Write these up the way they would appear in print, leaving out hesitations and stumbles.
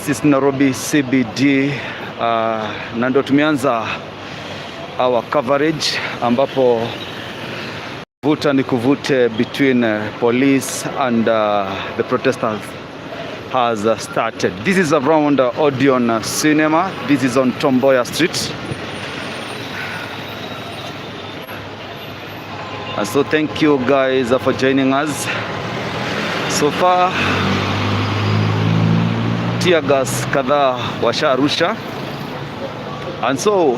This is Nairobi CBD, na ndo tumeanza our coverage ambapo vuta ni kuvute between police and the protesters has started. This is around Odeon Cinema. This is on Tom Mboya Street. And so thank you guys for joining us. So far tear gas kadhaa washarusha, and so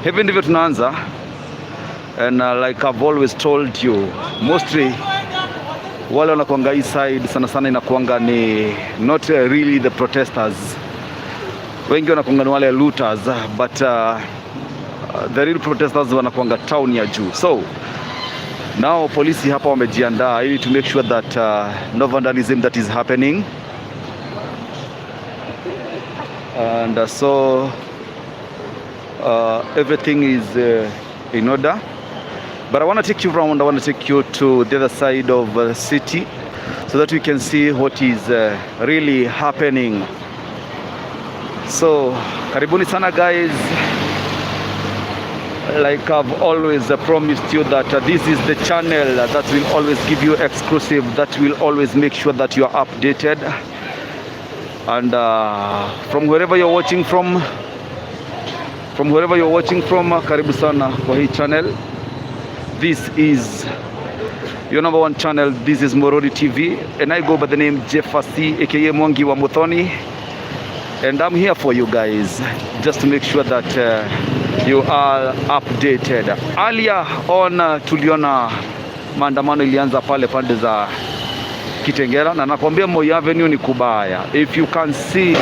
hivi ndivyo tunaanza. And like I've always told you, mostly wale wanakuanga hii side sana sana inakuanga ni not really the protesters, wengi wanakuanga ni wale looters, but the real protesters wanakuanga town ya juu. So now polisi hapa wamejiandaa ili to make sure that no vandalism that is happening, and so everything is in order. But I want to take you round, I want to take you to the other side of the city so that we can see what is really happening. So karibuni sana, guys. Like I've always promised you that this is the channel that will always give you exclusive, that will always make sure that you are updated. And from wherever you're watching from wherever you're watching from, karibu sana kwa hii channel. This is your number one channel. This is Morori TV, and I go by the name Jeff C, aka Mwangi wa Muthoni. And I'm here for you guys, just to make sure that you are updated. Earlier on tuliona maandamano ilianza pale pande za Kitengela, na nakwambia Moi Avenue ni kubaya. If you can see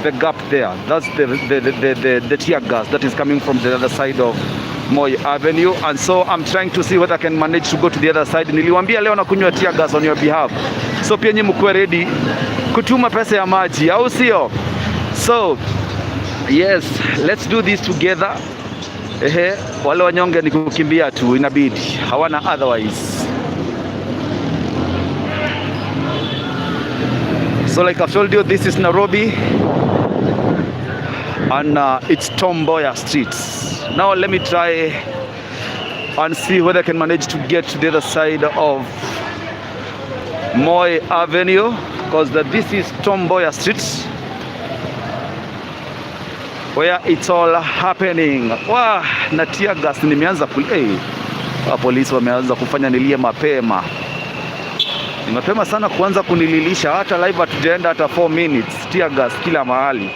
the gap there, that's the tear gas that is coming from the other side of Moi Avenue, and so I'm trying to see whether I can manage to go to the other side. Niliwaambia leo nakunywa tear gas on your behalf, so pia nyinyi mkuwe ready kutuma pesa ya maji, au sio? So yes, let's do this together. Ehe, wale wanyonge ni kukimbia tu, inabidi, hawana otherwise. So like I've told you, this is Nairobi and it's Tom Mboya Street. Now let me try and see whether I can manage to get to the other side of Moi Avenue, because this is Tom Mboya Street where it's all happening. Wah, na tear gas nimeanza ku hey, polisi wameanza kufanya nilie mapema. Ni mapema sana kuanza kunililisha, hata live hatujaenda hata 4 minutes. Tear gas kila mahali.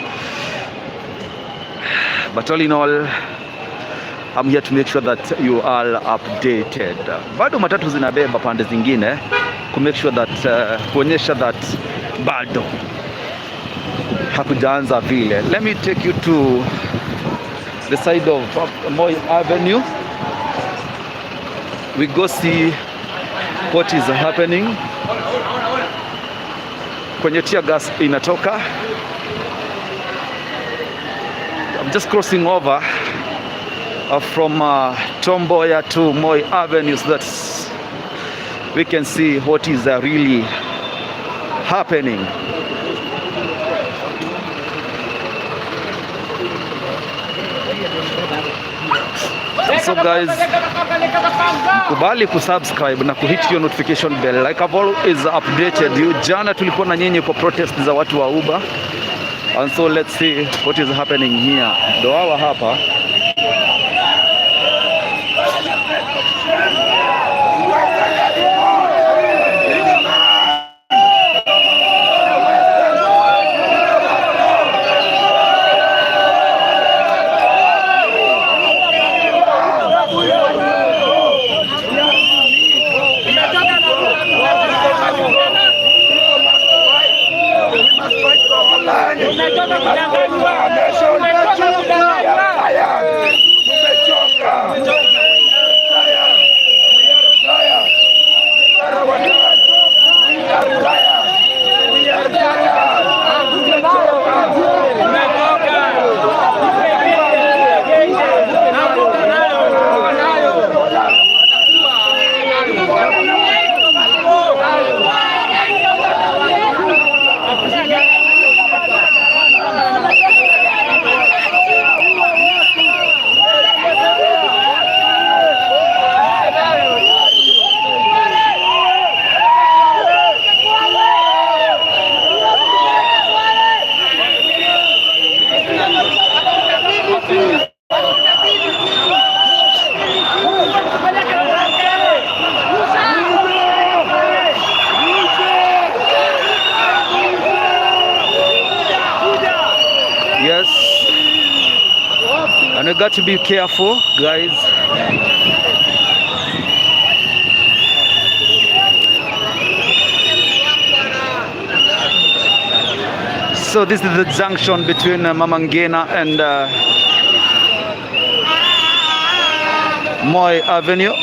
But all in all, I'm here to make sure that you are updated. Bado matatu zinabeba pande zingine ku make sure that kuonyesha that bado hakujaanza vile. Let me take you to the side of Moi Avenue. We go see what is happening. Kwenye tear gas inatoka. I'm just crossing over from Tom Mboya to Moi Avenue so that we can see what is really happening. So guys, kubali kusubscribe na kuhit your notification bell. Like I've always updated you. Jana tulikuwa na nyinyi kwa protest za watu wa Uber. And so let's see what is happening here. Ndo hawa hapa. You got to be careful, guys. So this is the junction between Mama Ngina and Moi Avenue.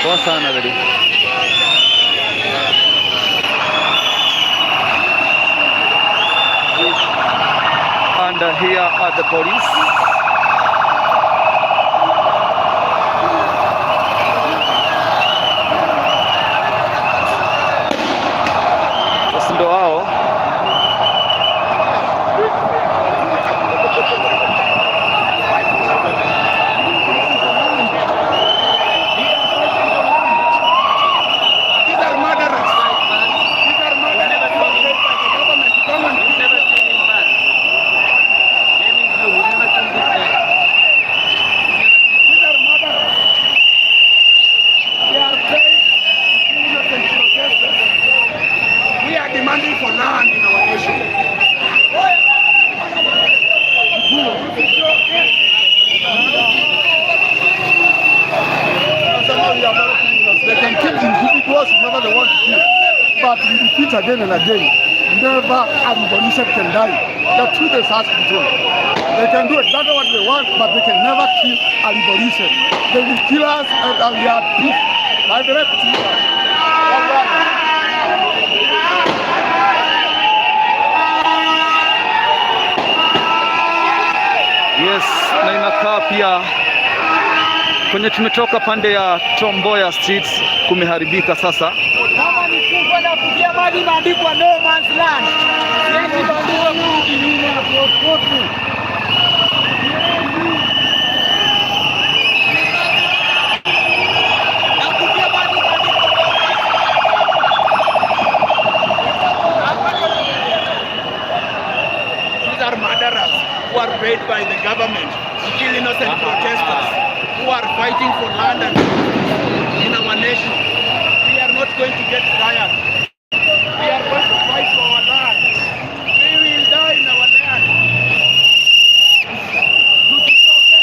Poa sana dadi. And here are the police. Sasa ndo hao. These are murderers. These are murderers who are paid by the government to come and We've never seen him back. We've never seen this guy. These are murderers. They are paid to kill innocent protesters. We are demanding for land in our nation. They can kill individuals whoever they want to kill. But we repeat again and again, never a revolution can die. The truth is has to be told. They can do exactly what they want, but they can never kill a revolution. They will kill us and we are peace. I direct to you. Wallahi. Yes, na inakaa pia kwenye tumetoka pande ya Tom Mboya Street kumeharibika sasa. Kama ni kufa na kufia maji imeandikwa no man's land. Siwezi bandikwa kurudi nyuma popote. Na kufia maji imeandikwa no man's land. These are murderers who are paid by the government to kill innocent protesters who are fighting for land and justice in our nation. We are not going to get tired. We are going to fight for our land. We will die in our land. Tusichoke.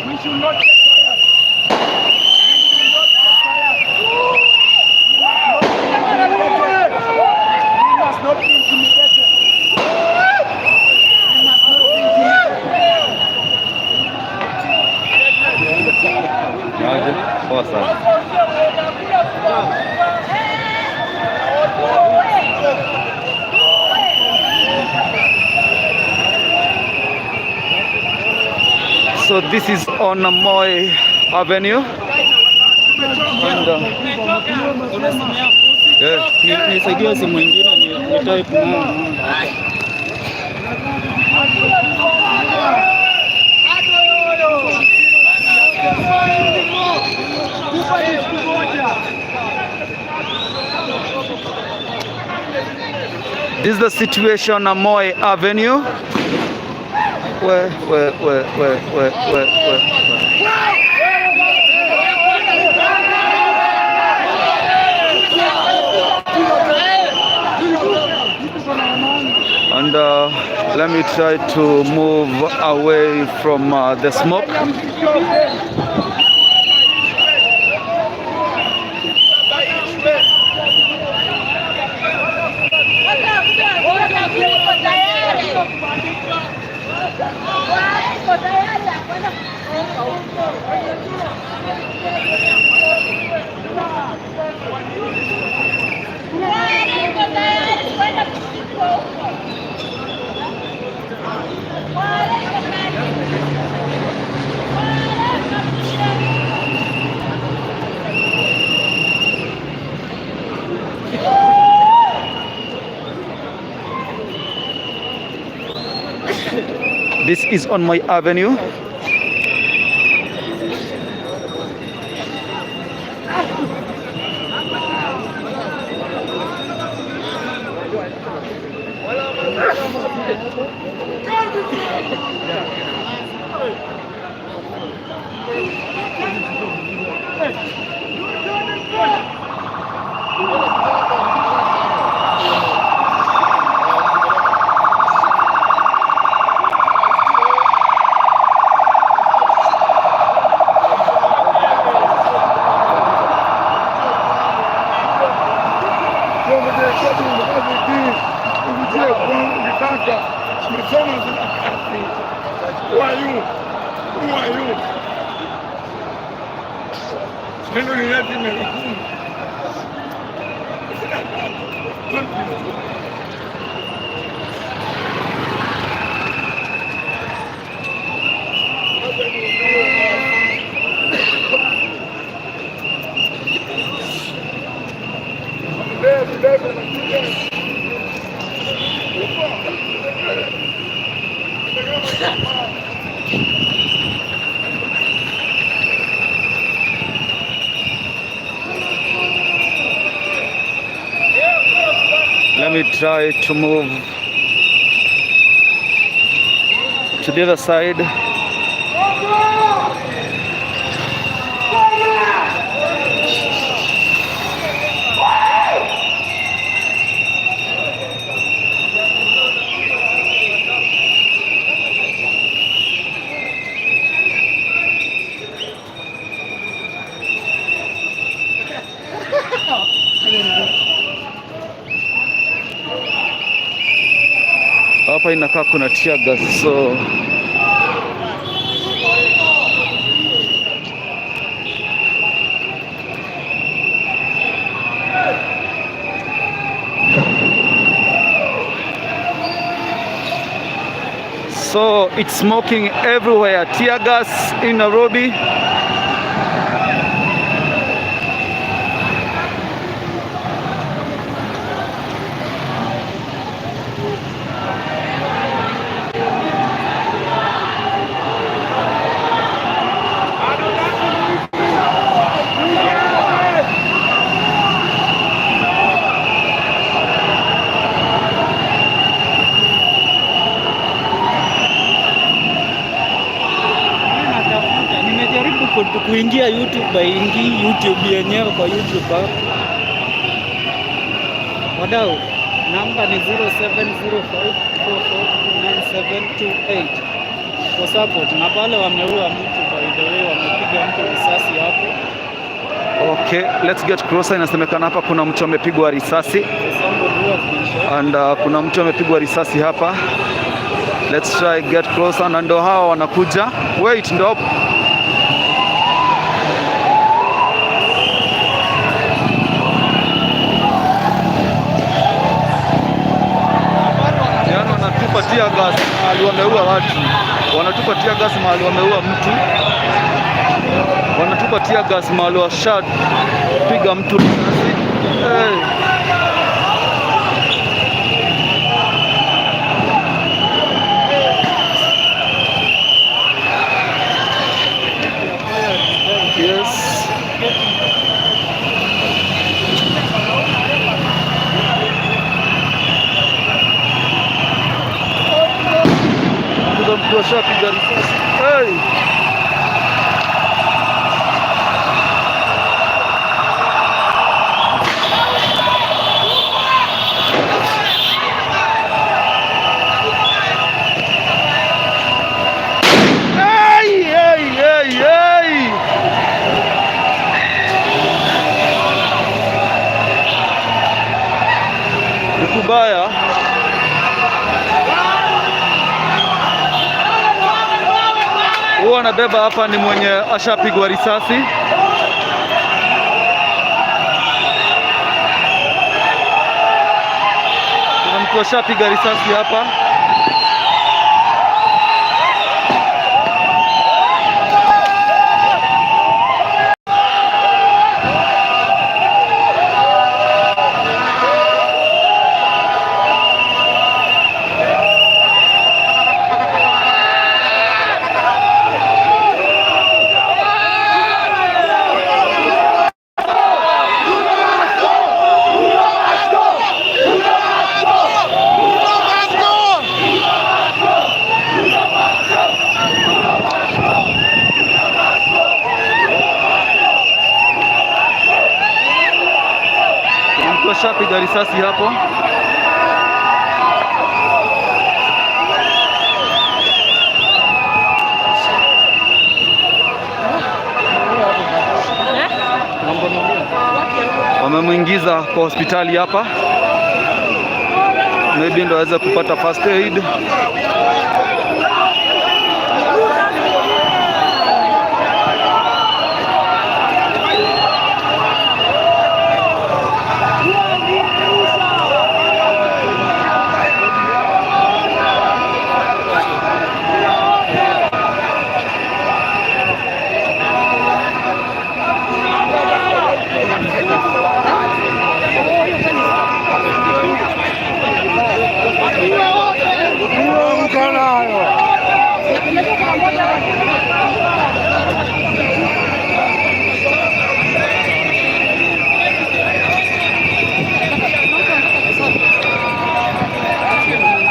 We should not get tired. We should not get tired. We must not be intimidated. We must not be intimidated. Aje? Poa sana. So this is on Moi Avenue. And, yeah. Nisaidie simu ingine ni type nayo. Kufa ni siku moja. This is the situation on Moi Avenue. Where? And let me try to move away from the smoke. Iko tayari ya kwenda kutoka huko. Iko tayari kwenda kushikwa huko. Wale iko tayari. Wale kabisa. This is on Moi Avenue. Nimesema sina kazi. Who are you? Who are you? Neno lileti miaka 10. Sina kazi. Don't be stupid. Sasa niongee basi. Ndevu, ndevu anakuja. Kufa. Kama jamaa. Let me try to move to the other side. Hapa inakaa kuna tear gas, so it's smoking everywhere. Tear gas in Nairobi. Mimi natafuta, nimejaribu kuingia YouTube, haingii YouTube yenyewe kwa YouTube hapo. Wadau, namba ni 0705449728 for support. Na pale wameua mtu, by the way, wamepiga mtu risasi hapo. Okay, let's get closer. Inasemekana hapa kuna mtu amepigwa risasi There's somebody who has been shot. And kuna mtu amepigwa risasi hapa. Let's try get closer, na ndo hawa wanakuja. Wait, ndo hapo. Yaani wanatupa tear gas mahali wameua watu, wanatupa tear gas mahali wameua mtu, wanatupa tear gas mahali washapiga mtu risasi. Hey. Yes. Kuna mtu ashapiga risasi. Hey. Hey, hey, hey, hey. Ni kubaya. Huwa anabeba hapa ni mwenye ashapigwa risasi. Kuna mtu ashapiga risasi hapa. Kuna mtu ashapiga risasi hapo. Wamemwingiza kwa hospitali hapa, maybe ndo aweze kupata first aid.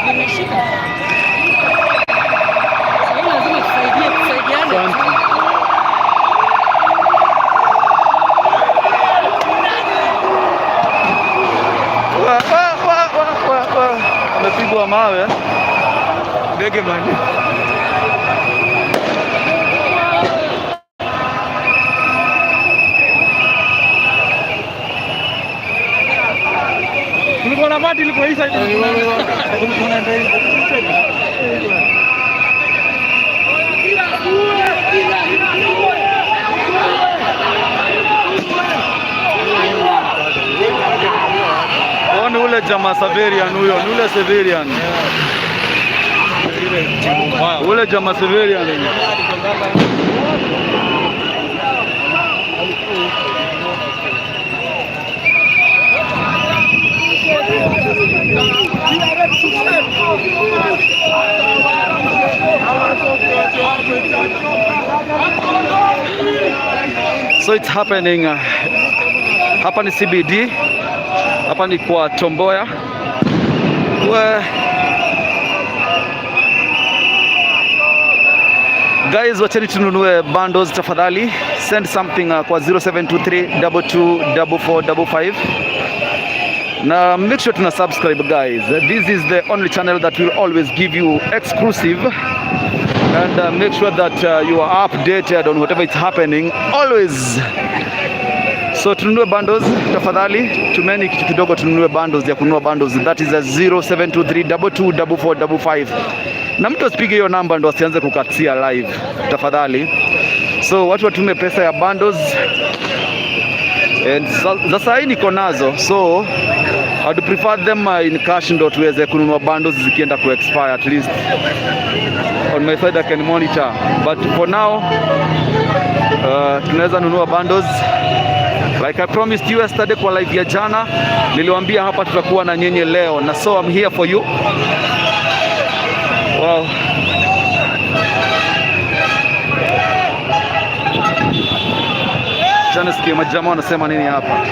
Nimeshika. Sasa lazima tusaidie, tusaidiane. Wa, wa, wa, wa, wa, wa. Amepigwa mawe. Ndege mani. Kulikuwa na mati ilikuwa hii side. Kulikuwa na ndio. Ni ule jamaa Severian huyo, ni ule Severian. Ule jamaa Severian. So it's happening. Hapa ni CBD. Hapa ni kwa Tom Mboya. We. Guys, wacheni tununue bundles tafadhali. Send something kwa 0723224455 na make sure tuna subscribe, guys. This is the only channel that will always give you exclusive and make sure that you are updated on whatever is happening always. So tununue bundles tafadhali, tumeni kitu kidogo tununue bundles ya kununua bundles. That is a 0723224455 na mtu asipige hiyo namba ndo asianze kukatia live tafadhali. So watu watume pesa ya bundles and za saa hii niko nazo, so I'd prefer them in cash ndo tuweze kununua bundles zikienda ku expire. At least on my side I can monitor, but for now tunaweza nunua bundles like I promised you yesterday. Kwa live ya jana niliwaambia hapa tutakuwa na nyenye leo, na so I'm here for you. Wow. Jana sikia majamaa wanasema nini hapa.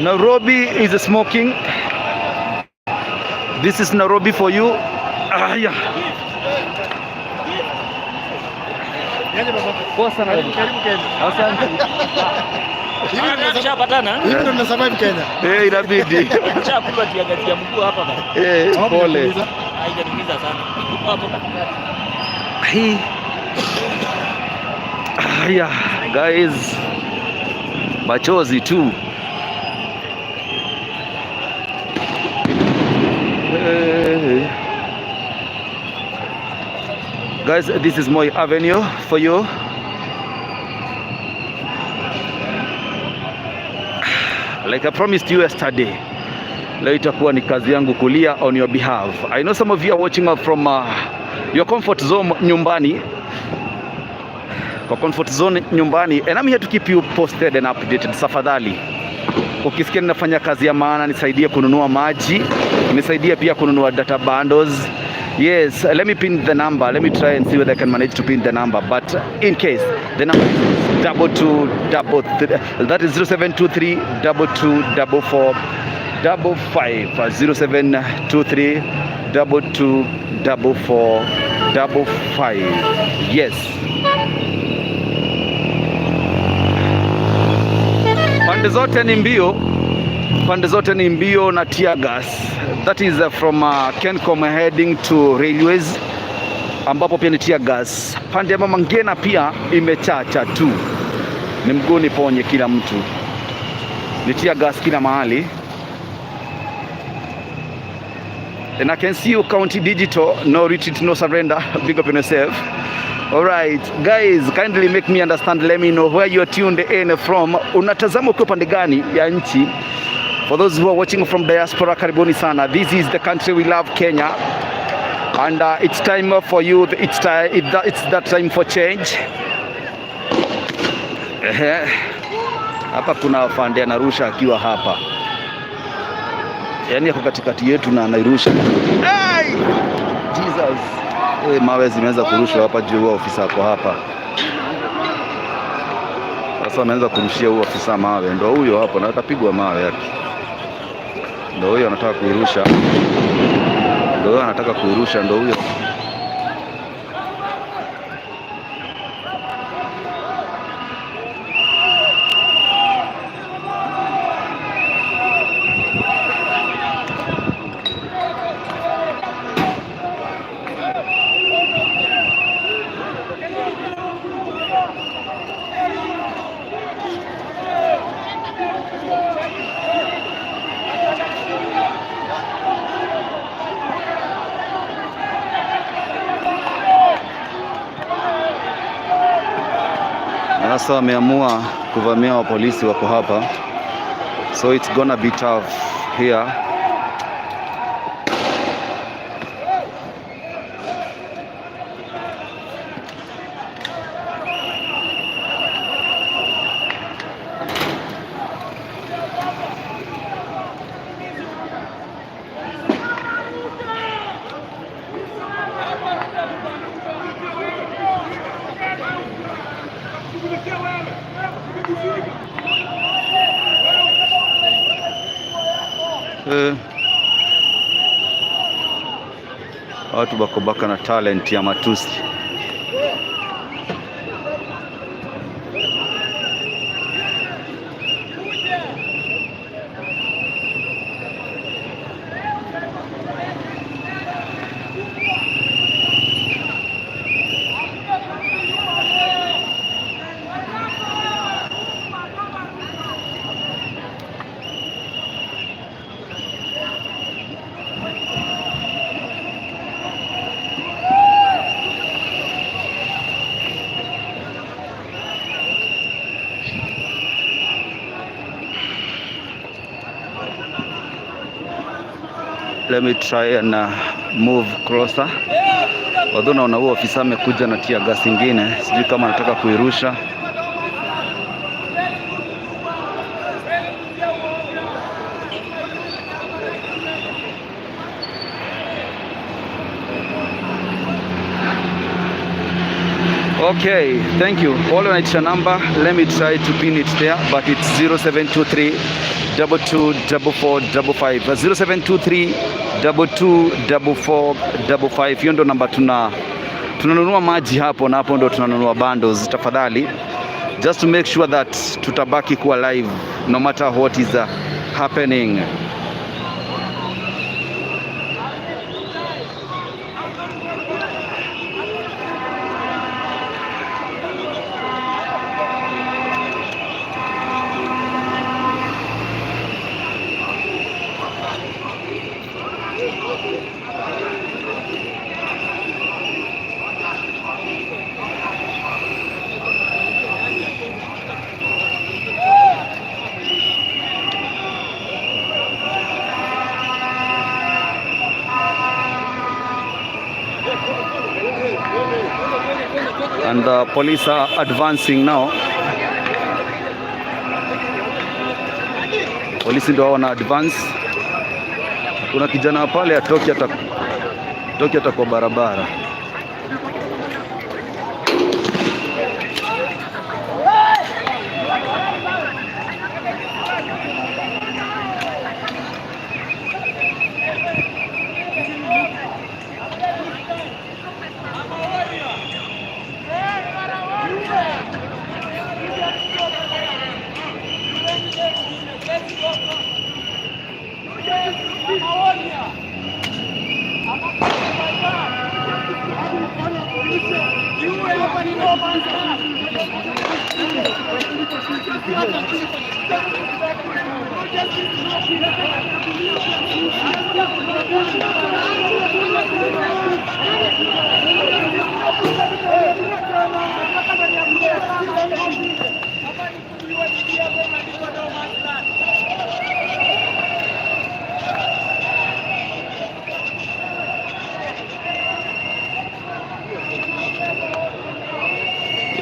Nairobi is smoking. This is Nairobi for you. Ah, yeah. Poa sana. Karibu Kenya. Asante. Tushapatana. Hivi ndo tuna survive Kenya. Eh, inabidi. Tushapigwa teargas ya mguu hapa bana. Eh, pole. Haijatumiza sana. Iko hapo katikati. Hii. Ah, yeah, guys. Machozi tu. Eh. Guys, this is Moi Avenue for you. Like I promised you yesterday, leo itakuwa ni kazi yangu kulia on your behalf. I know some of you are watching us from your comfort zone nyumbani, kwa comfort zone nyumbani, and I'm here to keep you posted and updated. Tafadhali, ukisikia ninafanya kazi ya maana, nisaidie kununua maji, nisaidie pia kununua data bundles. Yes, let me pin the number. Let me try and see whether I can manage to pin the number. But in case, the number is 2233. That is 0723 2244 55, 0723 2244 55. Yes. Pande zote ni mbio, pande zote ni mbio na tear gas. That is from Kencom heading to Railways, ambapo pia ni tear gas. Pande ya Mama Ngina pia imechacha tu, ni mguu niponye kila mtu, ni tear gas kila mahali. And I can see you, County Digital, no retreat, no surrender. Big up on yourself. All right, guys, kindly make me understand. Let me know where you are tuned in from. Unatazama ukiwa pande gani ya nchi? For those who are watching from diaspora, karibuni sana. This is the country we love, Kenya. And it's time for you, it's, time, it's that time for change. Ehe. Hapa kuna afande anarusha akiwa hapa, yaani ako katikati yetu na anairusha. Hey! Jesus! Hey, mawe zimeanza kurushwa hapa juu, huo ofisa ako hapa sasa, ameanza kurushia huo ofisa mawe, ndo huyo hapo, na atapigwa mawe yake, ndo huyo anataka kuirusha, ndo huyo anataka kuirusha, ndo huyo. Sasa wameamua kuvamia wa polisi wako hapa, so it's gonna be tough here. Eh, watu bako baka na talent ya matusi. Let me try and move closer. Although naona huo ofisa amekuja na tear gas ingine, sijui kama anataka kuirusha. Okay, thank you. All wanaitisha number. Let me try to pin it there, but it's 0723 224455, 0723 224455. Hiyo ndo namba tunanunua maji hapo, na hapo ndo tunanunua bundles. Tafadhali, just to make sure that tutabaki kuwa live no matter what is happening. And the police are advancing now. Polisi ndio hao wana advance. Kuna kijana pale atoki hata kwa barabara.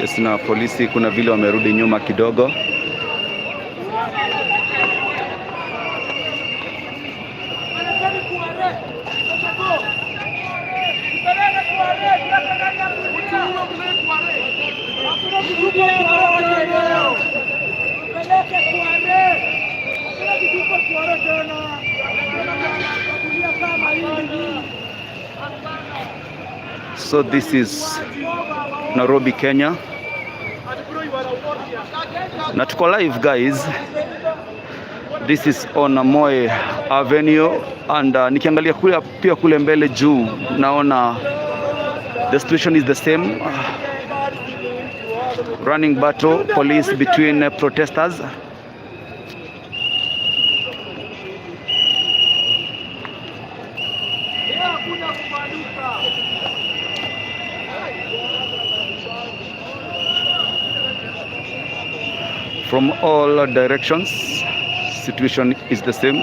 Yes, na polisi kuna vile wamerudi nyuma kidogo. So this is Nairobi, Kenya. Na tuko live, guys. This is on Moi Avenue and nikiangalia kule pia kule mbele juu naona the situation is the same. Running battle, police between protesters. From all directions, situation is the same.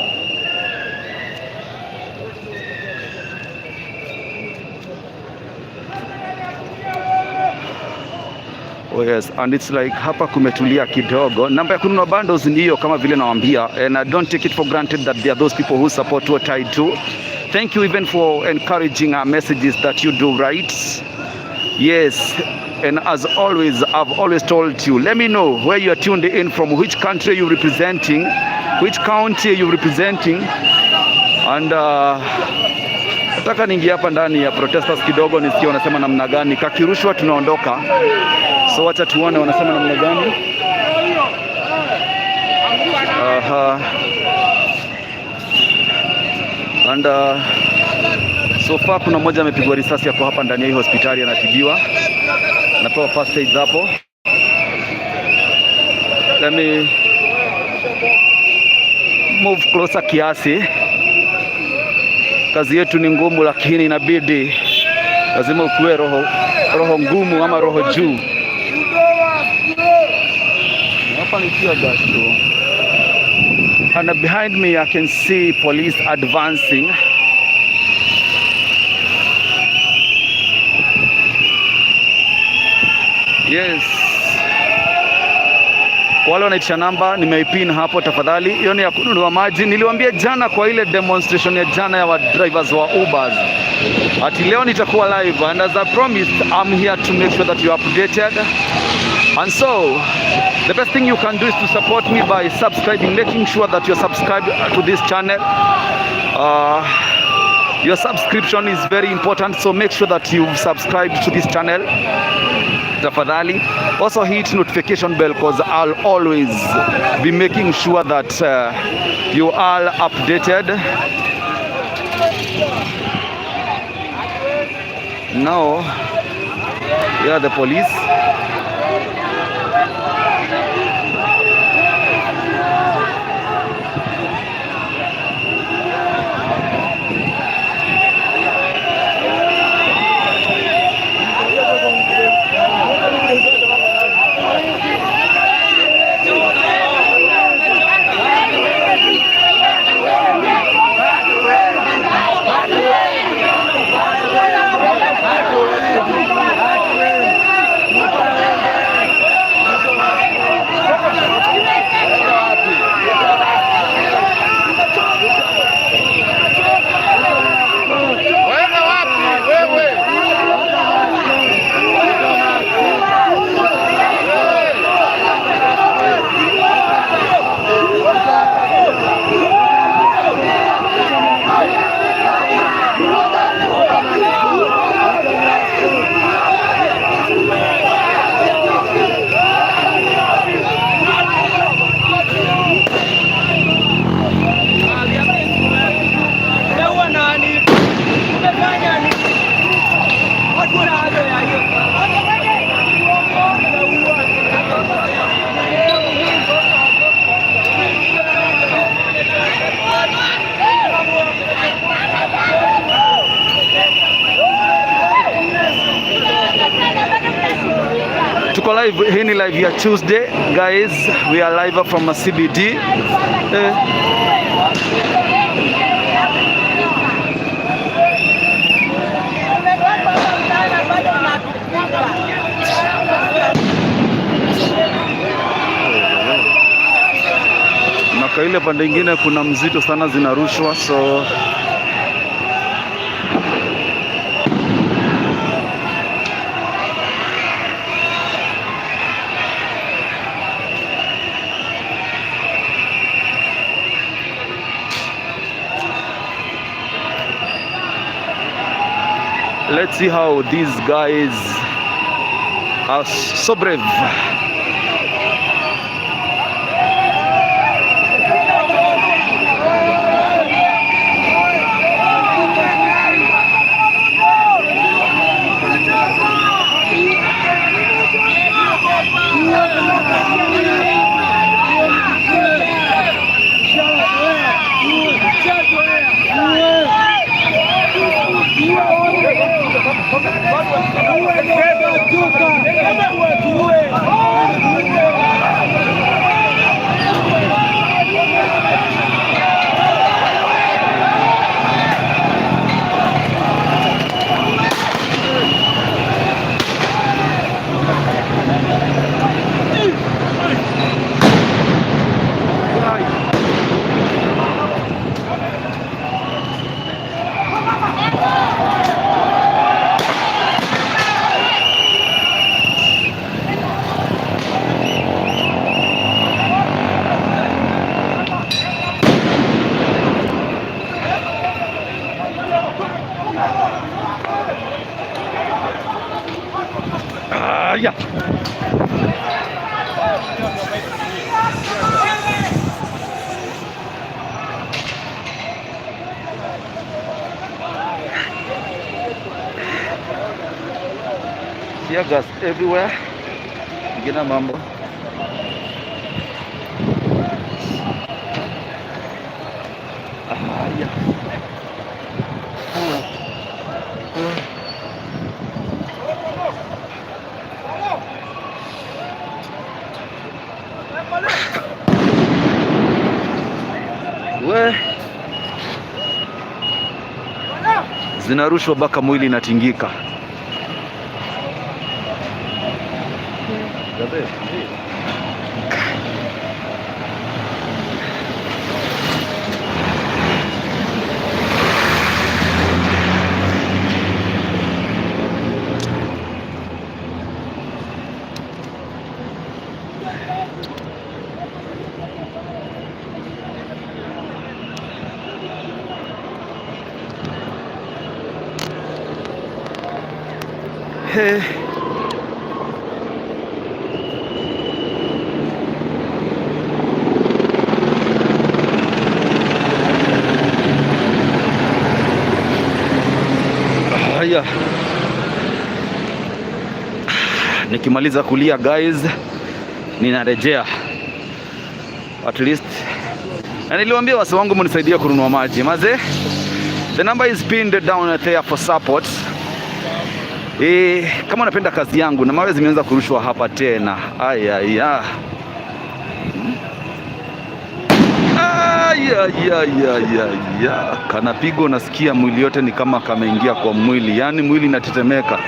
Oh yes, and it's like hapa kumetulia kidogo. Namba ya kununua bundles ni hiyo kama vile nawaambia, and I don't take it for granted that there are those people who support what I do. Thank you even for encouraging our messages that you do write. Yes, and as always, I've always told you, let me know where you are tuned in from, which country you're representing, which county you're representing, and nataka niingie hapa ndani ya protesters kidogo nisikie wanasema namna gani. Kakirushwa tunaondoka, so wacha tuone wanasema namna gani. Aha. And so far kuna mmoja amepigwa risasi hapo hapa ndani ya hii hospitali anatibiwa, anapewa first aid hapo. Let me move closer kiasi. Kazi yetu ni ngumu, lakini inabidi lazima ukuwe roho ngumu ama roho juu. Hapa ni tear gas tu. And behind me I can see police advancing. Yes. Wale wanaitisha namba nimeipin hapo tafadhali. Hiyo ni ya kununua maji. Niliwaambia jana kwa ile demonstration ya jana ya wa drivers wa Ubers, ati leo nitakuwa live, and as I promised, I'm here to make sure that you are updated. And so, the best thing you can do is to support me by subscribing, making sure that you're subscribed to this channel. Your subscription is very important, so make sure that you've subscribed to this channel. Tafadhali. Also hit notification bell, because I'll always be making sure that you are updated. Now, here are the police. Umeua nani? Umefanya nini? Hakuna haja ya hiyo. Tuko live, hii ni live ya Tuesday guys, we are live from a CBD. Eh. Na kwa ile pande ingine kuna mzito sana zinarushwa, so let's see how these guys are so brave. Ah, yeah. Tear gas everywhere. Ingine mambo. Ah, yeah. We zinarushwa mpaka mwili inatingika. Hey. Haya, nikimaliza kulia, guys, ninarejea at least. Na niliwaambia wasee wangu mnisaidie kununua maji maze. The number is pinned down there for support. Kama unapenda kazi yangu, na mawe zimeanza kurushwa hapa tena. Aya. Aya. Kanapigwa, nasikia mwili yote ni kama kameingia kwa mwili, yaani mwili inatetemeka.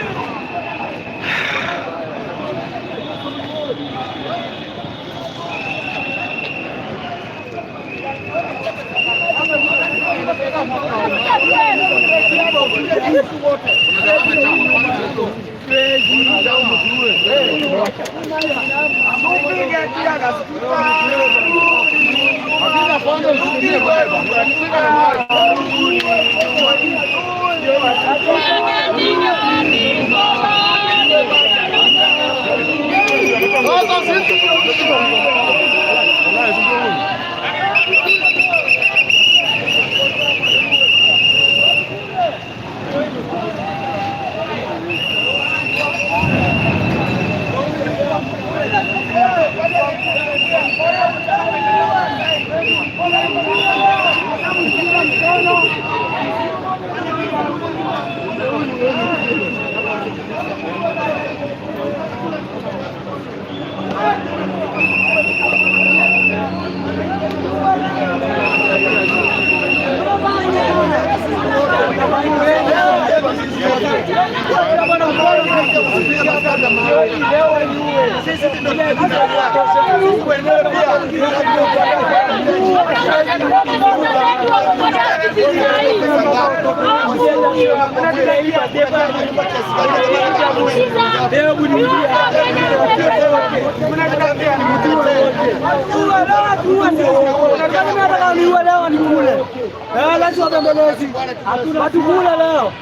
Hatukula leo.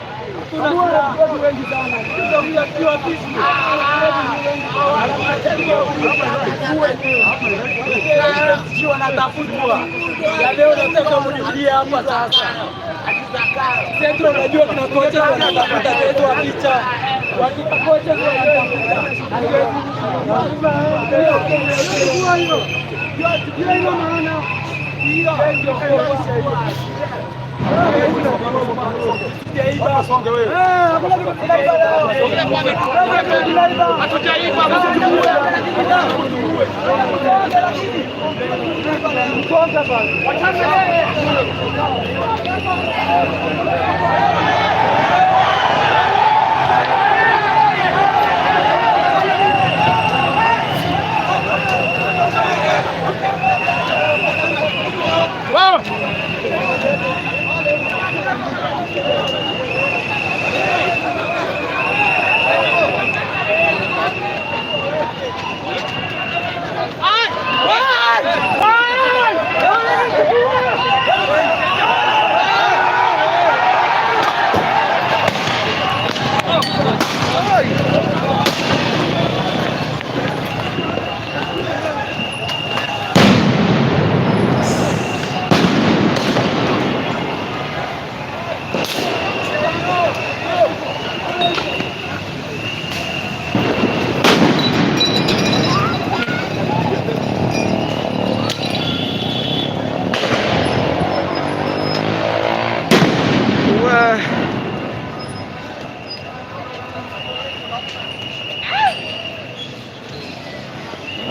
Wanatafutwa leo, nataka mnilie hapa sasa. Central, unajua kuna kocha wanatafuta Central wa picha. Wakikocha wanatafuta. Hiyo ina maana. Hiyo We.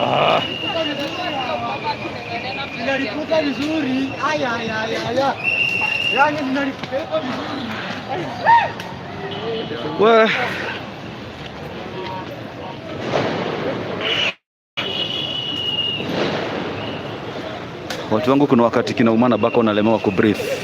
Ah. Ninalipuka vizuri. Aya, aya, aya, aya. Yaani ninalipuka vizuri. We. Watu wangu, kuna wakati kinaumana mpaka unalemewa kubreathe.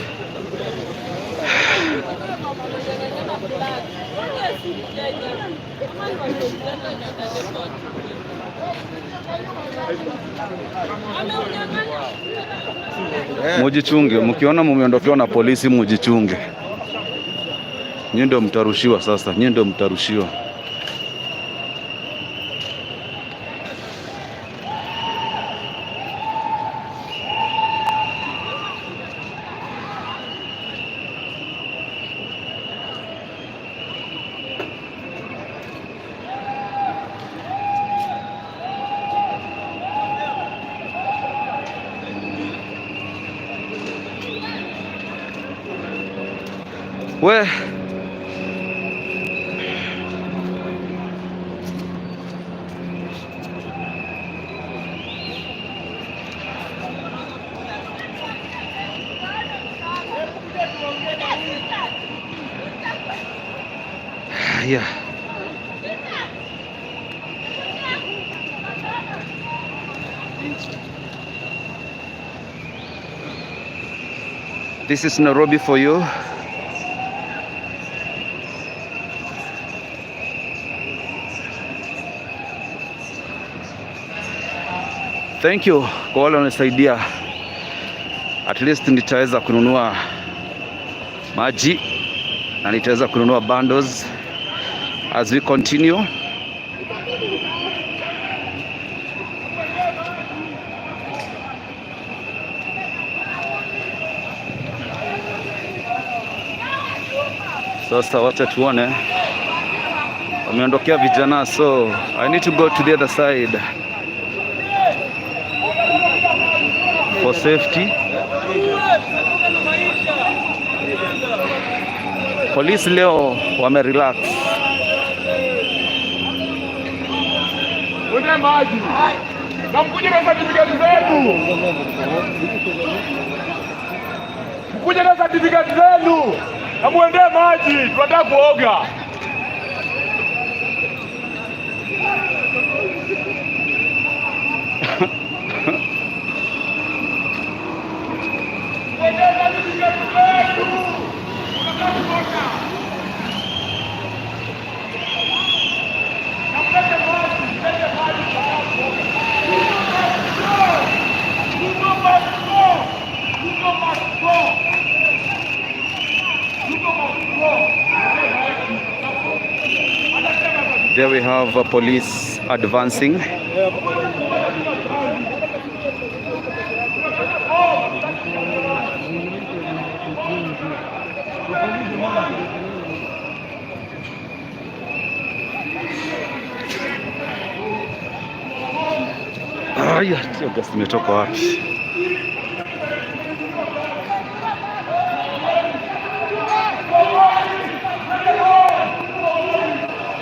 Mujichunge, mkiona mumeondokewa na polisi mujichunge. Nyinyi ndio mtarushiwa sasa, nyinyi ndio mtarushiwa. We yeah. This is Nairobi for you. Thank you kwa wale wananisaidia. At least nitaweza kununua maji na nitaweza kununua bundles as we continue. Sasa wacha tuone, wameondokea vijana, so I need to go to the other side for safety. Polisi leo wame relax. Mwende maji. Na mkuje na certificate zenu. Mkuje na certificate zenu. Na muendee maji, tunataka kuoga. Muendee certificate zenu. Tunataka kuoga. Na mlete maji, mlete maji tunataka kuoga. Ruto must go. Ruto must go. Ruto must go. There we have police advancing. Aya, tear gas imetoka wapi?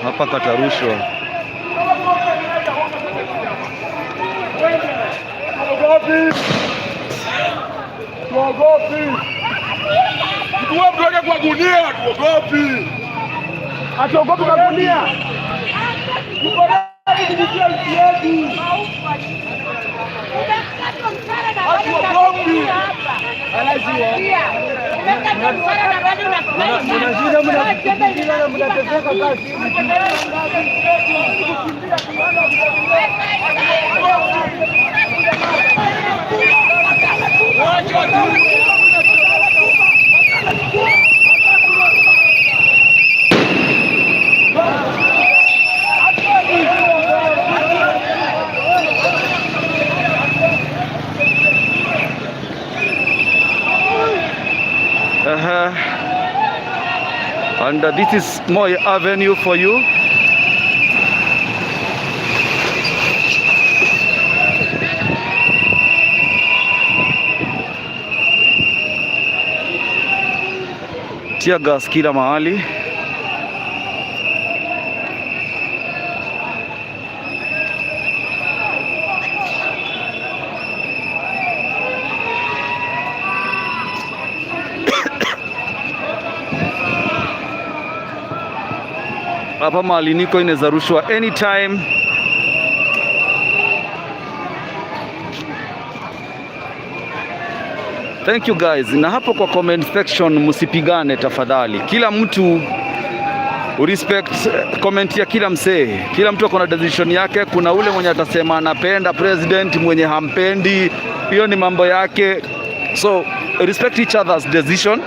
Hapa katarushwa. Tuogopi. Tuogopi. Mtu mtuweke kwa gunia, tuogopi. Hatuogopi kwa gunia. Tuko ready kutumikia nchi yetu. Umekatwa mshahara na bado Hatuogopi. unakuja hapa. Umekatwa mshahara na bado unakuja. Mnateseka kazi. And this is Moi Avenue for you. Tear gas kila mahali. Hapa mahali niko inaweza rushwa anytime. Thank you guys. Na hapo kwa comment section msipigane tafadhali. Kila mtu respect comment ya kila msee. Kila mtu ako na decision yake. Kuna ule mwenye atasema anapenda president, mwenye hampendi, hiyo ni mambo yake. So respect each other's decision.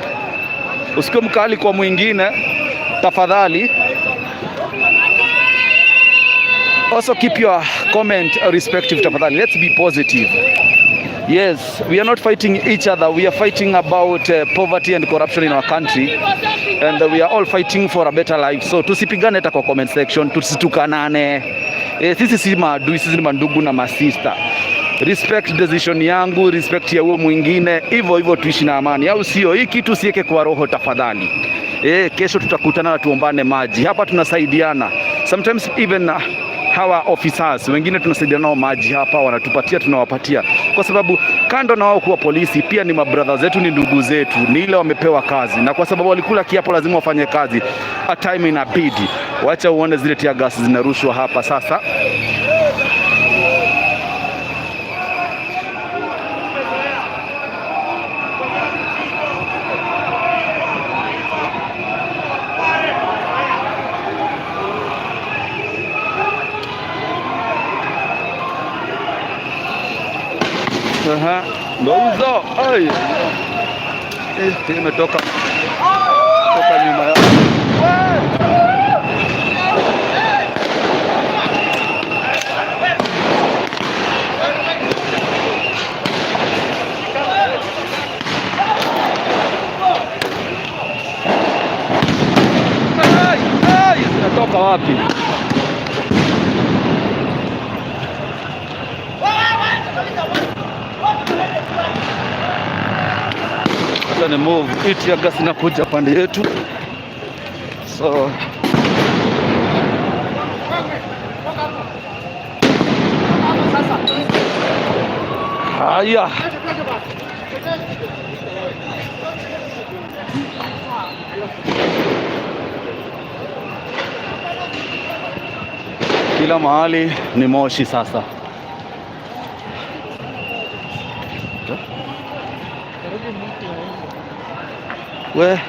Usikuwe mkali kwa mwingine tafadhali. Also keep your comment respective tafadhali. Let's be positive. Yes, we are not fighting each other. We are fighting about poverty and corruption in our country. And we are all fighting for a better life. So tusipigane hata kwa comment section, tusitukanane. Sisi si maadui, sisi ni mandugu na masista. Respect decision yangu, respect ya huo mwingine, hivyo hivyo tuishi na amani, au sio? Hii kitu usiweke kwa roho tafadhali. Kesho tutakutana na tuombane maji hapa, tunasaidiana sometimes even hawa officers wengine tunasaidiana nao maji hapa, wanatupatia tunawapatia, kwa sababu kando na wao kuwa polisi, pia ni mabrother zetu, ni ndugu zetu, ni ile wamepewa kazi, na kwa sababu walikula kiapo lazima wafanye kazi. At time inabidi. Wacha uone zile tear gas zinarushwa hapa sasa. Aha, ndo hizo. Ai. Imetoka toka nyuma ya Ai, ai, zinatoka wapi? Sasa ni move. Hii tear gas inakuja pande yetu, so haya. Kila mahali ni moshi sasa. Karibu mtu aende. We,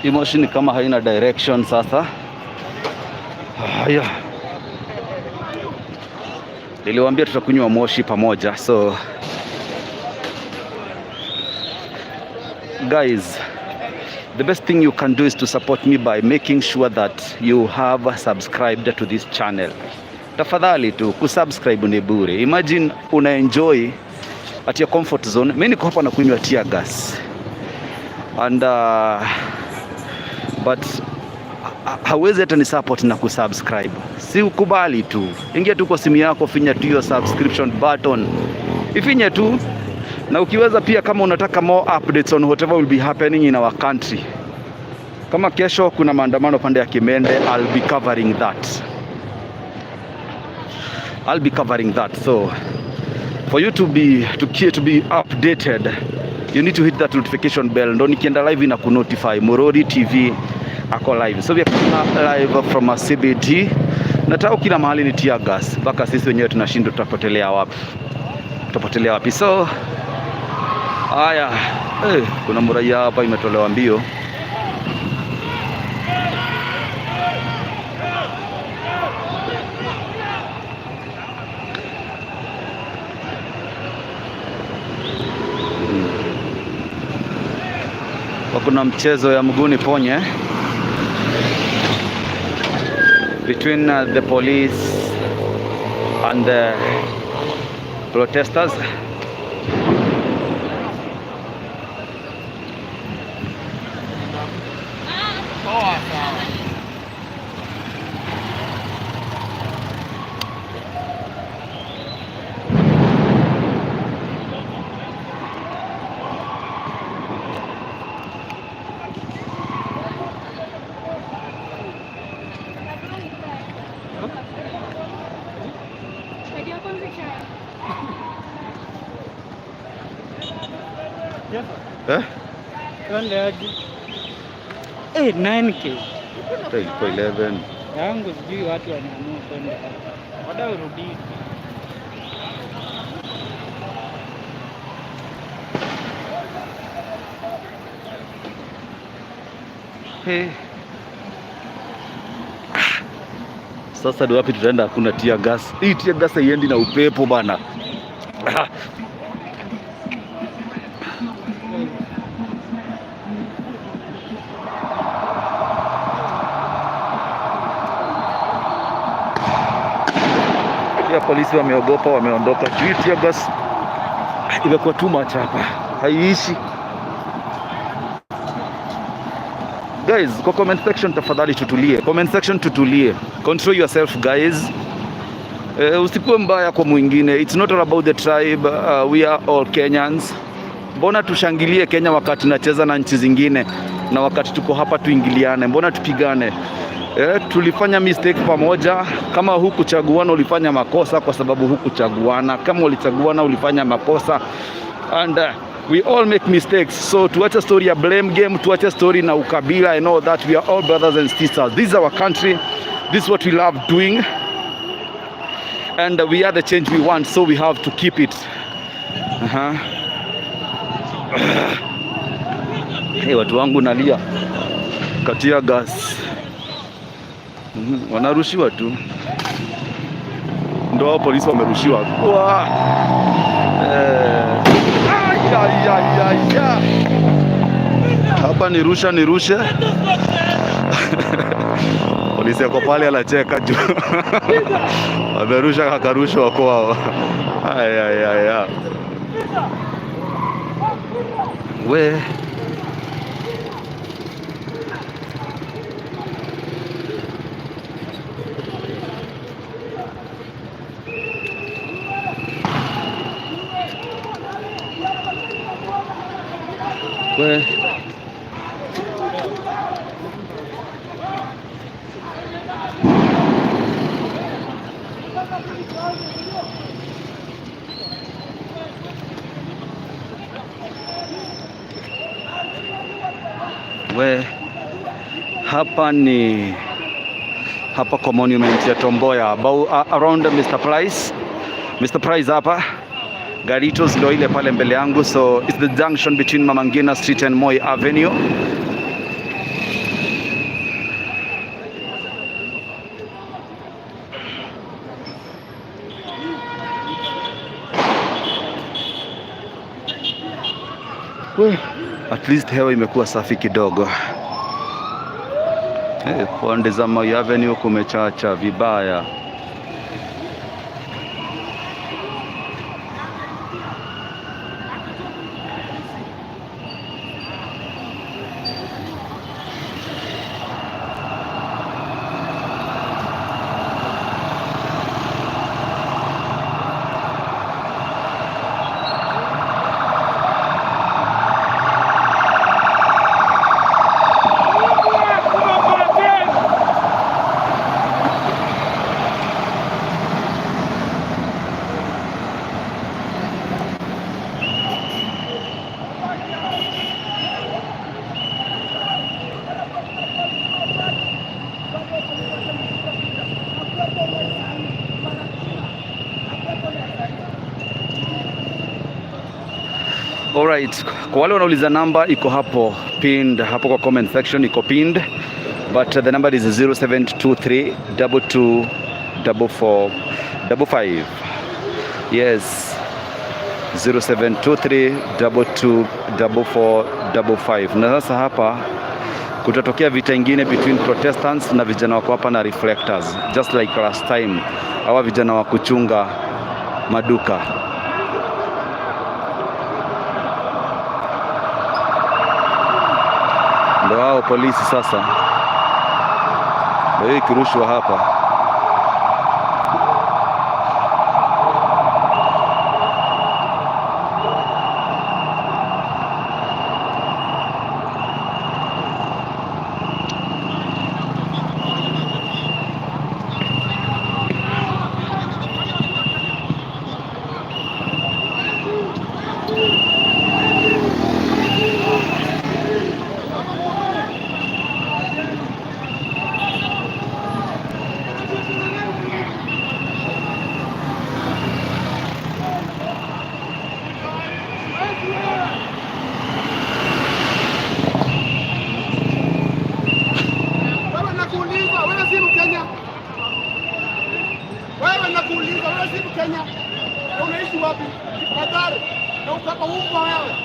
hii moshi ni kama haina direction sasa. Haya, niliwaambia tutakunywa moshi pamoja, so guys, the best thing you can do is to support me by making sure that you have subscribed to this channel. Tafadhali tu kusubscribe ni bure. Imagine una enjoy at your comfort zone. Mimi niko hapa na kunywa tear gas and but hawezi hata ni support na kusubscribe. Si ukubali tu, ingia tu kwa simu yako, finya tu hiyo subscription button, ifinye tu, na ukiweza pia, kama unataka more updates on whatever will be happening in our country, kama kesho kuna maandamano pande ya Kimende, I'll be covering that. I'll be covering that. So for you to be updated, you need to hit that notification bell, ndo nikienda live ina kunotify Murori TV ako live. So we are live from a CBD. Nataka kila mahali ni tear gas, mpaka sisi wenyewe tunashindwa tutapotelea wapi, tutapotelea wapi? So haya, kuna mraia hapa imetolewa mbio. Kuna mchezo ya mguu niponye between the police and the protesters. Pwede akong picture. Eh? Twende aje? 9K. Hata ilikuwa 11. Yangu sijui watu wanaamua kwenda hapa. Wada urudi. Hey. Sasa ni wapi tutaenda? Hakuna tear gas. Hii tear gas haiendi na upepo bana. Ah. Pia polisi wameogopa, wameondoka. Juu hii tear gas imekuwa too much hapa, haiishi. Guys, kwa comment section tafadhali tutulie. Comment section tutulie. Control yourself, guys. Usikuwe mbaya kwa mwingine. It's not all about the tribe. We are all Kenyans. Mbona tushangilie Kenya wakati tunacheza na nchi zingine na wakati tuko hapa tuingiliane? Mbona tupigane? Tulifanya mistake pamoja. Kama hukuchaguana ulifanya makosa kwa sababu hukuchaguana. Kama ulichaguana ulifanya makosa and we all make mistakes, so tuache story ya blame game, tuache story na ukabila and all that. We are all brothers and sisters. This is our country. This is what we love doing and we are the change we want, so we have to keep it. Hey, watu wangu, nalia katia gas. Wanarushiwa tu, ndo hao polisi wamerushiwa. Wah! Ay, ay, ay, ay, ay. Hapa nirusha nirushe. Polisi yako pale anacheka juu wamerusha kakarushwa kwao. Ay, ay, ay, ay. We we we hapa ni hapa kwa monument ya Tom Mboya, about, around Mr. Price. Mr. Price hapa Garitos ndo ile pale mbele yangu, so it's the junction between Mama Ngina Street and Moi Avenue. We, at least hewa imekuwa safi kidogo. Pande za Moi Avenue kumechacha vibaya. Alright, kwa wale wanauliza namba iko hapo pinned, hapo kwa comment section iko pinned, but the number is 0723 22 44 55. Yes, 0723 22 44 55. Na sasa hapa kutatokea vita ingine between protestants na vijana wako hapa na reflectors, just like last time, hawa vijana wa kuchunga maduka. Ndo hao polisi sasa, ndio hiyo ikirushwa hapa. Wewe nakuuliza, wewe si Mkenya? Wewe nakuuliza, wewe si Mkenya? Na unaishi wapi? Mathare. Na uko hapa umbwa wewe.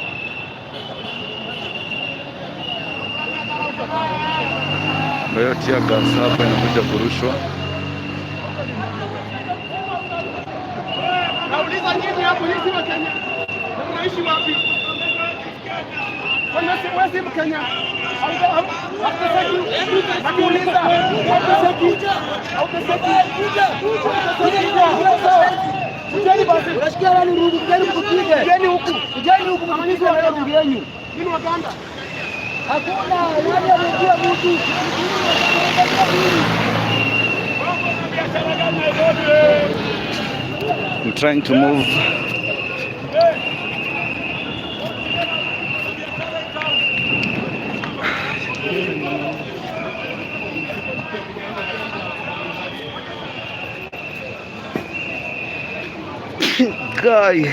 Ndio hiyo tear gas hapa inakuja kurushwa. Nauliza nyinyi hapo, nyinyi si Wakenya? Na mnaishi wapi? Wewe si Mkenya. Nakuuliza, hauteseki? Hauteseki? Kujeni basi. Unashikia nani rungu? Kujeni mkupige. Kujeni huku. Kujeni huku mkupige na rungu yenu. Nini Waganda? Hakuna nani ameingia mtu. I'm trying to move. Guy.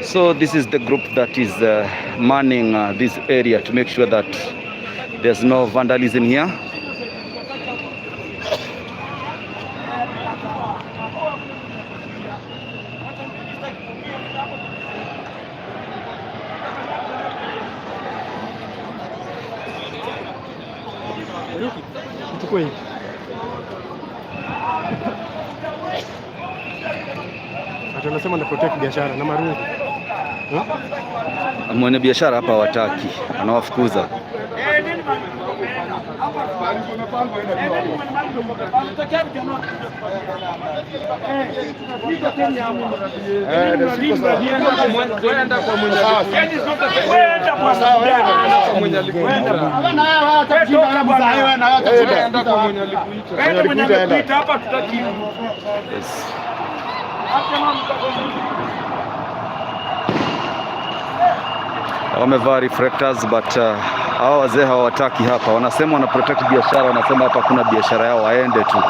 So this is the group that is manning this area to make sure that there's no vandalism here. Chukue hii. Ati wanasema na protect biashara na marungu. Mwenye biashara hapa hawataki, anawafukuza. Yes. Wamevaa reflectors but hawa wazee hawataki hapa, wanasema wana protect biashara, wanasema hapa kuna biashara yao, waende tu.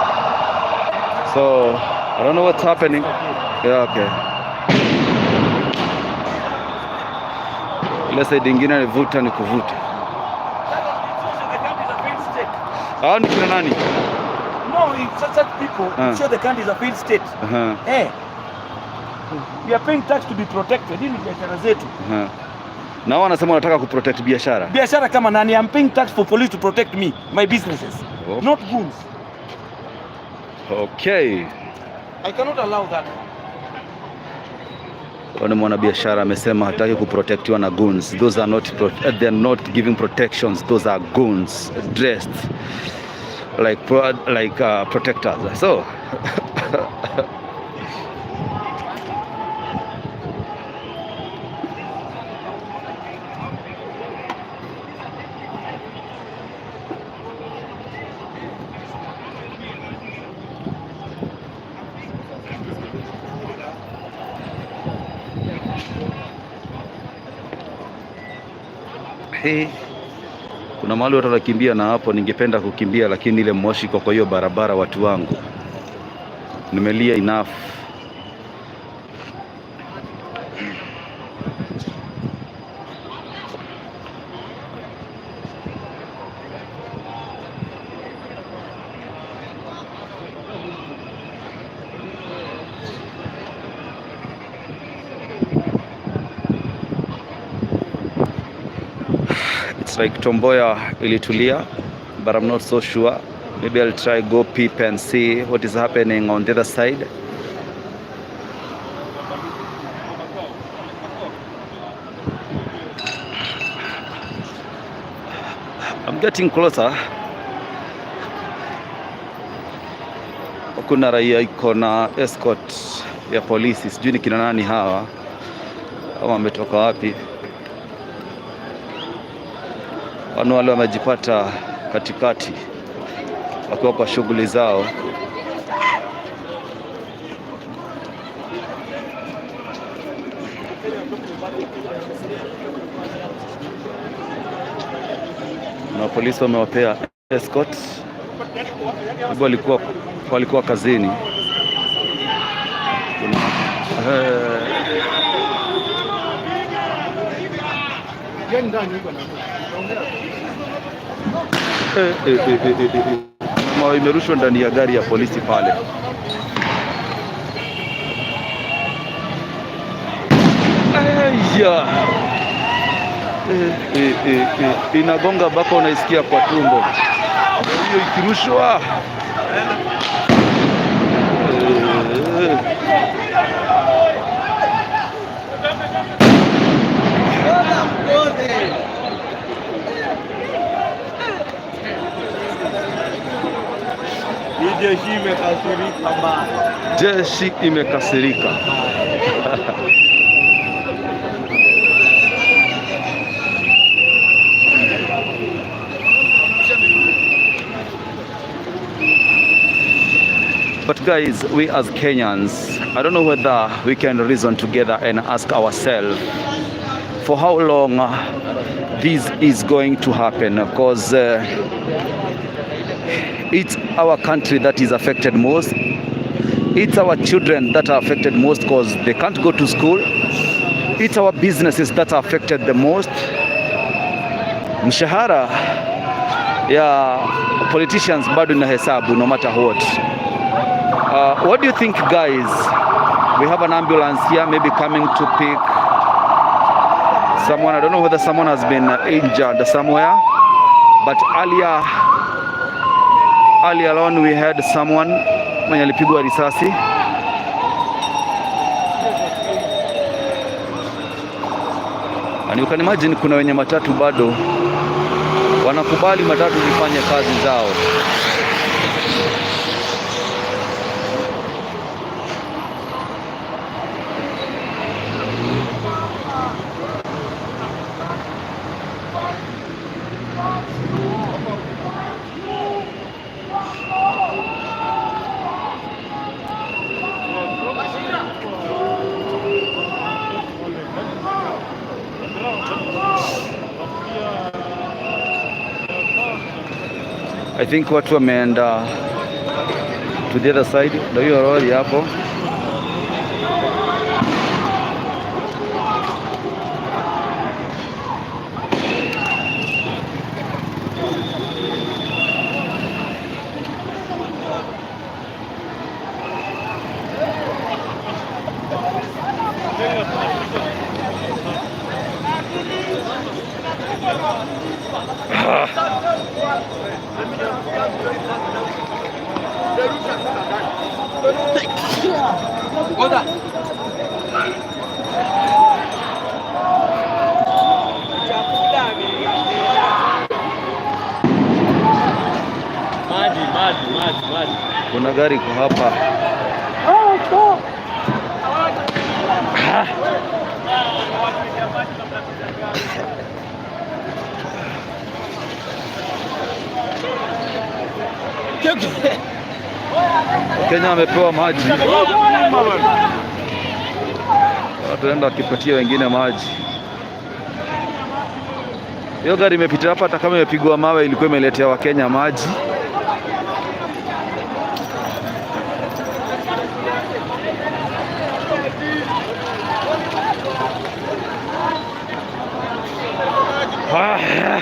So I don't know what's happening. Yeah, okay. Ile side ingine ni vuta ni kuvuta. Hao ni kina nani? No, it's such people Ah. sure the country is a failed state. Eh. We are paying tax to be protected. Hii ni biashara zetu. Na wao wanasema wanataka kuprotect biashara. Biashara kama nani? I'm paying tax for police to protect me, my businesses. Oh. Not goons. Okay. I cannot allow that. Huyo ni mwanabiashara amesema hataki kuprotectiwa na goons. Those are not pro they are not giving protections. Those are goons dressed like protectors. So hey, kuna mahali watu wanakimbia na hapo ningependa kukimbia, lakini ile moshi iko kwa hiyo barabara, watu wangu, nimelia enough. It's like Tom Mboya ilitulia, but I'm not so sure. Maybe I'll try go peep and see what is happening on the other side. I'm getting closer. Kuna raia iko na escort ya polisi, sijui ni kina nani hawa ama wametoka wapi. Wanu wale wamejipata katikati wakiwa kwa shughuli zao. Na polisi wamewapea escort, hivyo walikuwa kazini. Kuna, eh. Mawe imerushwa ndani ya gari ya polisi pale. Aya. Eh. Inagonga mpaka unaisikia kwa tumbo. Hiyo ikirushwa. Jeshi imekasirika mbaya. Jeshi imekasirika. But guys, we as Kenyans, I don't know whether we can reason together and ask ourselves for how long this is going to happen, because it's our country that is affected most. It's our children that are affected most because they can't go to school. It's our businesses that are affected the most. Mshahara ya politicians bado inahesabu no matter what. What do you think, guys? We have an ambulance here, maybe coming to pick someone. I don't know whether someone has been injured somewhere, but earlier on we had someone mwenye alipigwa risasi. And you can imagine kuna wenye matatu bado wanakubali matatu zifanye kazi zao. I think watu wameenda to the other side. Ndio hiyo lori hapo. Maji, maji, maji, maji. Kuna gari iko hapa. Ah. Kenya amepewa maji, watu waenda wakipatia wengine maji. Hiyo gari imepita hapa, hata kama imepigwa mawe, ilikuwa imeletea Wakenya maji. Ah.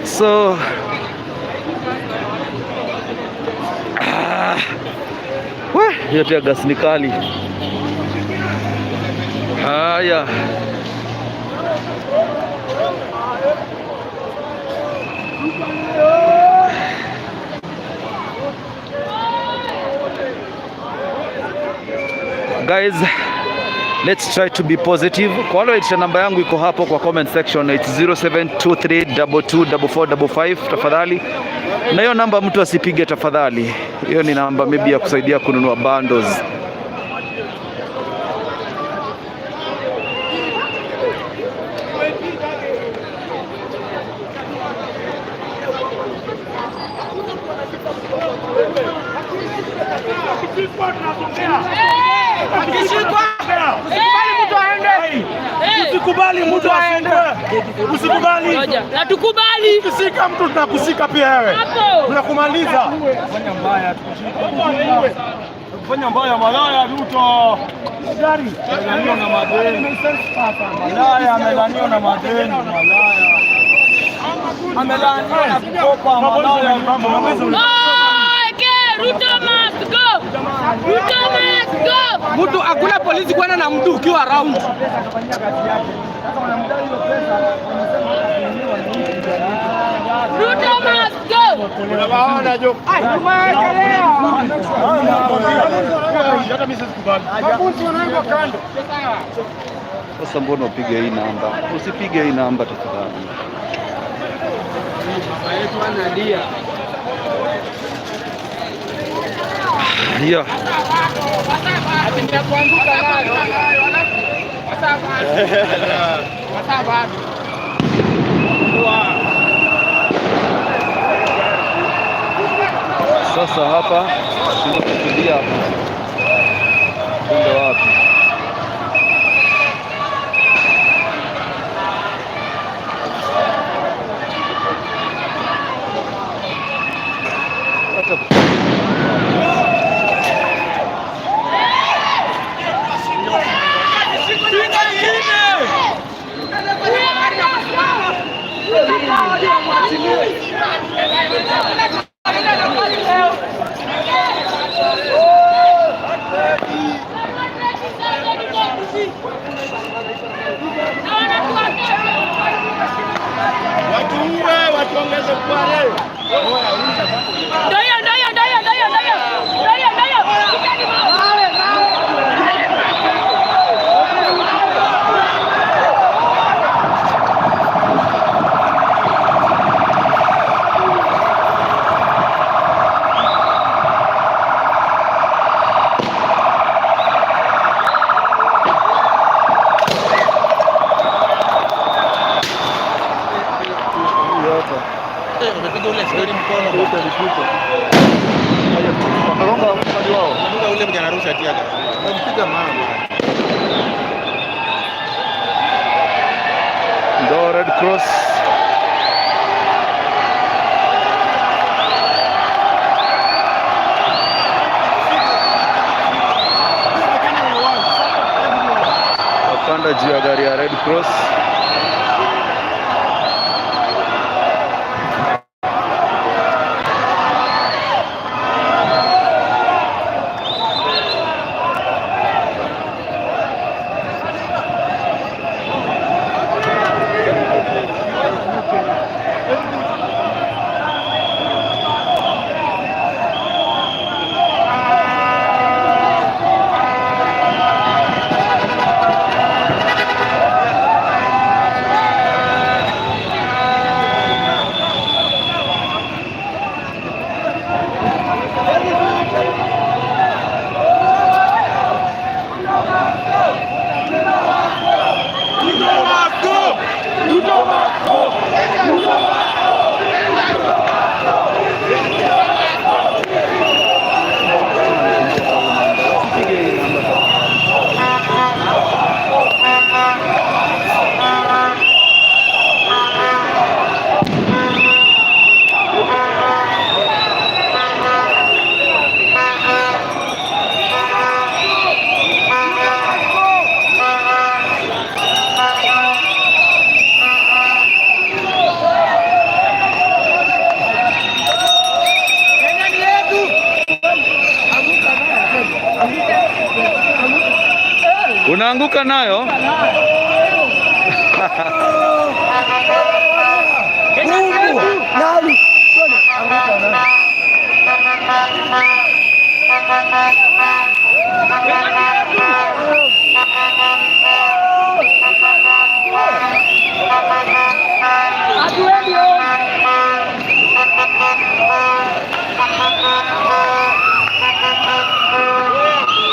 So we, hiyo tear gas ni kali. Haya. Guys, let's try to be positive. Kwa wale waitisha namba yangu iko hapo kwa comment section, it's 0723224455 tafadhali. Na hiyo namba mtu asipige tafadhali. Hiyo ni namba maybe ya kusaidia kununua bundles. Akishikwa, usikubali mtu aende. Usikubali mtu aende. Usikubali. Na tukubali Ukishika mtu tunakushika pia wewe. hapo. Tunakumaliza. Fanya mbaya tukushika. Fanya mbaya malaya Ruto. Amelaniwa na madeni. Malaya amelaniwa na madeni. Malaya. Amelaniwa na kukopa malaya Ruto. Okay, Ruto must go. Ruto must go. Mtu hakuna polisi kwenda na mtu ukiwa round. Ruto must go. Unawaona jo. Tumewekelea. Hata mimi sikubali. Mafunzo wanawekwa kando. Sasa mbona upige hii namba? Usipige hii namba tafadhali. Baba yetu analia. Yeah. Ati ni ya kuanguka nayo. Sasa hapa tunakusudia kwenda wapi? Hata Watuue, watuongeze kware. Ndio hiyo, ndio hiyo, ndio hiyo, ndio hiyo, ndio hiyo. Ndio hiyo, ndio hiyo. Shikeni mawe. Umepiga ule story mkono. wakagonga mkali wao. Umepiga ule mwenye anarusha tear gas. Umempiga mara bwana. Ndo Red Cross. Wapanda juu ya gari ya Red Cross. Unaanguka nayo?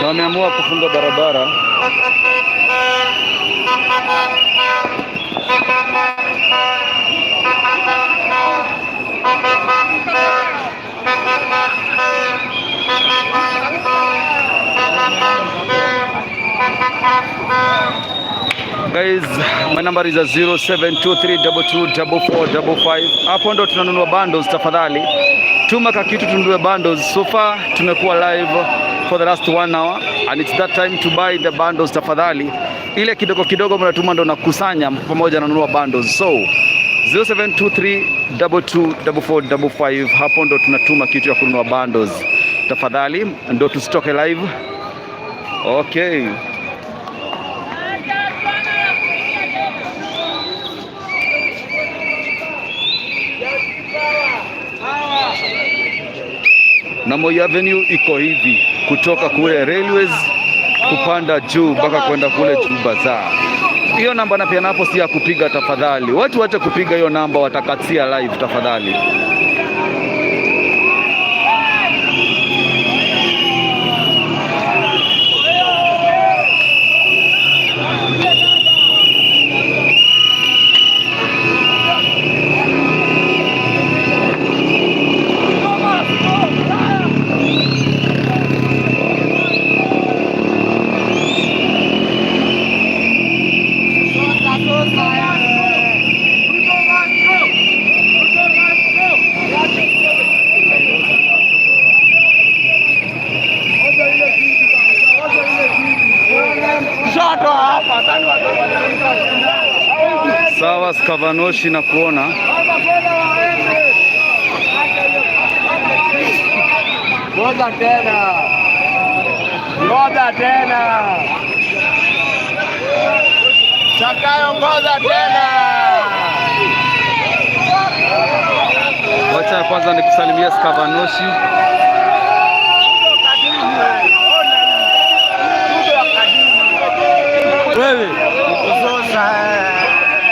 Na wameamua kufunga barabara. Guys, my number is 0723224455. Hapo ndo tunanunua bundles tafadhali. Tuma kakitu tununue bundles. So far tumekuwa live for the last one hour and it's that time to buy the bundles tafadhali. Ile kidogo kidogo mnatuma ndo nakusanya pamoja nanunua bundles. So 0723224455 hapo ndo tunatuma kitu ya kununua bundles. Tafadhali ndo tusitoke live. Okay. Na Moi Avenue iko hivi kutoka kule Railways kupanda juu mpaka kwenda kule juu Bazaar. Hiyo namba napeana hapo si ya kupiga tafadhali. Watu wache kupiga hiyo namba, watakatia live tafadhali. Sawa, Skavanoshi na kuona. Ngoja tena. Ngoja tena. Zakayo, ngoja tena. Wacha kwanza nikusalimia Skavanoshi. Wewe. Sasa.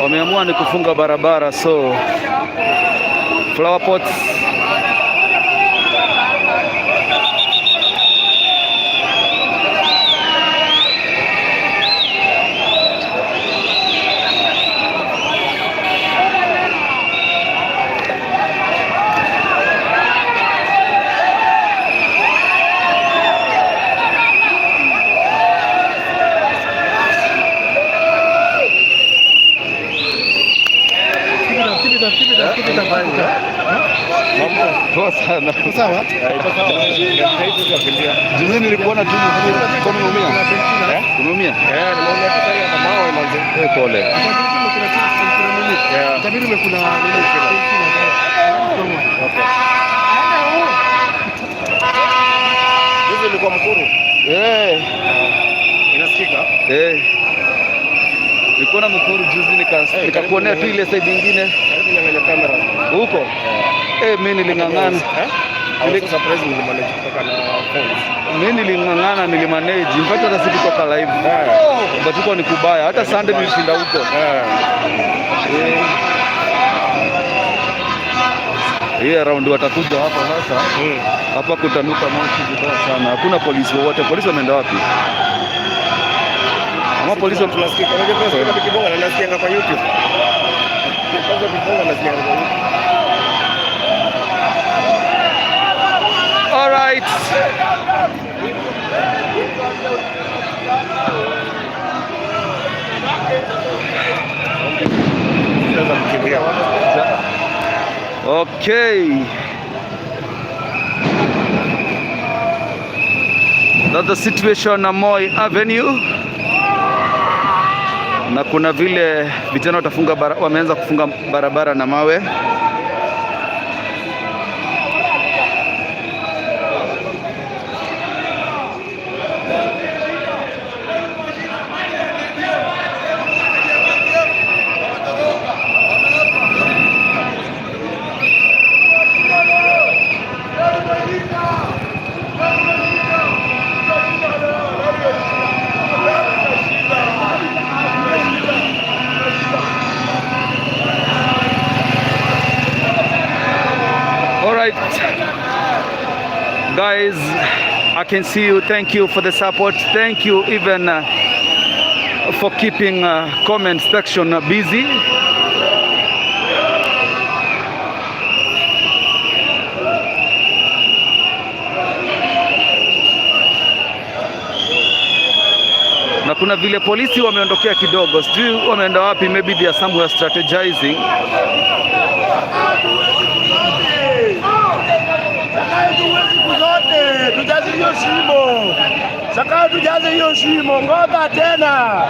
Wameamua ni kufunga barabara, so flower pots Poa sana. Sawa. Juzi nilikuona tu mkono umeumia. Umeumia? Eh, nimeona tu sasa mawe manze. Eh, pole. Itabidi umekula nini? Okay. Juzi ilikuwa Mkuru. Eh, Inasikika? eh. Nilikuwa na Mkuru juzi nikakuonea tu ile side nyingine Karibu nyang'anya kamera. huko. Eh, mimi niling'ang'ana. Eh? I was so surprised nilimanage kutoka na phones. Mimi niling'ang'ana, nilimanage. In fact hata sikutoka live. But huko ni kubaya. Hata Sunday nilishinda huko. Eh. Eh. Hii round watakuja hapa sasa. Hapa kutanuka moshi vibaya sana. Hakuna polisi wowote. Polisi wameenda wapi? Ama polisi Tunasikika. Unajua tunasikika tukibonga na nasikianga kwa YouTube. Kwanza ukibonga nasikianga kwa YouTube. All right. Sasa kukimbia. Okay. That's the situation na Moi Avenue. Na kuna vile vijana watafunga wameanza kufunga barabara na mawe. All right, guys, I can see you. Thank you for the support. Thank you even for keeping comment section busy. Na kuna vile polisi wameondokea kidogo, sijui wameenda wapi, maybe they are somewhere strategizing. Zakayo, tuwezi kuzote, tujaze hiyo shimo. Zakayo, tujaze hiyo shimo, ngoja tena.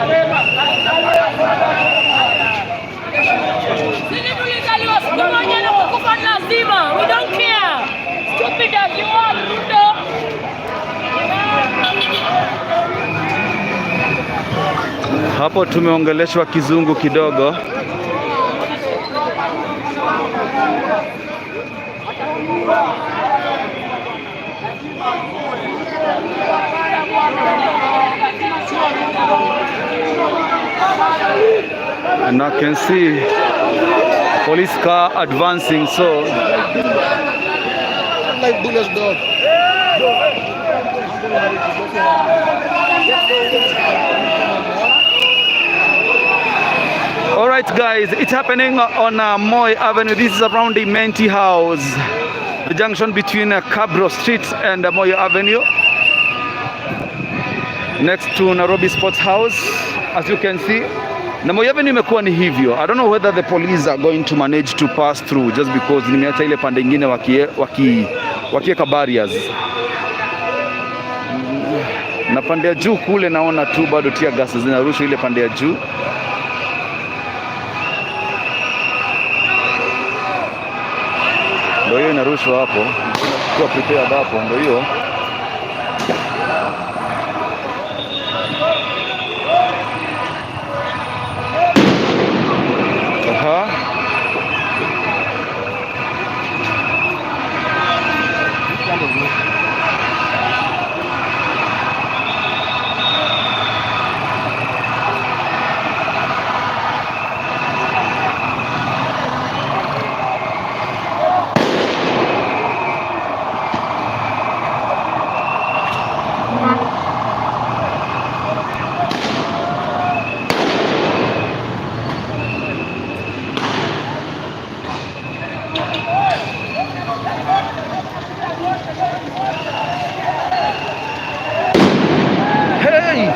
Sisi tulizaliwa siku moja na kukufa ni lazima. We don't care. Stupid as you are, Ruto. Hapo tumeongeleshwa kizungu kidogo. And I can see police car advancing, so Like bullets, dog. All right, guys, it's happening on Moi Avenue. This is around the Imenti House, the junction between Cabro Street and Moi Avenue, next to Nairobi Sports House, as you can see. Na Moi Avenue imekuwa ni hivyo. I don't know whether the police are going to manage to pass through just because nimeacha ile pande ingine wakiweka barriers. Na pande ya juu kule naona tu bado tear gas zinarushwa ile pande ya juu. Ndio hiyo inarushwa hapo, kuwa prepared hapo, ndio hiyo. Aha. Hey!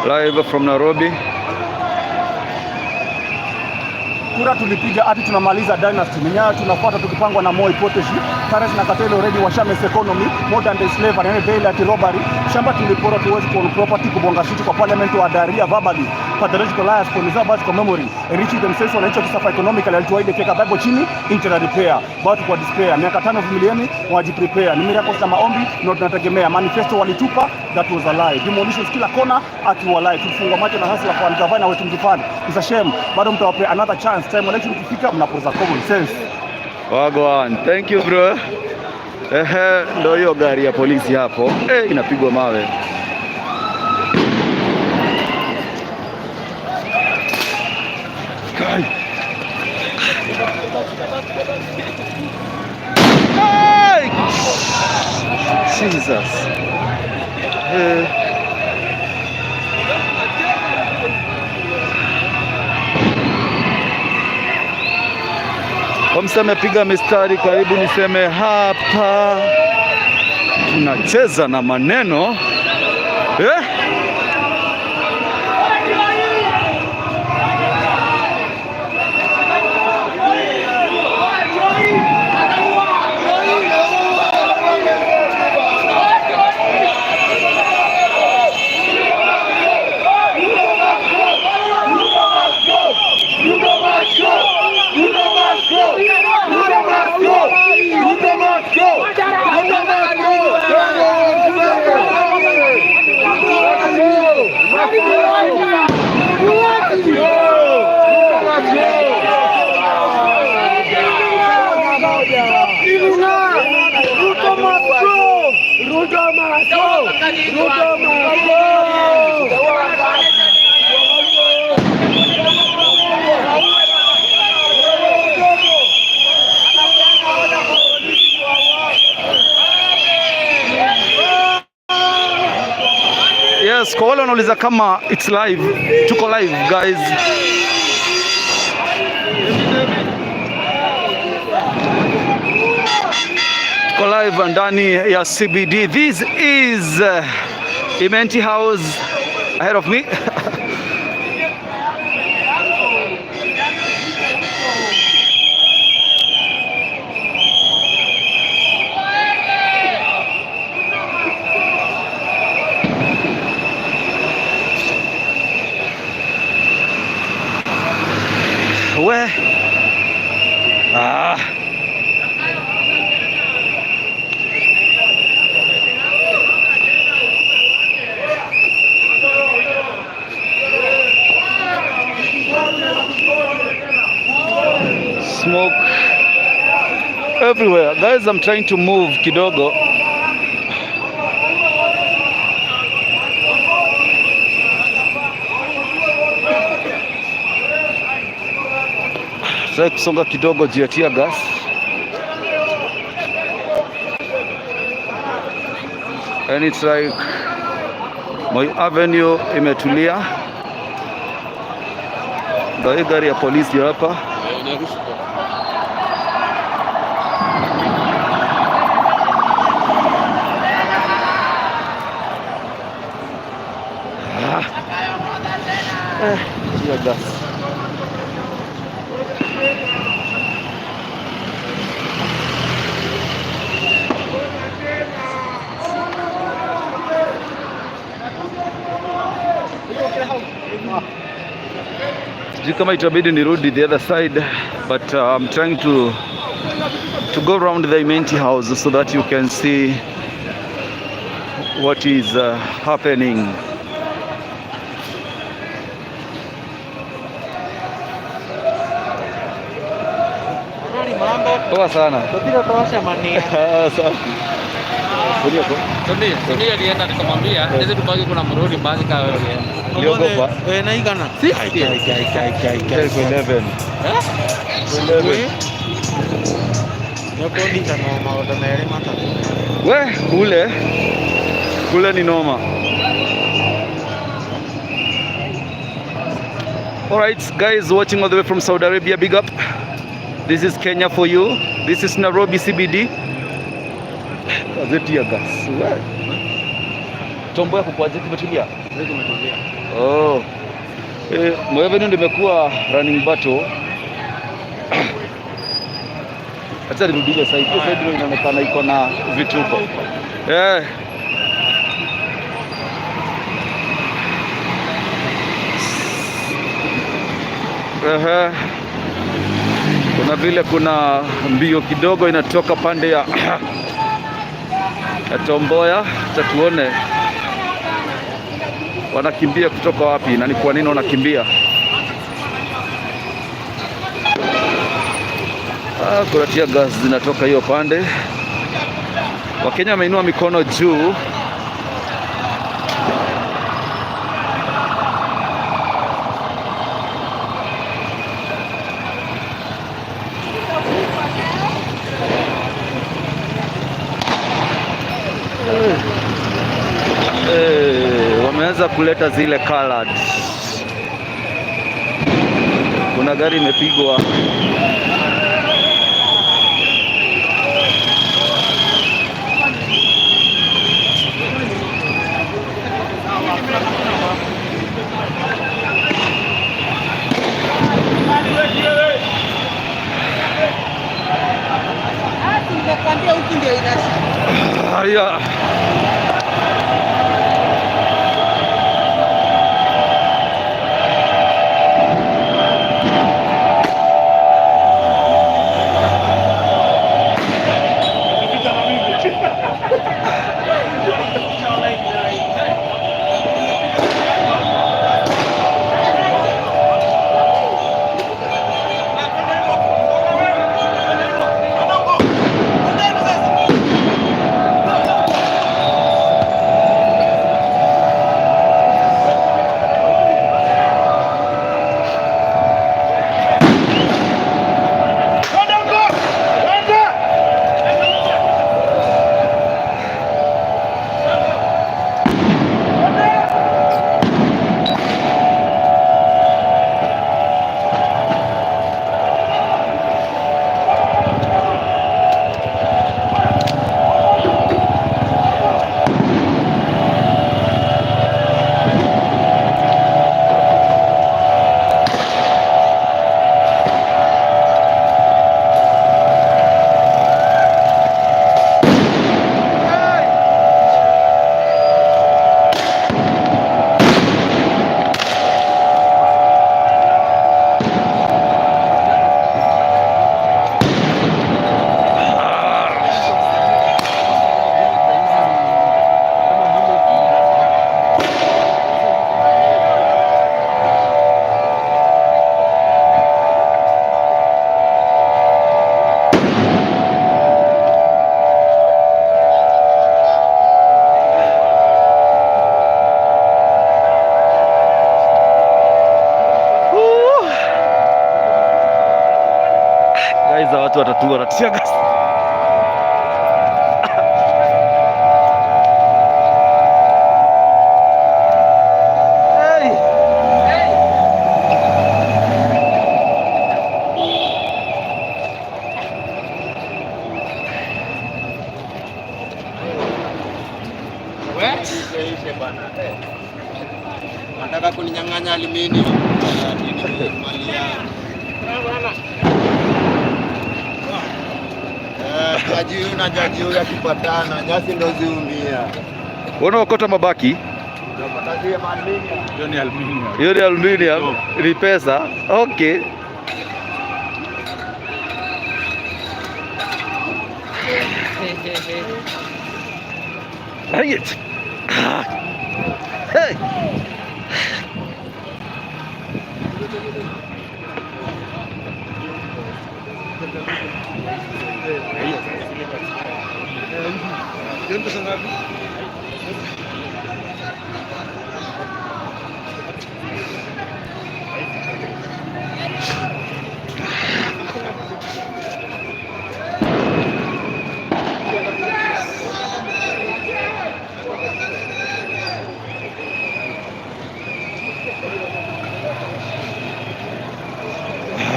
Live from Nairobi. Kura tulipiga ati tunamaliza dynasty. Minyayo tunafuata tukipangwa na Moi Poteshi. Tares na Katelo already washamess economy, modern day slavery, yani daylight robbery. Shamba tulipora tuwezi kuown property, kubonga shit kwa parliament wa daria verbally. Pathological liars kuongeza basi kwa memory. Enriching themselves, wananchi wakisuffer economically. Alituahidi keka Bible chini, internet repair. Bado kwa despair. Miaka 5 vumilieni, wajiprepare. Ni miracles na maombi ndio tunategemea. Manifesto walitupa, that was a lie. Demolitions kila kona, ati walai. Tulifungwa macho na hustler kwa gavana wetu mjifani. It's a shame. Bado mtawapea another chance. Time election ikifika mnapoza common sense. Wagwan. Thank you, bro. Ehe, ndo hiyo gari ya polisi hapo. Eh, inapigwa mawe. Kai. Hey! Jesus. Eh. Homsa amepiga mistari karibu niseme hapa tunacheza na maneno, eh? Ruto must go! Ruto must go! Ruto must go! Ruto must go! Ruto must go! Must go! Ruto must go! Ruto must go! Ruto must go! Ruto must go! Yes, kwa wale wanauliza kama it's live, tuko live, guys. Tuko live ndani ya CBD. This is Imenti House. Ahead of me. Where? Ah. Smoke everywhere. Guys, I'm trying to move kidogo. Try kusonga kidogo juu ya tear gas. And it's like Moi Avenue imetulia. Ndio hii gari ya polisi hapa. Ah. Eh, tear gas. Sijui kama itabidi nirudi the other side, but I'm trying to go round the Imenti House so that you can see what is happening. Poa sana. Safi. Sonia alienda nikamwambia hizi tubaki kuna mrudi basi kawa wewe ulienda. Niliogopa. Eh, naigana. 11. Eh? 11. Nĩũkũndita no maũndũ merĩ matatũ. We, kule kule ni noma. All right, guys watching all the way from Saudi Arabia, big up. This is Kenya for you. This is Nairobi CBD. Gazeti ya gas. We. Tom Mboya kuko kumetulia? Oh. Eh, Moi Avenue ndio imekuwa running battle. Acha nirudi ile side. Hiyo side ndio inaonekana iko na vituko. Eh. Ehe. Kuna vile kuna mbio kidogo inatoka pande ya Tom Mboya. Acha tuone wanakimbia kutoka wapi na ni kwa nini wanakimbia. Ah, kuna tear gas zinatoka hiyo pande. Wakenya wameinua mikono juu. Eh, wameanza kuleta zile colored. Kuna gari imepigwa. Nimekwambia huku ndio inashika. Haya. Tukimaliza watu watatua na tear gas. Hey! Ishe bana. Nataka kuninyang'anya aluminium. Mali yangu. Eh, jaji huyu na jaji huyu akipatana, nyasi ndo ziumia. Unaokota mabaki? Hiyo ni aluminium. Hiyo ni aluminium, ni pesa. Okay. Hey. Ah. Hey.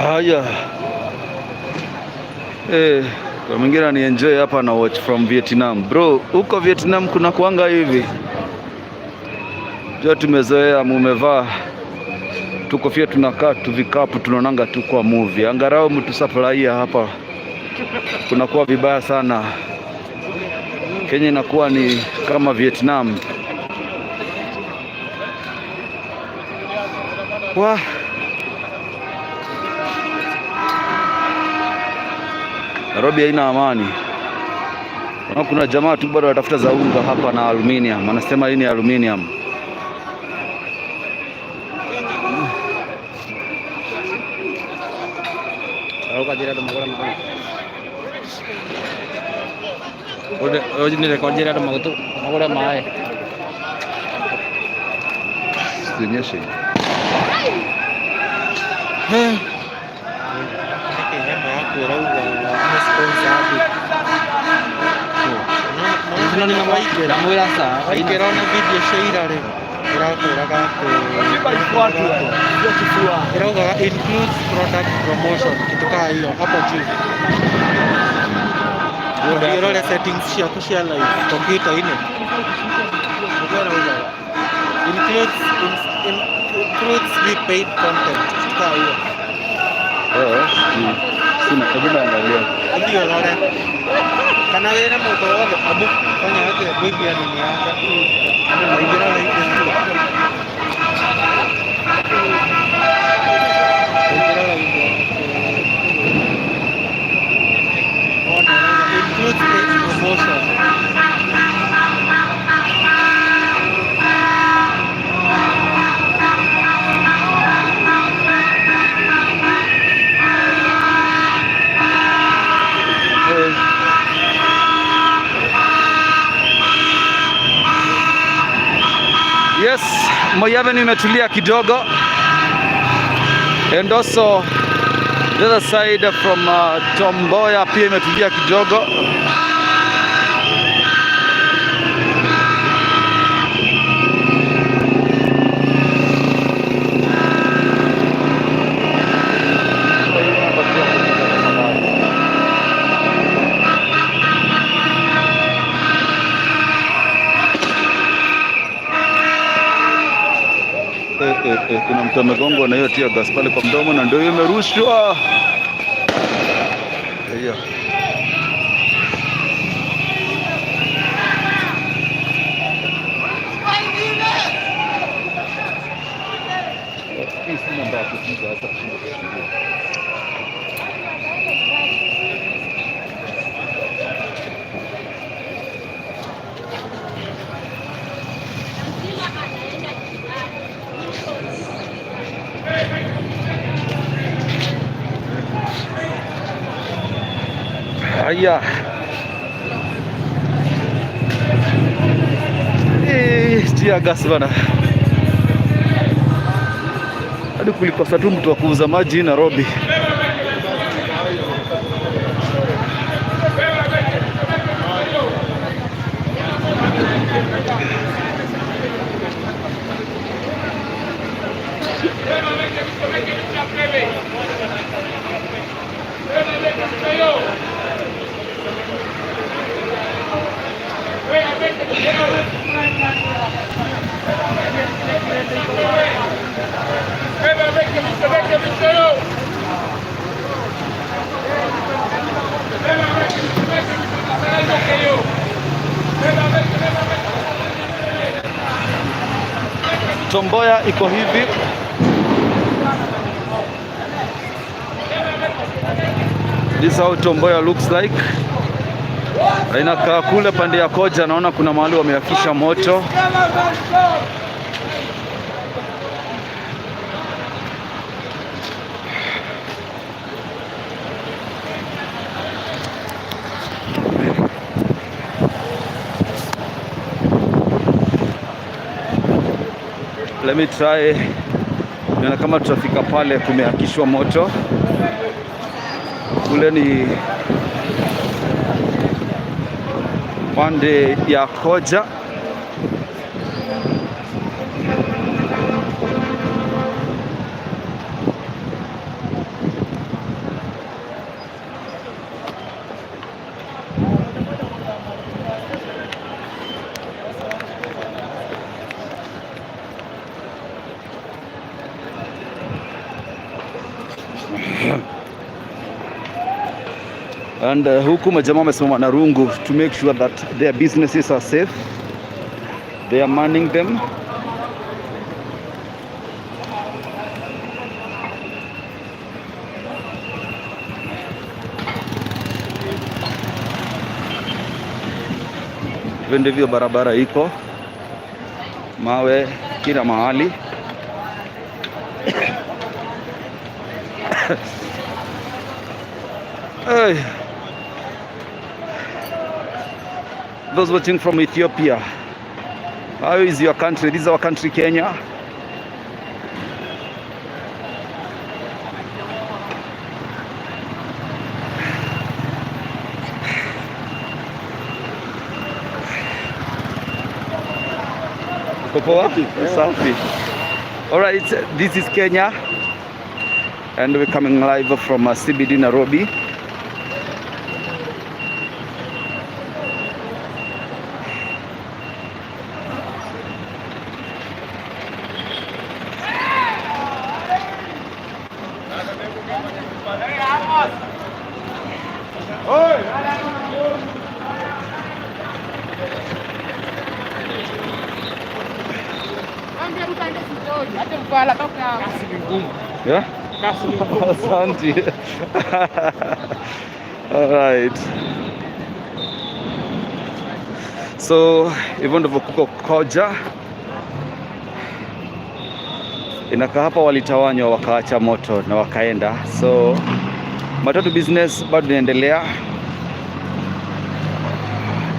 Haya. Eh, kwa mwingine ni enjoy hapa na watch from Vietnam. Bro, huko Vietnam kuna kuanga hivi. Jua tumezoea mumevaa tukofia tunakaa tu vikapu tunaonanga tu kwa movie. Angalau mtusupply hapa. Kunakuwa vibaya sana. Kenya inakuwa ni kama Vietnam. Wah. Nairobi haina amani. Na kuna jamaa tu bado wanatafuta za unga hapa na aluminium. Anasema hii ni aluminium. Record jira magutu magura mae. Sinyeshe. Yako ĩrauga nĩ sponsored. Ndamwĩra ca. Waingĩra ona video cia ira rĩ, ĩrakwĩraga atĩ ĩraugaga includes product promotion, kitu kaa hiyo hapo juu. Ũthiĩ ũrore settings ciaku cia live computer-inĩ. Nĩguo ĩraugaga includes with paid content, kitu kaa hiyo. Eh, sina, hebu naangalia. Ũthiĩ ũrore kana wĩre mũndũ wothe abu fanya atĩa ngũigua nini yake waingĩra live yaku, waingĩra live yaku wone ĩrauga includes paid promotion. Eh. Yes, Moi Avenue imetulia kidogo. And also the other side from Tom Mboya pia imetulia kidogo. Eh, eh, eh, kuna mtu amegongwa na hiyo tear gas pale kwa mdomo na ndio hiyo imerushwa. Hiyo. Hii si namba ya kupiga hata kushinda kukimbia. Haya. Eh, tear gas bana. Hadi kulikosa tu mtu wa kuuza maji Nairobi. Tom Mboya iko hivi. This is how Tom Mboya looks like. Inakaa kule pande ya Koja, naona kuna mahali wameakisha moto. Let me try. Niona kama tutafika pale, kumeakishwa moto kule, ni pande ya Koja. And huku majamaa wamesimama na rungu to make sure that their businesses are safe. They are manning them. Hivyo ndivyo barabara iko, mawe kila mahali. Hey. Those watching from Ethiopia, how is your country? This is our country, Kenya. Uko poa? Safi. All right, this is Kenya, and we're coming live from CBD Nairobi. Yeah? Asante. All right. So hivyo ndivyo kuko Koja. Inakaa hapa walitawanywa wakaacha moto na wakaenda. So matatu business bado inaendelea.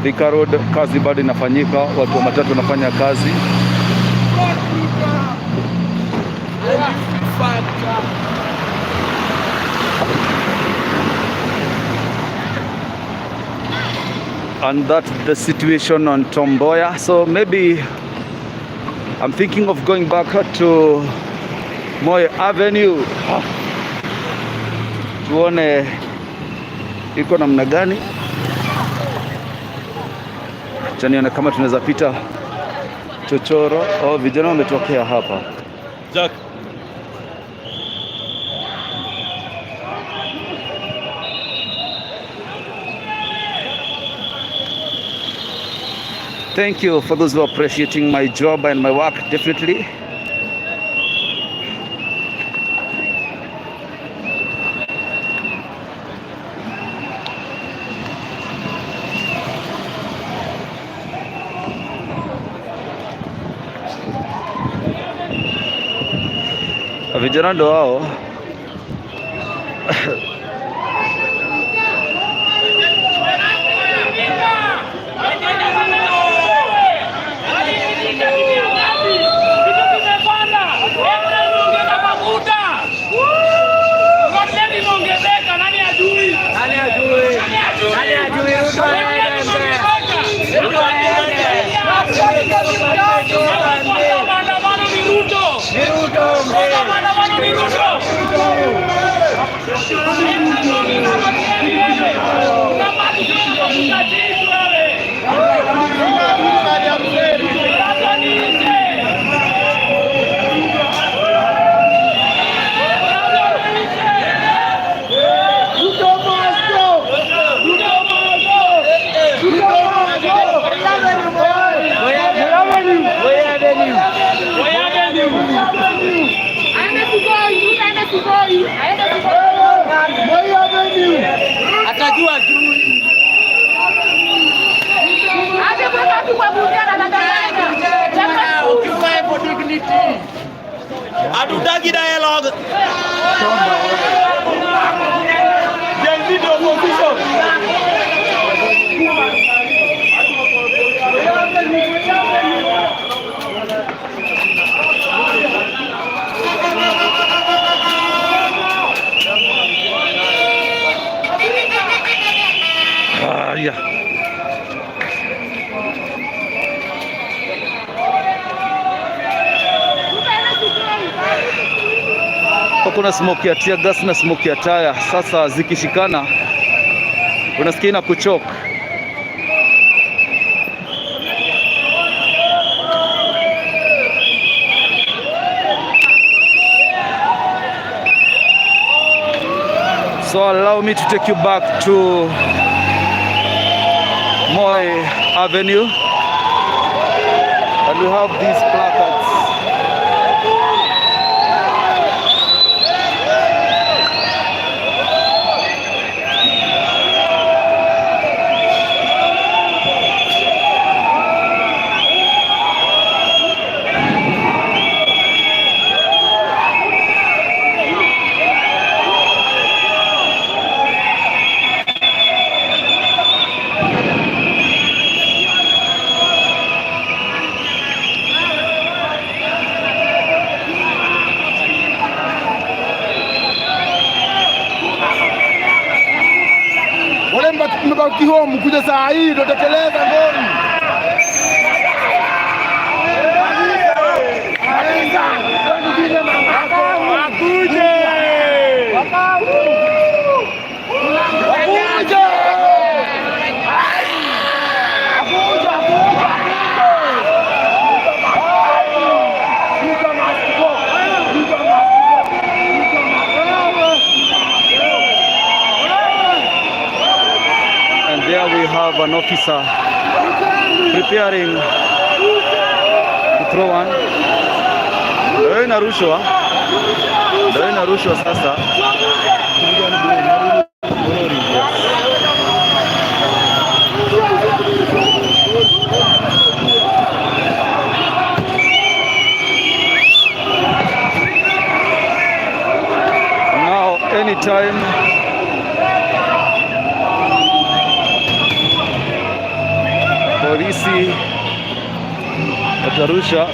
Thika Road kazi bado inafanyika, watu wa matatu wanafanya kazi. And that's the situation on Tom Mboya. So maybe I'm thinking of going back to Moi Avenue. Tuone iko namna gani. Acha nione kama tunaweza pita chochoro. Oh, vijana wametokea hapa. Jack. Thank you for those who are appreciating my job and my work, definitely. Vijana ndo hao. Vitu vimepanda, imeongeza mafuta, petroli imeongezeka, nani ajui? Nani ajui? Nani ajui? Ruto aende mzee. Ruto aende. Aende Sugoi, Ruto aende Sugoi, aende Sugoi. Atajua juu. Aje kuweka watu kwa gunia na anadanganya. Occupy for dignity. Hatutaki dialogue. Gen Z to opposition. Haya. Ruto aende Sugoi. Kuna smoke ya tear gas na smoke ya taya. Sasa zikishikana unasikia ina kuchoke. So allow me to take you back to Moi Avenue, and we have these placards. Wale mmebaki home kuja saa hii ndio tekeleza ngori. Akuje. Wakuje! Akuja, akuja, akuja! Ruto must go. Ruto must go. Ruto must go. And there we have an officer preparing to throw one. Ndio inarushwa, ndio inarushwa sasa. Yes. Now, anytime polisi watarusha.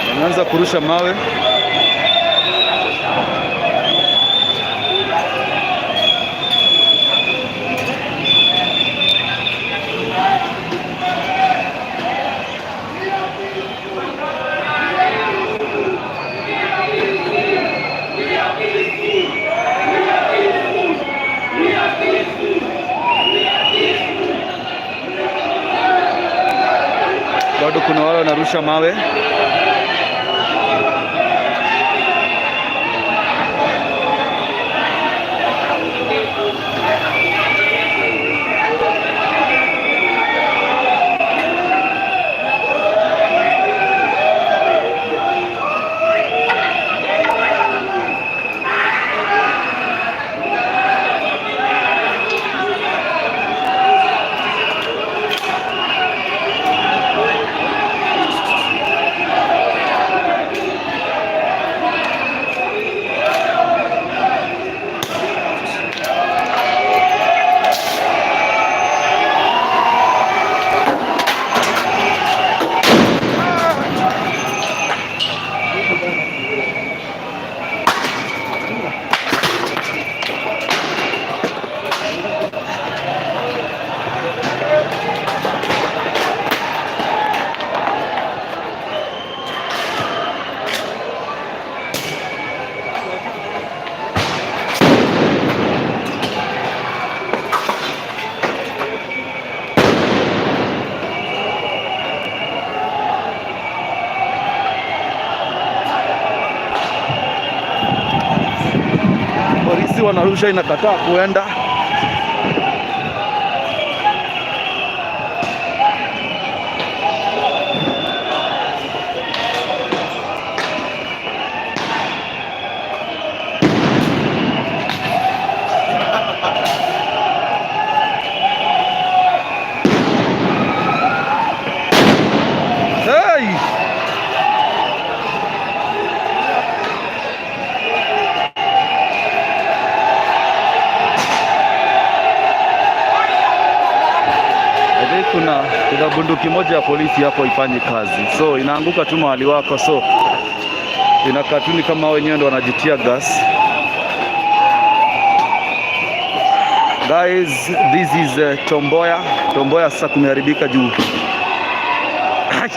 Wameanza kurusha mawe. Bado kuna wale wanarusha mawe. Polisi wanarusha, inakataa kuenda. Hey! I think kuna bunduki moja ya polisi hapo haifanyi kazi, so inaanguka tu mahali wako, so inakaa tu ni kama wenyewe ndo wanajitia gas. Guys, this is Tom Mboya. Tom Mboya sasa kumeharibika juu. Ai!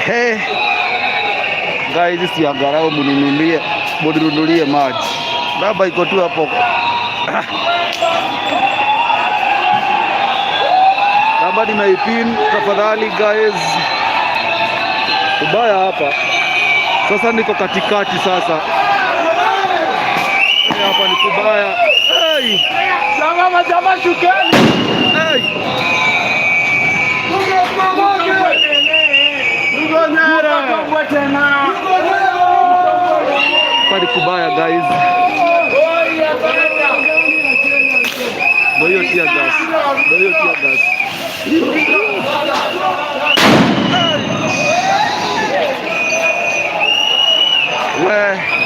Hey. Guys, si angalau muninunulie maji. Baba iko tu hapo. Ah. Namba nimeipin tafadhali guys. Ubaya hapa. Sasa niko katikati sasa. Hapa ni kubaya. Hey! Jamaa jamaa shukeni. Hey! Tuko nyara. Tena. Hapa ni kubaya, guys. Ndio hiyo tear gas. Ndio hiyo tear gas. We.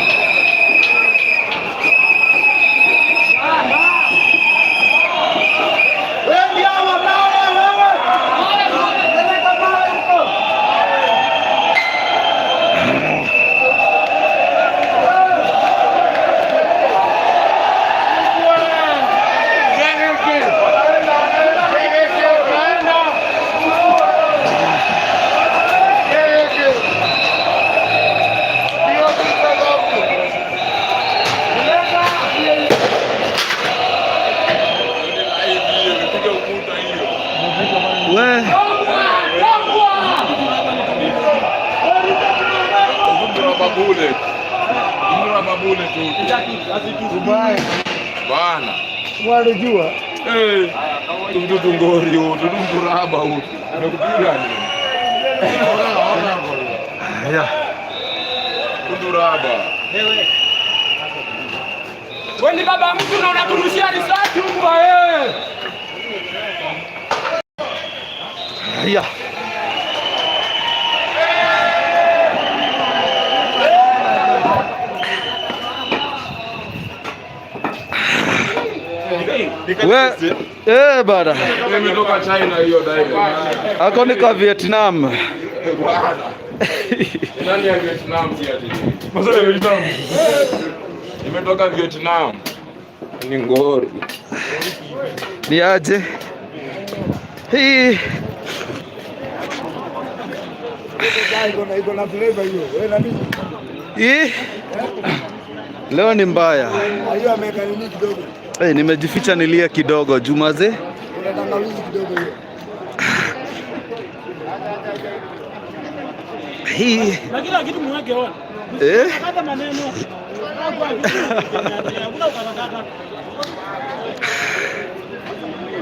We. Rubber bullet. Rubber bullet tu. Bana. Walijua. Eh. Mtoto ngori huyu, mtoto raba huyu. Nakupiga nini? Yeah. Mtoto raba. Wewe ni baba mtu na unaturushia risasi huku wewe. Yeah. We, bana. Imetoka China hiyo direct. Ako ni ka Vietnam. Bana. Nani ya Vietnam si ati? Masala ya Vietnam. Imetoka Vietnam. Ni ngori. Ni aje? Hii Iko na flavor hiyo. Wewe na mimi. Hii leo ni mbaya. Hiyo ameweka nini kidogo. Hey, nimejificha nilie kidogo Jumaze. Kuna tangawizi kidogo hiyo. Hii Na kila kitu muweke on. Eh? Hata maneno. Hakuna ukatakata.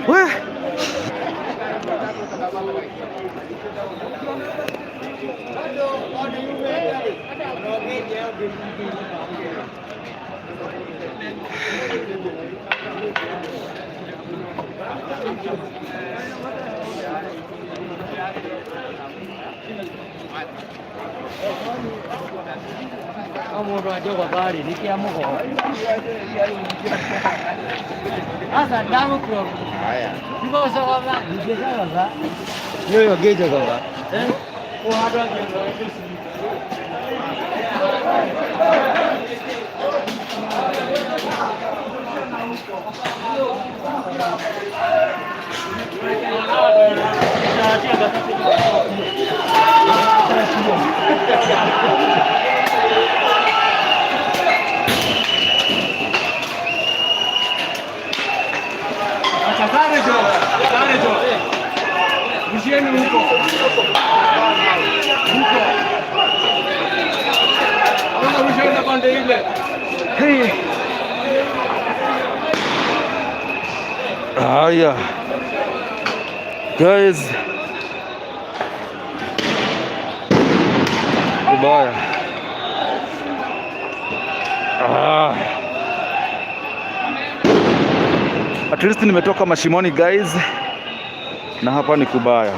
We. Omundu aje babali nikiamuho. Sasa ndamu pro. Haya. Niko sawa ba, nige sawa ba. Yo yo gejo baba. Eh? Ko hado Hey. Haya guys, ubaya. Ah. At least nimetoka mashimoni guys, na hapa ni kubaya.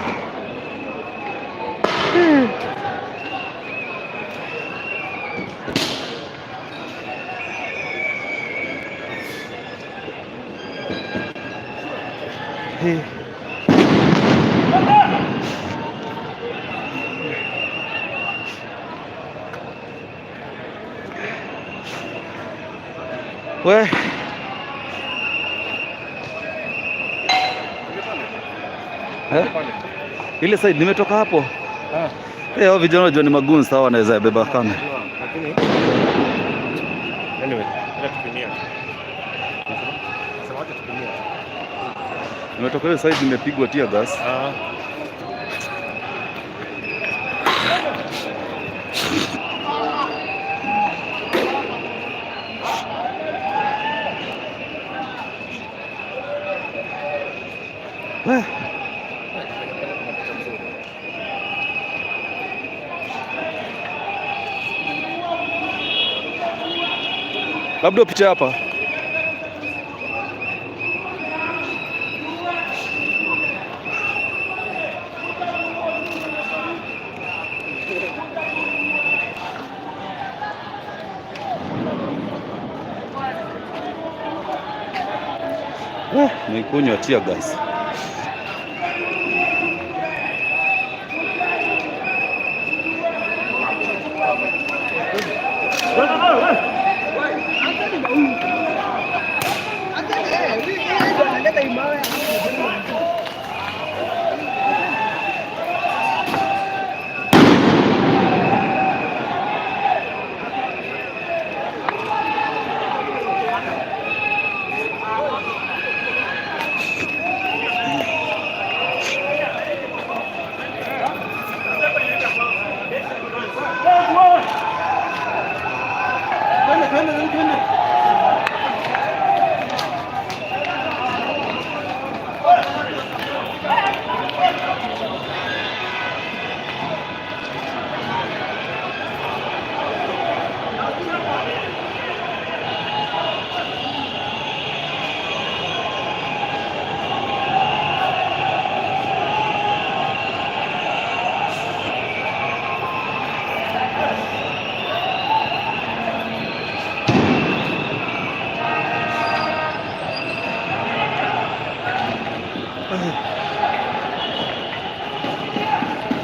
Hey. We. Eh? Ile side nimetoka hapo. Eh, hao vijana wajua ni magoons sawa, wanaweza beba kamera. Lakini anyway, acha tupimie. Sema acha tupimie. Nimetoka ile side nimepigwa tear gas. Ah. We. Labda upite hapa. Nikunywa tear gas.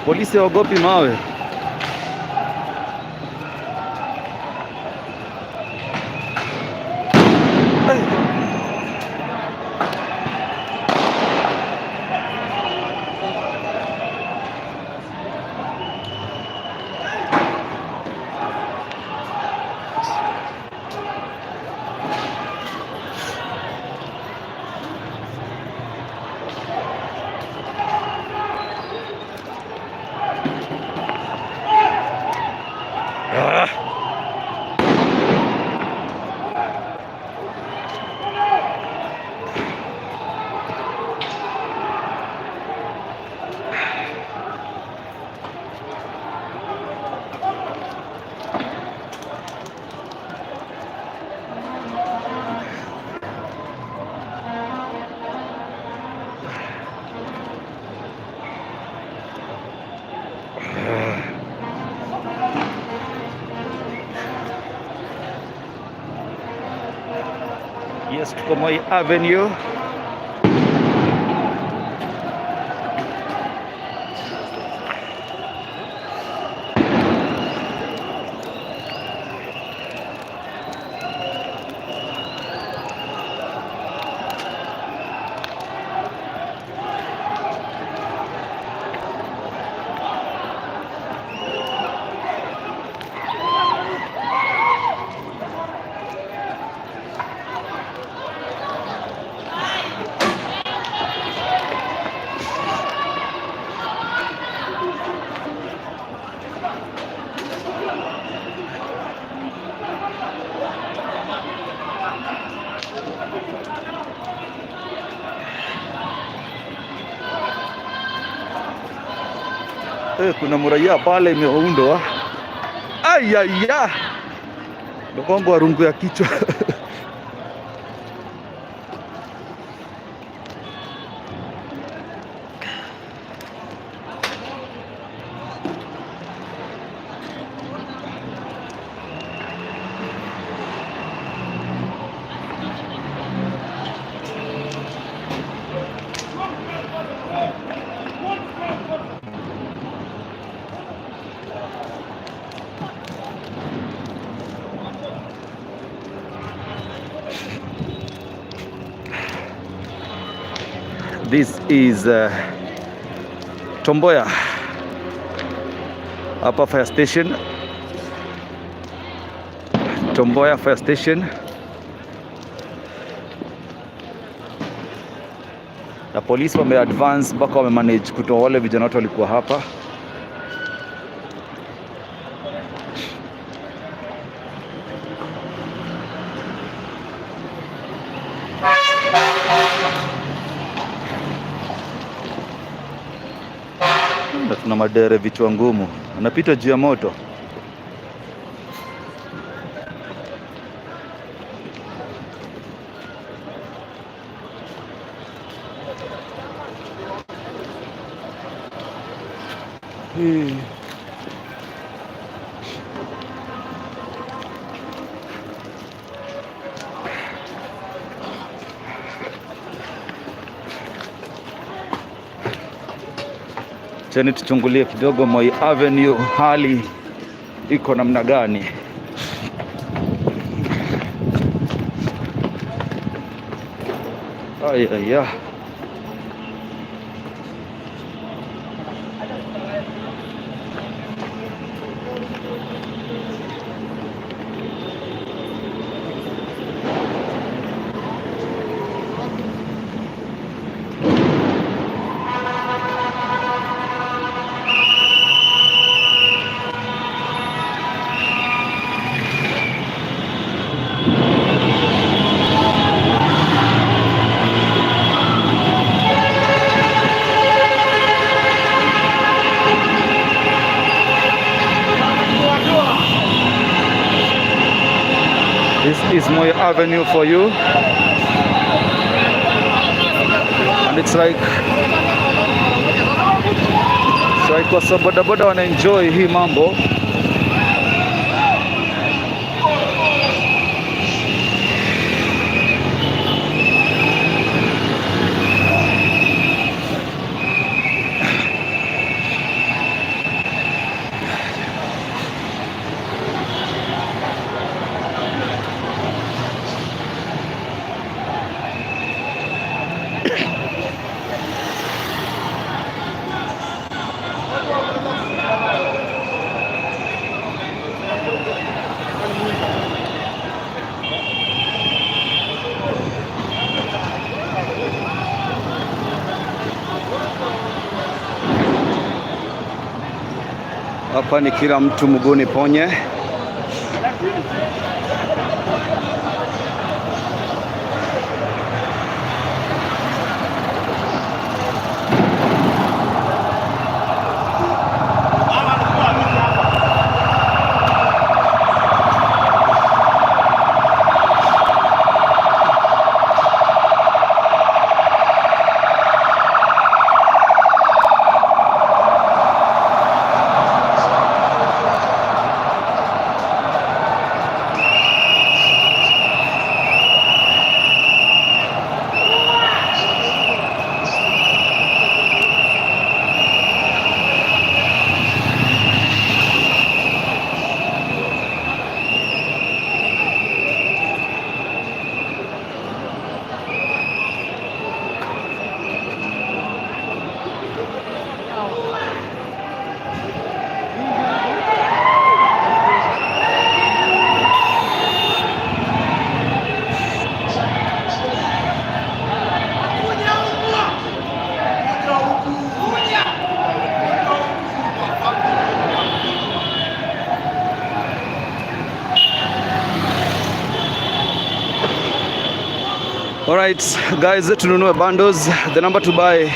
Polisi hawaogopi mawe. Yes, tuko Moi Avenue. Kuna muraia pale imeundwa. Ayaya, mgongo wa rungu ya kichwa. This is Tom Mboya hapa fire station, Tom Mboya fire station, na polisi wame advance mpaka wame manage kutoa wale vijana wote walikuwa hapa. Na tuna madere vichwa ngumu, anapita juu ya moto. Cheni tuchungulie kidogo Moi Avenue, hali iko namna gani? Ay, ay. This is Moi Avenue for you. And it's like kwa bodaboda wana enjoy hii mambo. Hapa ni kila mtu mguuni ponye. Alright guys, tununue bundles. The number to buy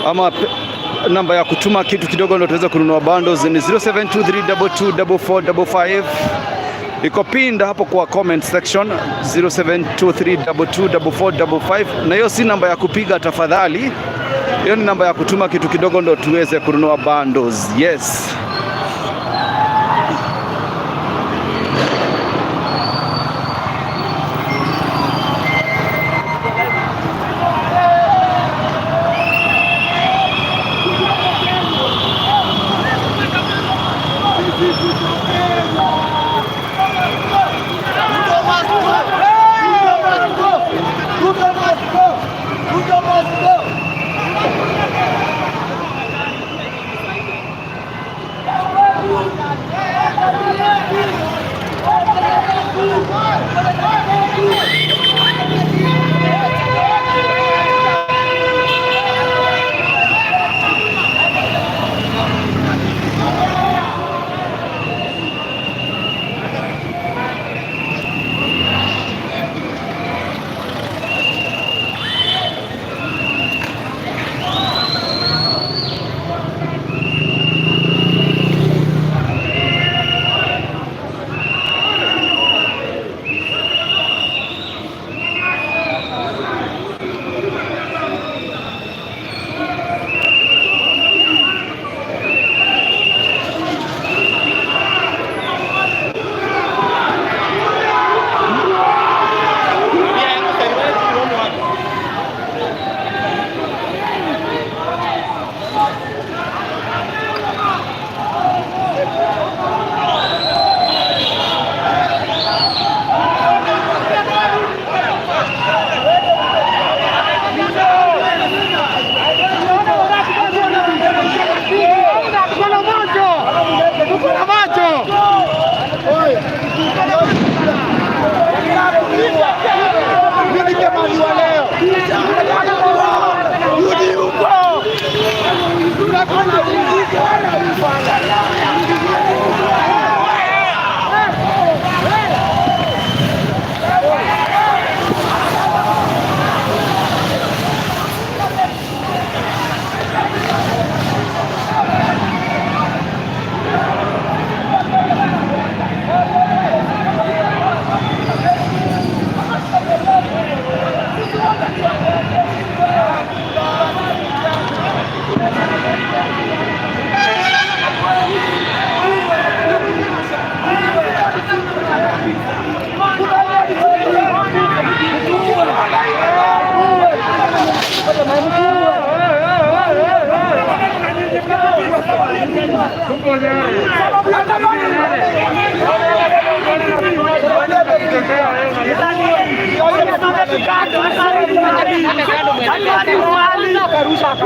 ama namba ya kutuma kitu kidogo ndio tuweze kununua bundles ni 0723224455. Iko pinned hapo kwa comment section, 0723224455, na hiyo si namba ya kupiga tafadhali. Hiyo ni namba ya kutuma kitu kidogo ndio tuweze kununua bundles. Yes. Ruto must go! Ruto must go! Ruto must go! Ruto must go! Tuko na macho. Mimi ningemaliwa leo. Rudi huko. Tunakwenda.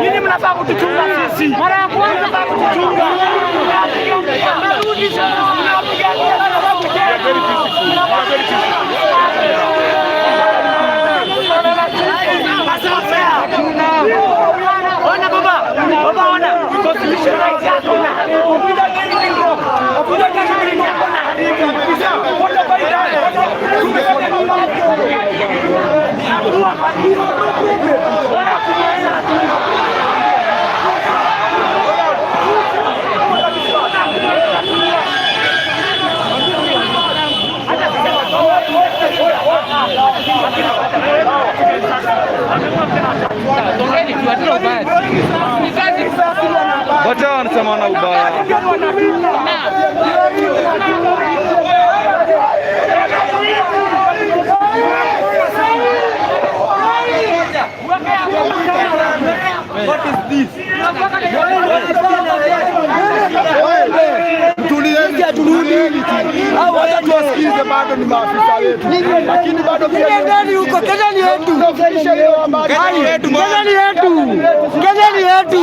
Nini mnafaa kutuchunga sisi? Mara ya kwanza kutuchunga. Ona baba, baba ona. Constitution rights yako na. Ukija anything wrong. Ukija anything wrong. What have I done? But hao wanasema wana ubaya. Tulieni, tulieni tu. Hao wacha tuwasikize, bado ni maafisa wetu. Lakini bado pia Nendeni huko, Kenya ni yetu. tunafikisha hiyo habari. Kenya ni yetu. Kenya ni yetu.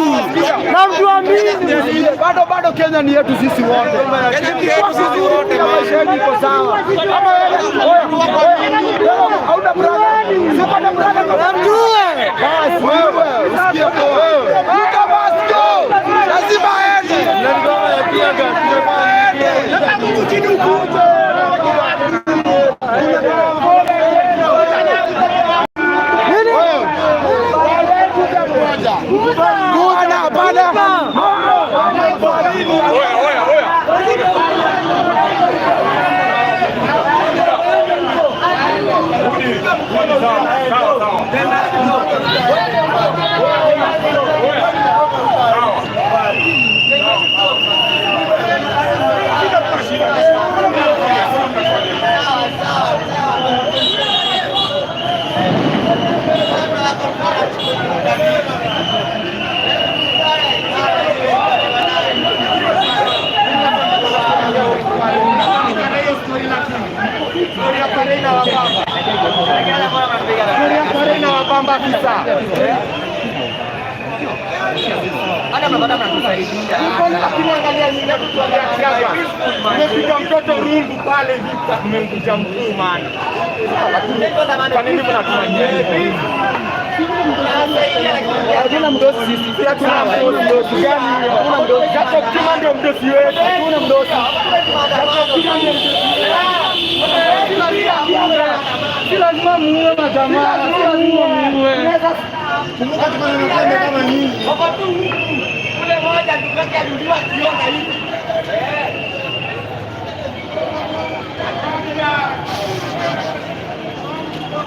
Na mtuamini. Bado bado Kenya ni yetu sisi wote. Kenya ni yetu sisi wote. Maisha yetu iko sawa. Kama wewe hauna brother, siko na brother kwa Mjue. Basi wewe usikie kwa wewe. Ruto must go. Lazima aende. Aende. Mungu chini ukuje. kabisa. Tumepiga mtoto rungu pale hivi, tumemvunja mguu man. Kwa nini mnatufanyia hivi? Hakuna mdosi sisi. Hatuna mdosi gani? Hakuna mdosi. Jacob Juma ndio mdosi wetu. Hakuna mdosi. Jacob Juma ndio mdosi. Si lazima muue majamaa. Si lazima muue. Kumbuka tuko na kama nyinyi. Ule moja tukake aliuliwa akiona hivi.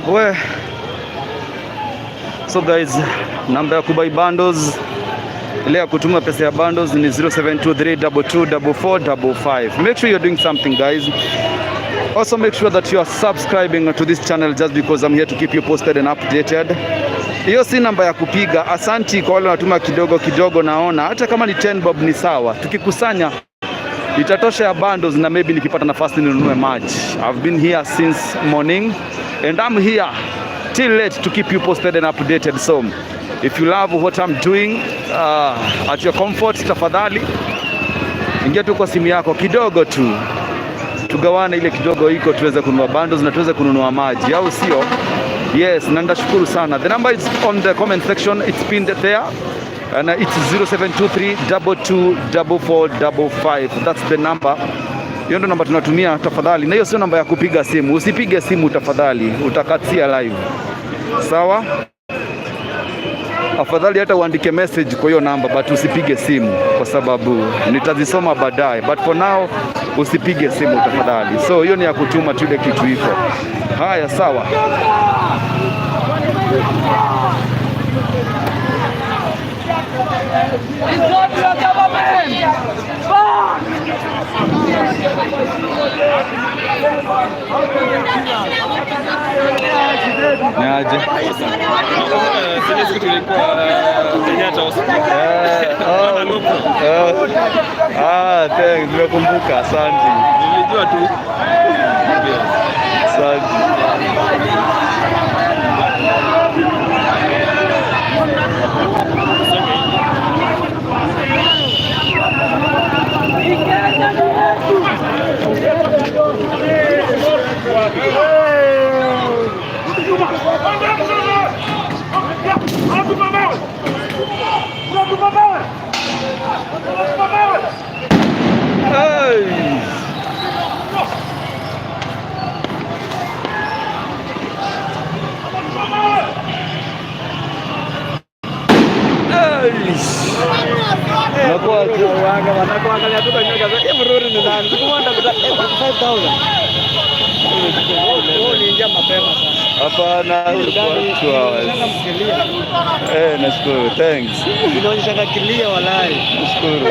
We. So guys, namba ya kubuy bundles, ile ya kutuma pesa ya bundles ni 0723224455. Make sure you're doing something, guys. Also make sure that you are subscribing to this channel just because I'm here to keep you posted and updated. Hiyo si namba ya kupiga. Asanti kwa wale wanatuma kidogo kidogo, naona hata kama ni 10 bob ni sawa. Tukikusanya itatosha ya bundles na maybe nikipata nafasi ninunue maji. I've been here since morning and I'm here till late to keep you posted and updated. So if you love what I'm doing, at your comfort, tafadhali ingia tu kwa simu yako kidogo tu, tugawane ile kidogo iko tuweze kununua bundles na tuweze kununua maji, au sio? Yes, na ndashukuru sana. The number is on the comment section, it's pinned there and it's 0723224455. That's the number. Hiyo ndo namba tunatumia tafadhali, na hiyo sio namba ya kupiga simu. Usipige simu tafadhali, utakatia live. Sawa? Afadhali hata uandike message kwa hiyo namba, but usipige simu kwa sababu nitazisoma baadaye, but for now usipige simu tafadhali. So hiyo ni ya kutuma tu ile kitu iko. Haya, sawa. It's not your government. Fuck! Ni aje? Zile siku tulikuwa Kenyatta Hospital. Eh, oh, ah, thanks, nimekumbuka. Asante. Nilijua tu. Asante. Hey! Hey! Nakuwa Wanakuangalia tu kwa nyoka, eh, mruri ni nani? Siku moja ndakuta 45,000. Wewe uliingia mapema sana. Hapana, ilikuwa 2 hours. Mkilia. Eh, nashukuru. Thanks. Inaonyesha kilio walai. Nashukuru.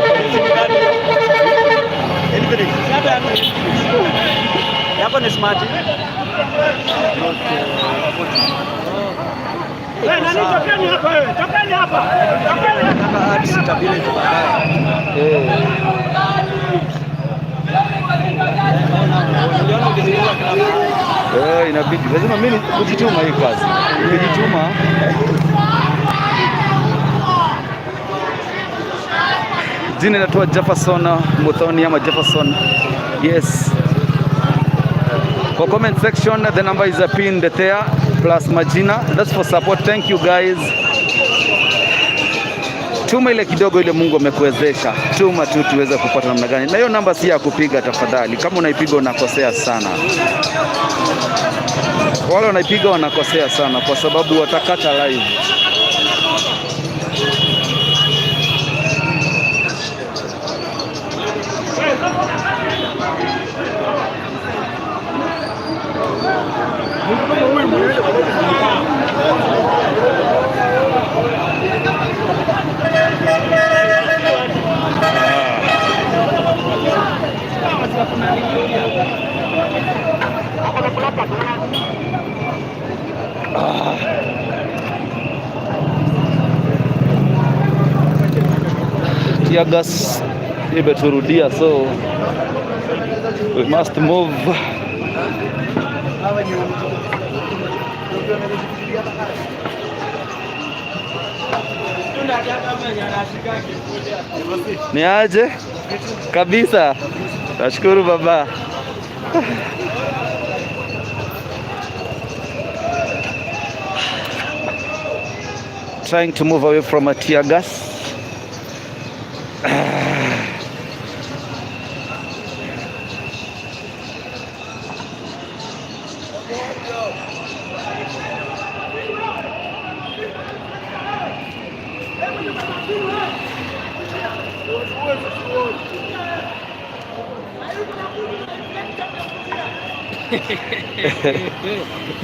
Infinix. Hata yako Infinix. Yako ni smart. Okay. Nani, tokeni hapa wewe, tokeni hapa. Tokeni hapa. Nataka add stability baadaye. Eh. Niliona ukizungumza kila mtu. Eh, inabidi lazima mimi kujituma hii kazi. Kujituma. Jina inaitwa Jefferson Muthoni ama Jefferson. Yes. For comment section, the number is pinned there plus majina. That's for support. Thank you, guys. Tuma ile kidogo ile Mungu amekuwezesha, tuma tu tuweze kupata namna gani. Na hiyo namba si ya kupiga tafadhali. Kama unaipiga unakosea sana. Wale wanaipiga wanakosea sana kwa sababu watakata live. Tear gas imeturudia, so we must move. Ni aje? Kabisa. Nashukuru baba. Trying to move away from a tear gas.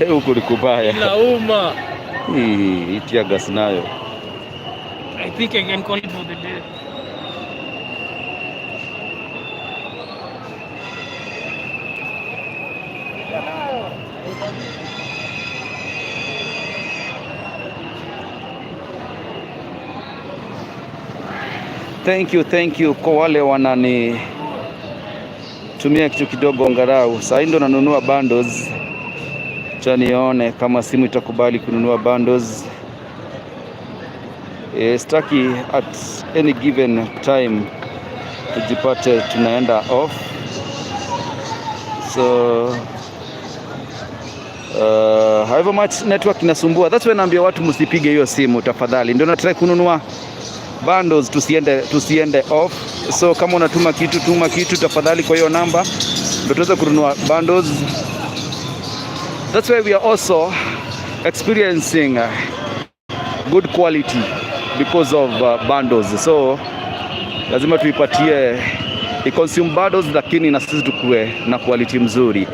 Huku ni kubaya. Inauma. Hii tear gas nayo. I think I can call it for the day. Thank you, thank you kwa wale wanani tumia kitu kidogo angalau. Saa hii ndo nanunua bundles. Cha nione kama simu itakubali kununua bundles. Sitaki at any given time tujipate tunaenda off. So however much network inasumbua, that's why naambia watu msipige hiyo simu tafadhali. Ndio na try kununua bundles tusiende off. So kama unatuma kitu, tuma kitu tafadhali kwa hiyo namba ndio tuweze kununua bundles. That's why we are also experiencing good quality because of bundles. So lazima tuipatie i-consume bundles, lakini na sisi tukue na quality mzuri.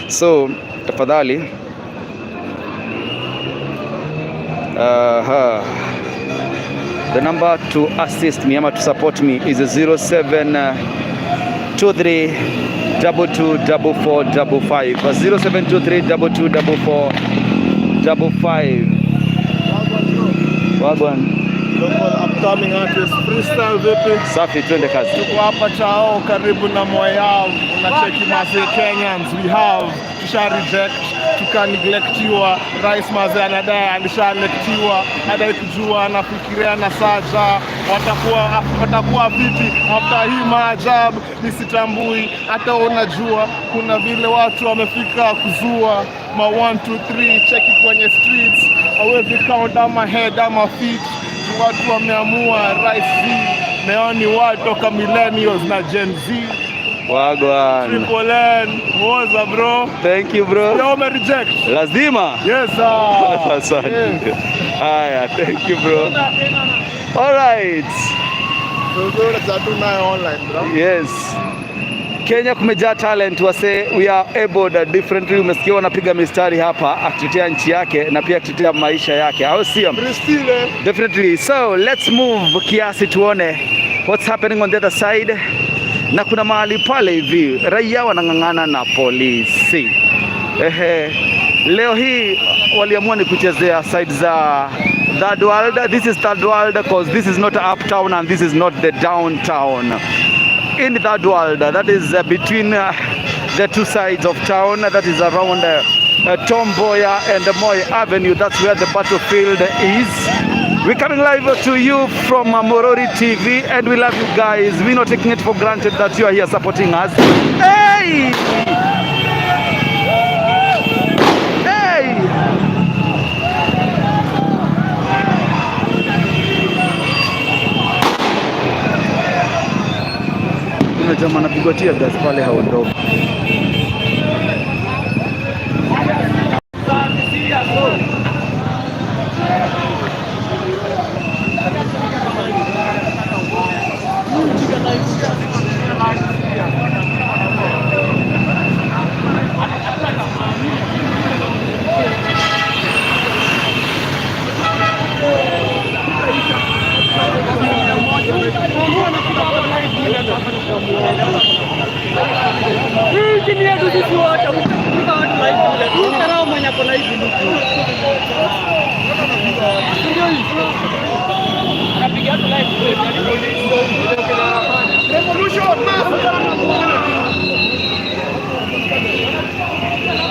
So tafadhali. The number to assist me ama to support me is 0723 224455, 0723 224455. Wagwan. Local upcoming artist freestyle vipi? Safi, twende kazi. Tuko hapa Chao karibu na Moyao, unacheki maze Kenyans we have tusha reject tuka neglectiwa. Rais maze anadai alishaelektiwa, adai kujua anafikiria na saja watakuwa vipi after hii maajabu. Nisitambui hata unajua kuna vile watu wamefika kuzua ma 1 2 3 cheki kwenye streets, hawezi count ama head ama feet, watu wameamua rais Z leo ni watu toka millennials na Gen Z. Wagwan. Triple N, Moza bro. Thank you bro. Leo ume reject. Lazima. Yes sir. Asante. Yes. Haya, thank you bro. All right. Online bro. Yes. Kenya kumejaa talent wase, we are able differently. Umesikia wanapiga mistari hapa akitetea nchi yake na pia akitetea maisha yake, au sio? Freestyle. Definitely. So let's move kiasi tuone what's happening on the other side. Na kuna mahali pale hivi raia wanang'ang'ana na polisi. Ehe, leo hii waliamua ni kuchezea side za third world. This is third world because this is not uptown and this is not the downtown. In third world, that is between the two sides of town, that is around Tom Mboya and Moi Avenue. That's where the battlefield is. We're coming live to you from Morori TV, and we love you guys. We're not taking it for granted that you are here supporting us. Hey! Hey! Kuna jamaa anapigwa tear gas pale haondoki. Hii ni yetu sisi wote. Mtakuta watu live kule. Tutarao mwenye ako na hizi ndugu. Ndio hivi. Napiga watu live kule. Revolution.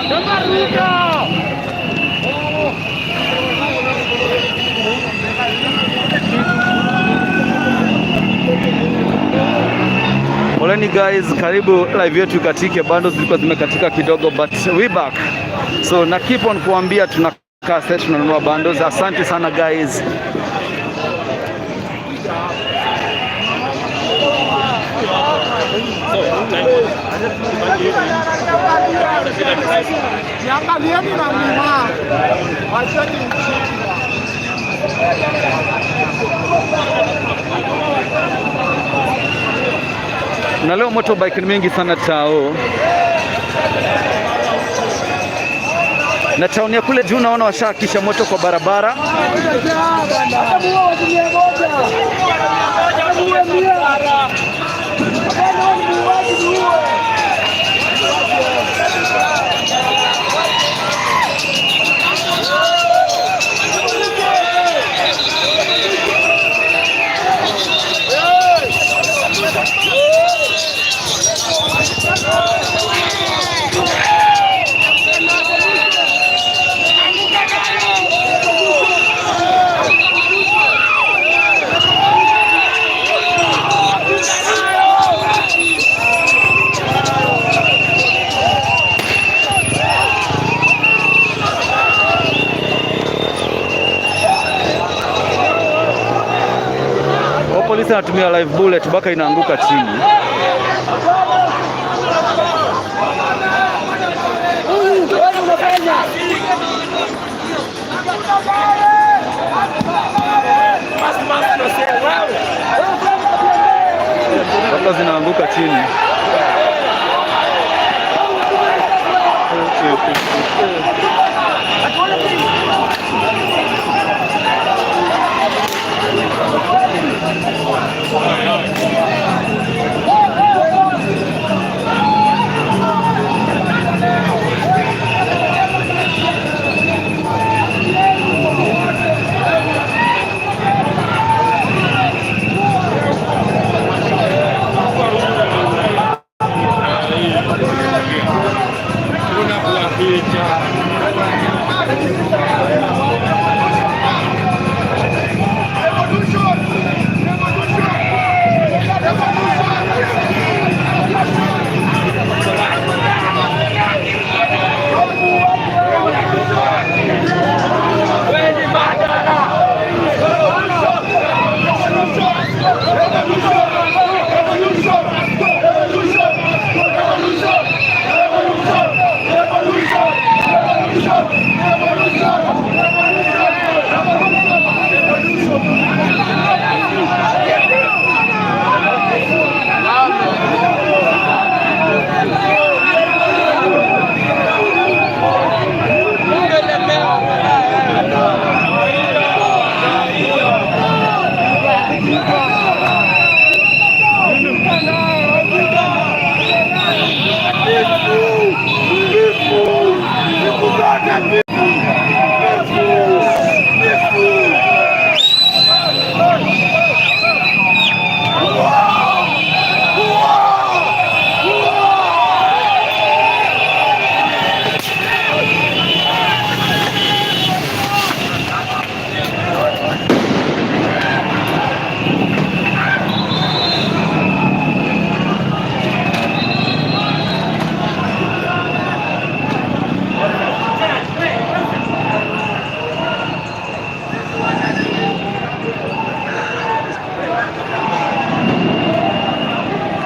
Kama Ruto. Poleni guys, karibu live yetu ikatike, bando zilikuwa zimekatika kidogo, but we back. So na keep on kuambia tunakaa set, tunanunua bundles. Asante sana guys. Niangalieni na mlima. Wacheni mchini. Na leo motorbike ni mingi sana tao, na tauni ya kule juu naona washakisha moto kwa barabara. Wa polisi anatumia live bullet mpaka inaanguka chini. Mpaka zinaanguka chini.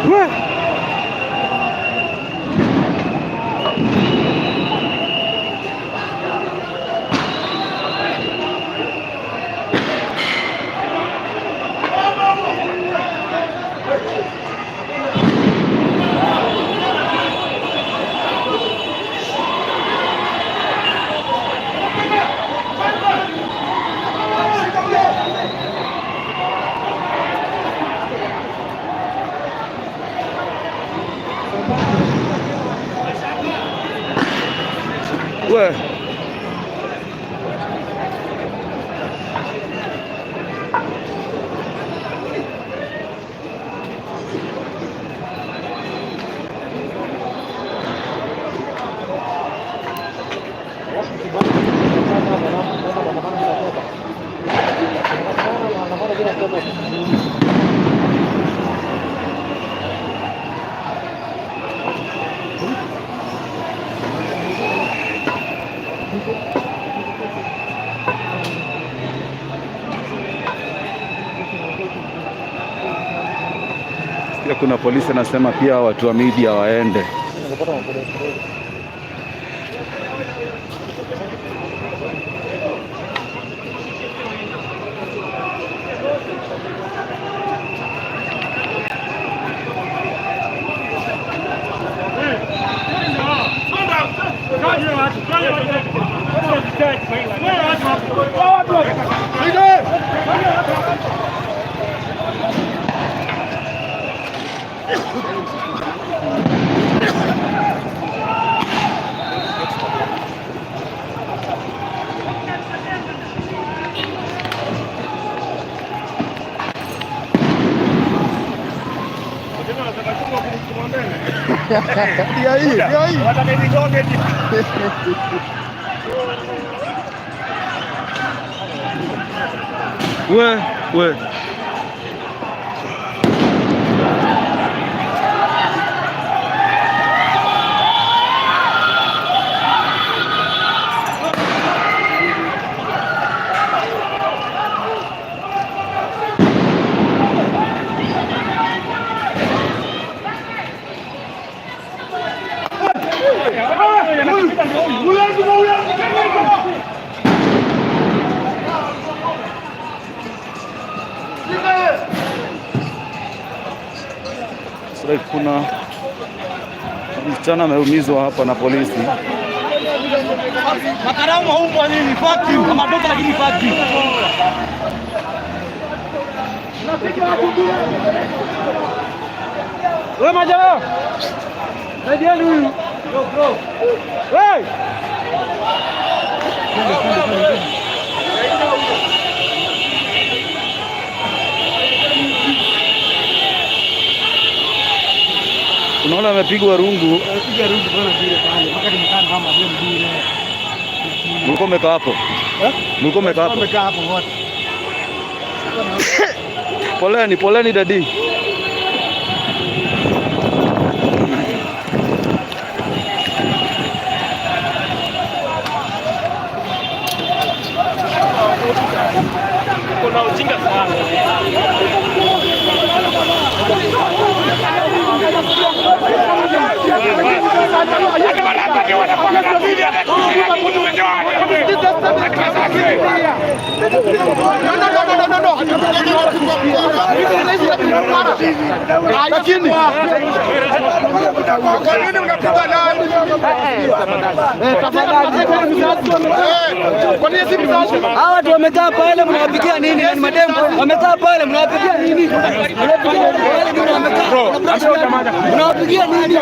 We. We. Pia kuna polisi anasema pia watu wa media waende. Ndio hii, ndio hii. We, we. Like kuna msichana ameumizwa hapa na polisi. Makarau maumbwa nini? Fuck you. Kama doka lakini fuck you. Wewe majamaa. Saidieni huyu. Bro, bro. Hey! Unaona amepigwa rungu. Piga rungu bwana vile pale. Mpaka nimekaa kama vile mbili. Mlikuwa mmekaa hapo? Eh? Mlikuwa mmekaa hapo? Wamekaa hapo wote. Poleni, poleni dadi. Kuna ujinga sana. Lakini kwa nini mnapiga nani? Kwa nini si mzazi? Hawa watu wamekaa pale mnawapigia nini? Ni mademu wamekaa pale mnawapigia nini? Mnawapigia nini pale ndio wamekaa? Mnawapigia nini?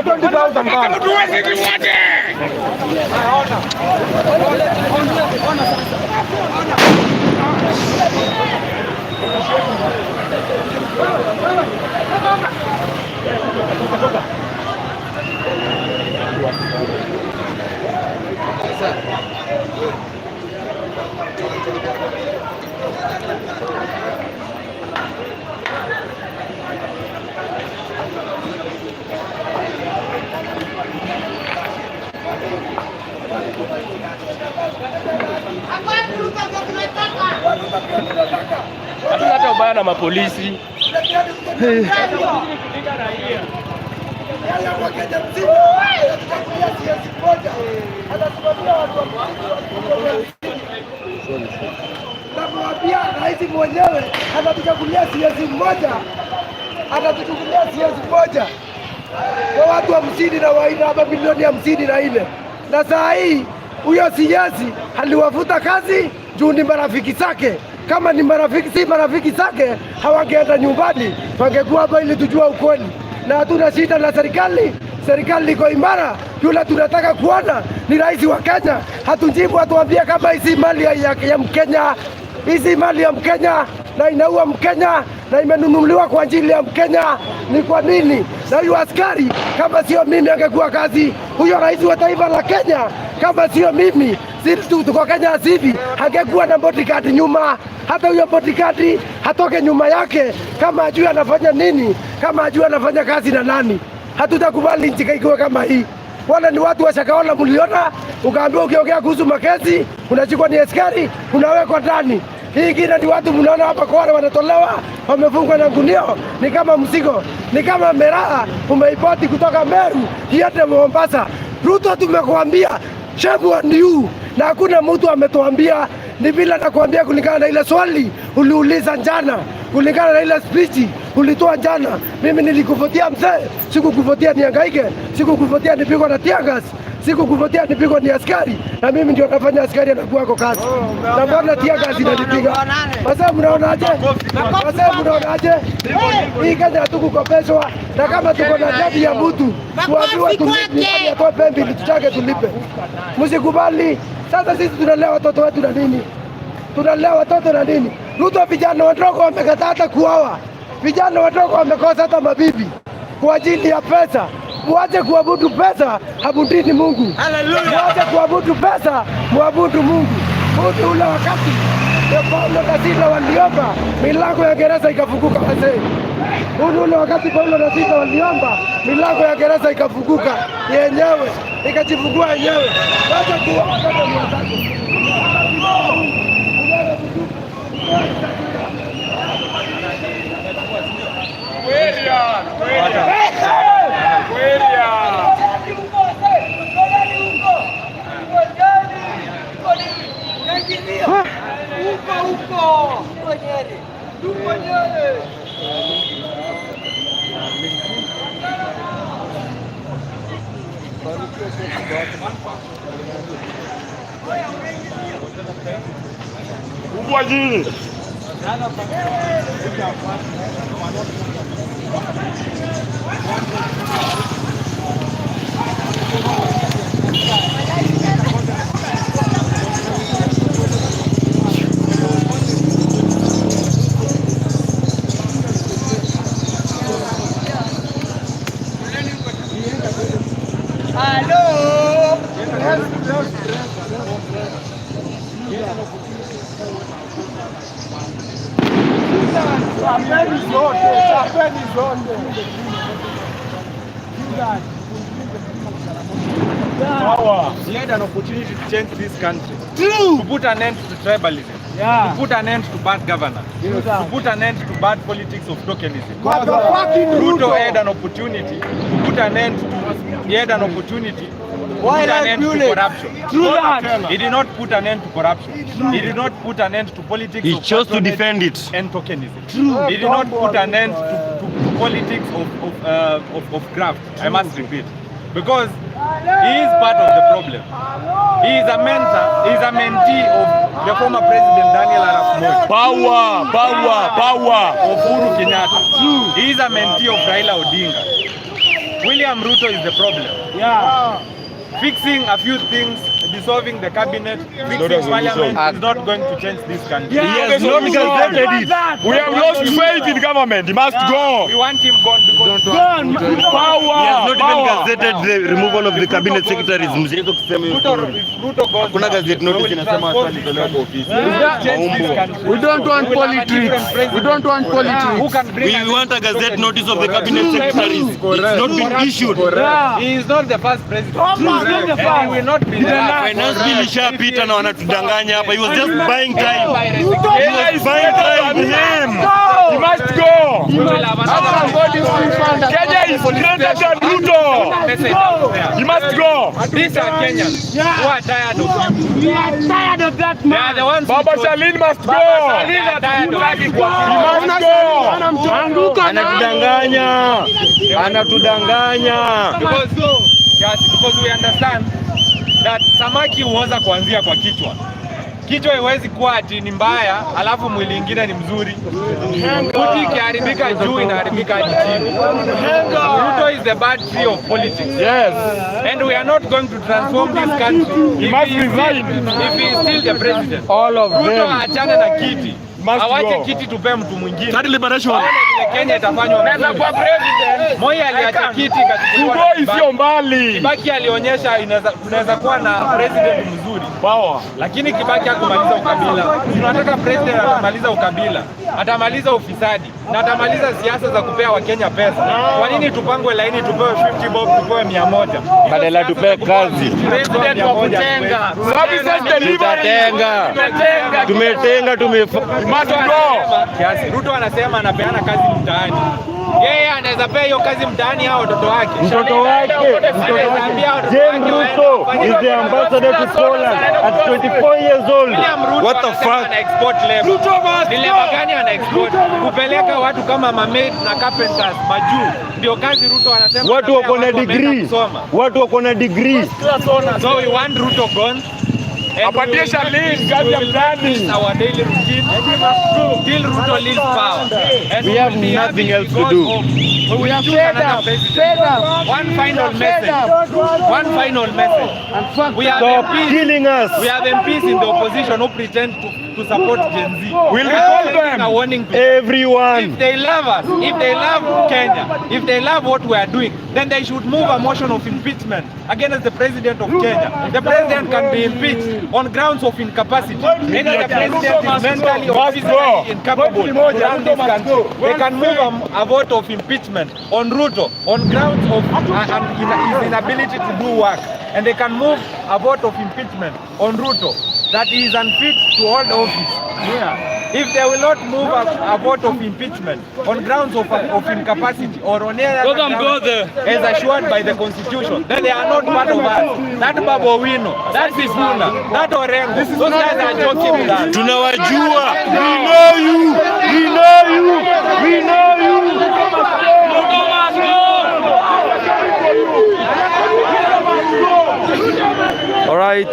Hatuna hata ubaya na mapolisi. Namwambia rais mwenyewe atatuchagulia siezi mmoja, atatuchukulia siezi moja kwa watu 54 ama milioni 54. Na saa hii huyo siezi aliwafuta kazi juu ni marafiki zake. Kama ni marafiki, si marafiki zake, hawangeenda nyumbani, wangekuwa hapa ili tujua ukweli. Na hatuna shida na serikali, serikali iko imara. Yule tunataka kuona ni rais wa Kenya, hatujibu, atuambie kama hizi mali ya Mkenya, hizi mali ya Mkenya na inaua Mkenya na imenunuliwa kwa ajili ya Mkenya. Ni kwa nini? Na huyu askari kama sio mimi angekuwa kazi. Huyo rais wa taifa la Kenya kama sio mimi, sisi tuko Kenya hivi, angekuwa na bodyguard nyuma. Hata huyo bodyguard hatoke nyuma yake kama ajui anafanya nini, kama ajui anafanya kazi na nani. Hatutakubali nchi ikiwa kama hii. Wale ni watu wa Shakahola, mliona, ukaambiwa ukiongea kuhusu makesi unashikwa ni askari, unawekwa ndani. Hii ingine ni watu mnaona hapa kwa wale wanatolewa, wamefungwa na gunia, ni kama mzigo, ni kama miraa umeimport kutoka Meru iende Mombasa. Ruto, tumekuambia shame on you, na hakuna mtu ametuambia. Ni vile nakuambia kulingana na ile swali uliuliza jana, kulingana na ile speech ulitoa jana. Mimi nilikuvotia mzee, sikukuvotia nihangaike, sikukuvotia nipigwa na teargas, sikukuvotia nipigwa ni askari, na mimi ndio nafanya askari anakuwa kwa kazi. Na mbona teargas inanipiga? Sasa mnaonaje? Sasa mnaonaje? Hii Kenya hatukukopeshwa, na kama tuko na deni ya mtu tuambiwe tulipe, atoe pembe tuchake tulipe. Msikubali. Sasa sisi tunalea watoto wetu na nini? Tunalea watoto na nini? Ruto, vijana wadogo wamekataa hata kuoa, vijana wadogo wamekosa hata mabibi kwa ajili ya pesa. Muache kuabudu pesa, abudini Mungu. Muache kuabudu pesa, muabudu Mungu. Mungu ule wakati ndio Paulo na Sila waliomba, milango ya gereza ikafunguka wazee. Huu ule wakati Paulo na Sila waliomba, milango ya gereza ikafunguka yenyewe, ikajifungua yenyewe. Wacha kuwa watoto ni wazako. Kubwa nyinyi. Chapeni zote, chapeni zote. He had an opportunity to change this country. True. To put an end to tribalism. Yeah. To put an end to bad governance. To put an end to bad politics of tokenism. Motherfucking Ruto had an opportunity to put an end to he had an opportunity to put an end to corruption. True that. He did not put an end to corruption. He did not put an end to politics He of chose to patronage defend it. and tokenism. True. He did not put an end to politics of graft. I must repeat. Because he is part of the problem. He is a mentor, he is a mentee of the former president Daniel Arap Moi. Power, power, power. Of Uhuru Kenyatta. He is a mentee of Raila Odinga. William Ruto is the problem. Yeah. Fixing a few things, dissolving the cabinet, Not a fixing solution. parliament is not going to change this country. He has not gazetted it. We have lost faith in government. He must go. We want him gone because Gone. Power, He has not even power. gazetted the removal of the cabinet secretaries. Msiweze kusema hiyo Ruto, story. if Ruto goes Hakuna now, gazette we notice will inasema transform asali this tolewa kwa country. ofisi. We will change this Maumbo. country. We don't want We will have a politics. different president We don't want who politics. can bring We an want a end to gazette tokenism. notice of the cabinet secretaries. It's not been issued. Yeah. He is not the first president. He's not the And he first. will not be the last. Finance bill ishapita na wanatudanganya hapa. He was just buying time. Kenya is Buying better time. than him. He must go. We will have another Kenya is greater than Ruto. message out there. He must go. These are Kenyans who are tired of you. We are tired of that They are man. the ones who Baba chose- Shalin must go. They are tired of you. He must go. Anguka na. Anatudanganya. Anatudanganya. Because, yes, because we understand that samaki huoza kuanzia kwa kichwa. Kichwa haiwezi kuwa ati ni mbaya alafu mwili ingine ni mzuri. Kuti ikiharibika juu inaharibika hadi chini. Ruto is the bad tree of politics. Yes. And we are not going to transform this country He if must he is resign. still, if he is still the president. All of Ruto them. aachane na kiti. Must Awache go. kiti tupe mtu mwingine. Third liberation. Aone vile vile Kenya itafanywa vizuri. Moi aliacha kiti ikachukuliwa na Sugoi sio mbali. Kibaki alionyesha inaweza tunaweza kuwa na president mzuri. Power. Lakini Kibaki hakumaliza ukabila. Tunataka president atamaliza ukabila, atamaliza ufisadi na atamaliza siasa za kupea Wakenya pesa. Kwa nini tupangwe laini tupewe 50 bob, tupewe 100? Badala tupewe kazi. President wa kutenga. Services delivery. Tutatenga. Tumetenga, Must go. Kiasi. Ruto anasema anapeana kazi mtaani. Yeye anaweza pea hiyo kazi mtaani hao watoto wake. Mtoto wake, mtoto Anaweza ambia wake. watoto Jane wake waende Ruto wafanye is the ambassador to Poland at 24 years old. William Ruto What the anasema fuck? ana export labor. Ni labor gani ana export? Kupeleka watu kama mamaid na carpenters majuu. Ndio kazi Ruto anasema. Watu wako na anapea watu wameenda degree. kusoma. Watu wako na degree. So we want Ruto gone. And Apatie we will Charlene, kazi ya we will practice mtaani. our daily routine till Ruto leaves power. And We have will be nothing happy else to because do. We will choose another president. One final message. One final message. We have Stop MPs. killing us. We have MPs in the opposition who pretend to support Gen Z. We'll We are recall sending them. a warning to them. Everyone. If they love us, if they love Kenya, if they love what we are doing, then they should move a motion of impeachment against the president of Kenya. The president can be impeached on grounds of incapacity. Either the president is mentally or Must physically go. incapable to run this country. They can move a vote of impeachment on Ruto on grounds of his inability to do work. And they can move a vote of impeachment on Ruto that he is unfit to hold office. If they will not move a vote of impeachment on grounds of incapacity or on any other grounds as assured by the constitution, then they are not part of us. That Babu Owino, that Sifuna, that Orengo, those guys are joking with us. Tunawajua. We know you. We know you. We know you. All right.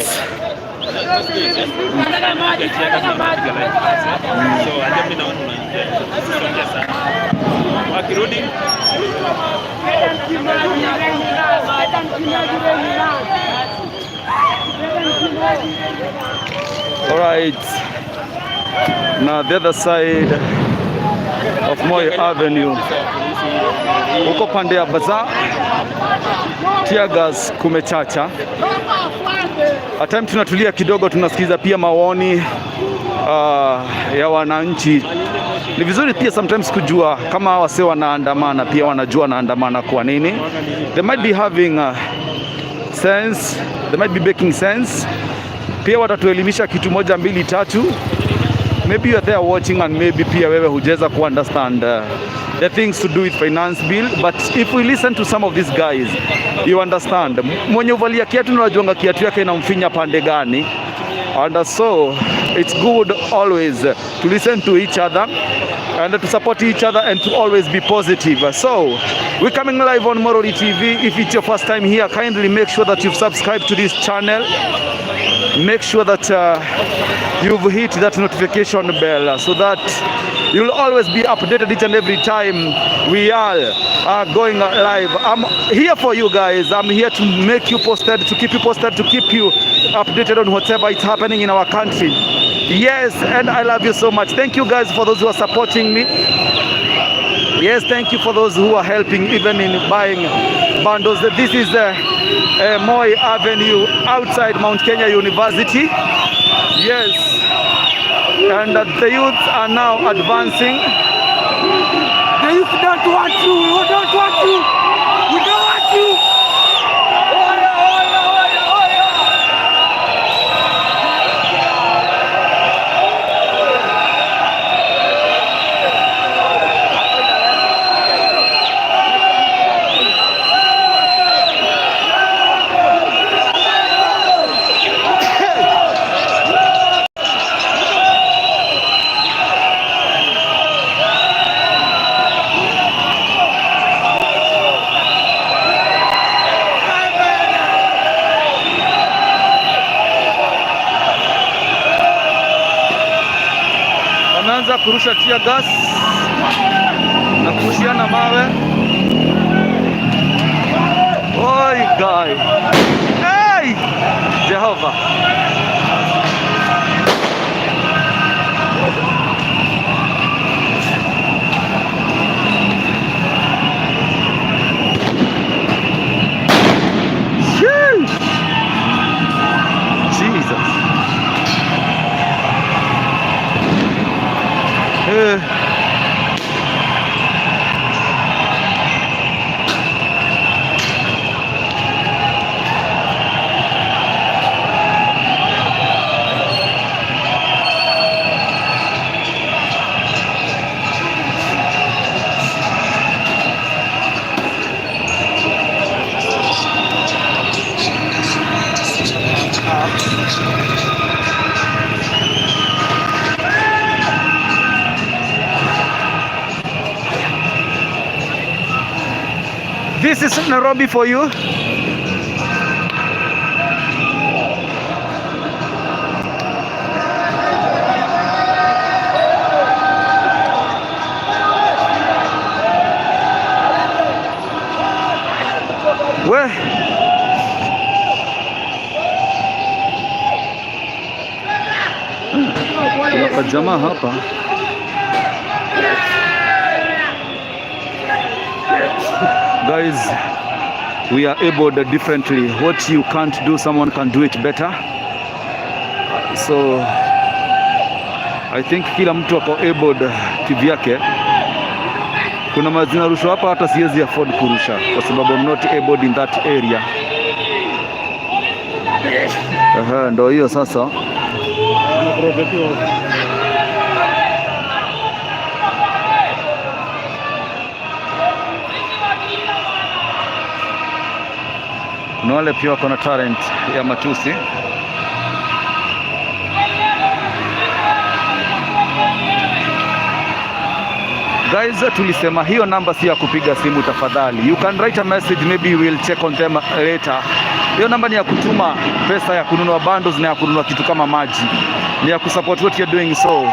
Tunataka maji, tunataka maji. All right. Now the other side of Moi Avenue, huko pande ya Bazaar, tear gas kumechacha. At time tunatulia kidogo, tunasikiza pia maoni ya wananchi. Ni vizuri pia sometimes kujua kama hawa wasee wanaandamana, pia wanajua wanaandamana kwa nini. They might be having sense, they might be making sense. Pia watatuelimisha kitu moja mbili tatu. Maybe you are there watching and maybe pia wewe hujaweza ku understand the things to do with finance bill, but if we listen to some of these guys, you understand. Mwenye uvalia kiatu na unajuanga kiatu yake inamfinya pande gani, and so it's good always to listen to each other and to support each other and to always be positive. So we're coming live on Moroli TV. If it's your first time here, kindly make sure that you've subscribed to this channel. Make sure that you've hit that notification bell so that you'll always be updated each and every time we are going live. I'm here for you guys. I'm here to make you posted, to keep you posted, to keep you updated on whatever is happening in our country. Yes, and I love you so much. Thank you guys for those who are supporting me. Yes, thank you for those who are helping even in buying bundles. This is Moi Avenue outside Mount Kenya University. Yes, and the youths are now advancing. The youth don't want you. We don't want you. We don't want you. Oya, oya, oya, oya. Wameanza kurusha tear gas na kurushiana mawe. Oi guy. Hey! Jehova. This is Nairobi for you. We kuna kajamaa hapa. Guys, we are able differently. What you can't do, someone can do it better. So I think kila mtu ako able kivyake. Kuna mazinarushwa hapa, hata siwezi afford kurusha kwa sababu I'm not able in that area. Aha, ndo hiyo sasa. Kuna wale pia wako na talent ya matusi. Guys, tulisema hiyo namba si ya kupiga simu tafadhali. You can write a message, maybe we'll check on them later. Hiyo namba ni ya kutuma pesa ya kununua bundles na ya kununua kitu kama maji, ni ya kusupport what you're doing. So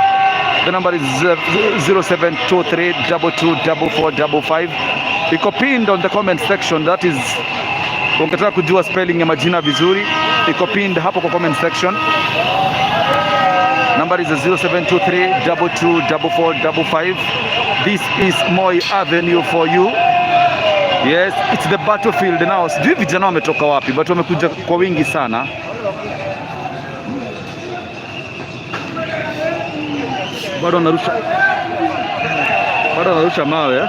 the number is 0723224455. Iko pinned on the comment section. That is, ukitaka kujua spelling ya majina vizuri, iko pinned hapo kwa comment section. Number is 0723224455. This is Moi Avenue for you. Yes, it's the battlefield now. Sijui vijana wametoka wapi, but wamekuja kwa wingi sana. Bado wanarusha mawe, eh?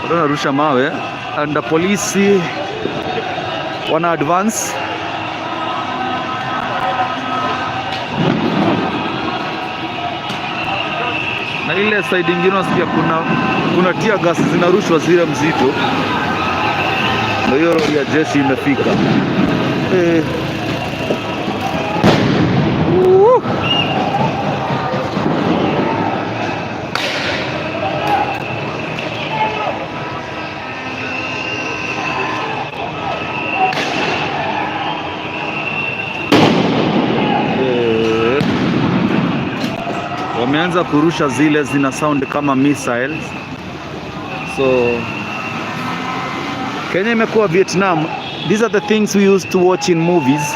Bado wanarusha mawe and the polisi wana advance. Na ile side ingine unasikia kuna tear gas zinarushwa zile mzito, ndio hiyo lori ya jeshi imefika. Eh. Uh. Eh. Wameanza kurusha zile zina sound kama missiles. So Kenya imekuwa Vietnam. These are the things we used to watch in movies.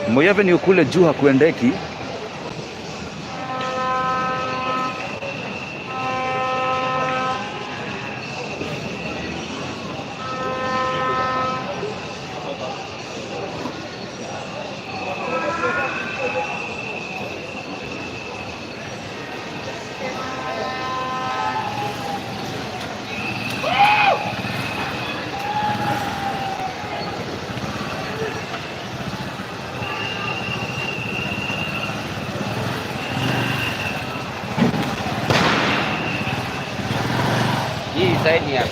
Moi Avenue kule juu hakuendeki. Hii side ni ya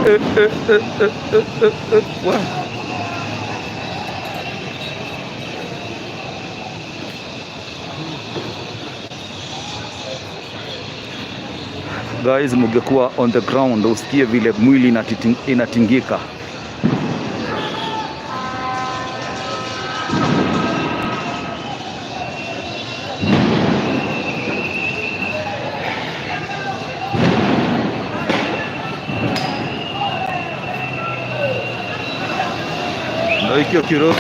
Eh, eh, eh, eh, eh, eh, eh, wa. Guys, mungekuwa on the ground usikie vile mwili inatingika. Oikio Kiroro.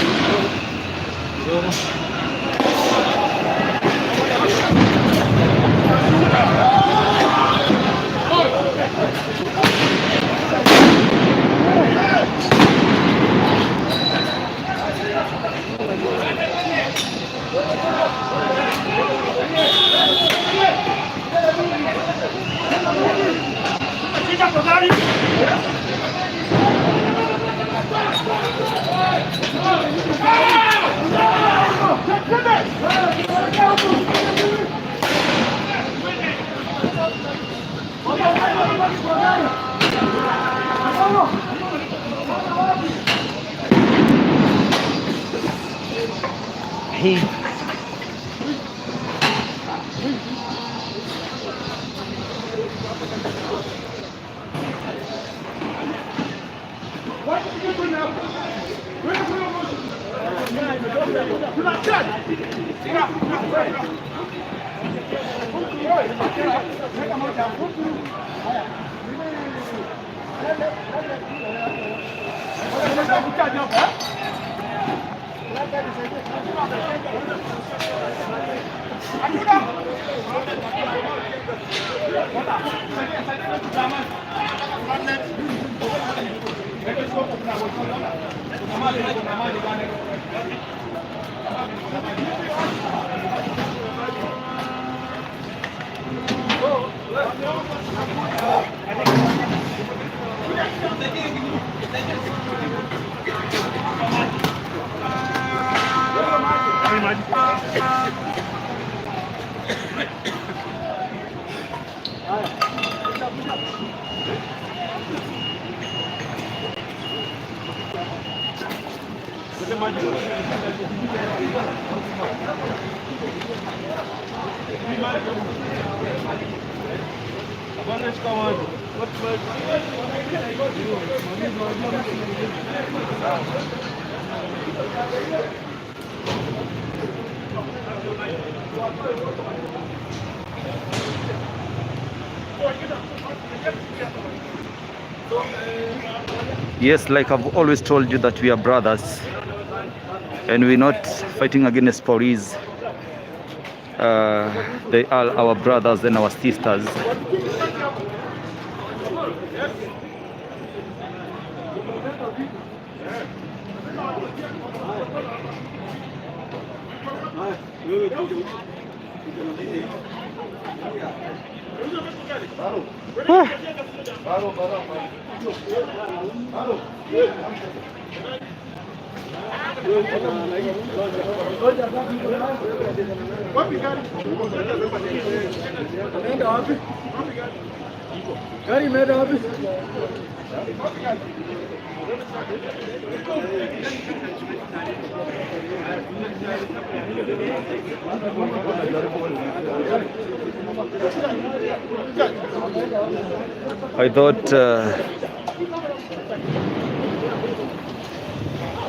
Yes, like I've always told you that we are brothers and we're not fighting against police. They are our brothers and our sisters. Ameenda wapi? Gari imeenda wapi? I thought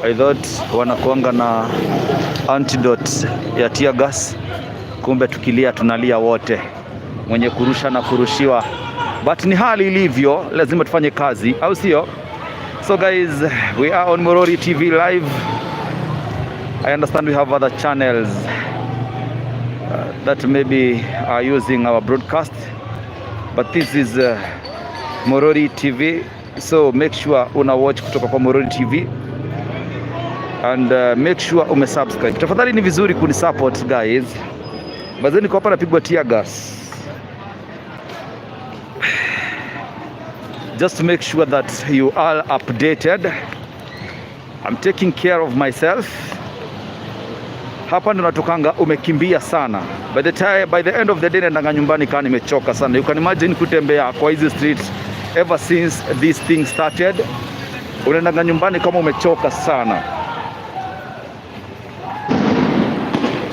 I thought wanakuanga na antidote ya tear gas, kumbe tukilia tunalia wote, mwenye kurusha na kurushiwa, but ni hali ilivyo, lazima tufanye kazi, au sio? So guys, we are on Morori TV live. I understand we have other channels that maybe are using our broadcast, but this is Morori TV, so make sure una watch kutoka kwa Morori TV and make sure umesubscribe. Tafadhali ni vizuri kunisupport guys. Bazeni niko hapa napigwa tear gas. Just to make sure that you are updated. I'm taking care of myself. Hapa ndo natokanga umekimbia sana. By the time, by the end of the day naendanga nyumbani kaa nimechoka sana. You can imagine kutembea kwa hizi streets ever since this thing started. Unaendanga nyumbani kama umechoka sana.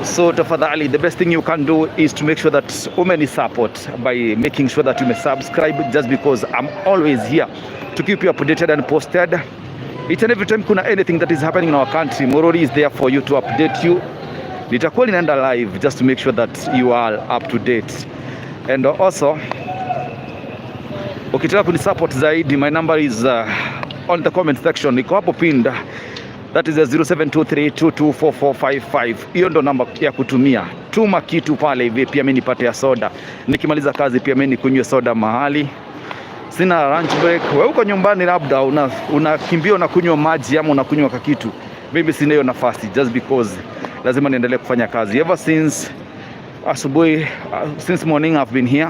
So tafadhali, the best thing you can do is to make sure that umeni support by making sure that you may subscribe, just because I'm always here to keep you updated and posted. Each and every time kuna anything that is happening in our country, Morori is there for you to update you. Nitakuwa ninaenda live just to make sure that you are up to date. And also, ukitaka kunisupport zaidi, my number is on the comment section. Iko hapo pinned. That is the 0723224455. Hiyo ndo namba ya kutumia. Tuma kitu pale hivi, pia mimi nipate ya soda. Nikimaliza kazi pia mimi nikunywe soda mahali. Sina lunch break. Wewe uko nyumbani labda unakimbia unakunywa maji ama unakunywa kakitu. Mimi sina hiyo nafasi just because lazima niendelee kufanya kazi. Ever since asubuhi, since morning I've been here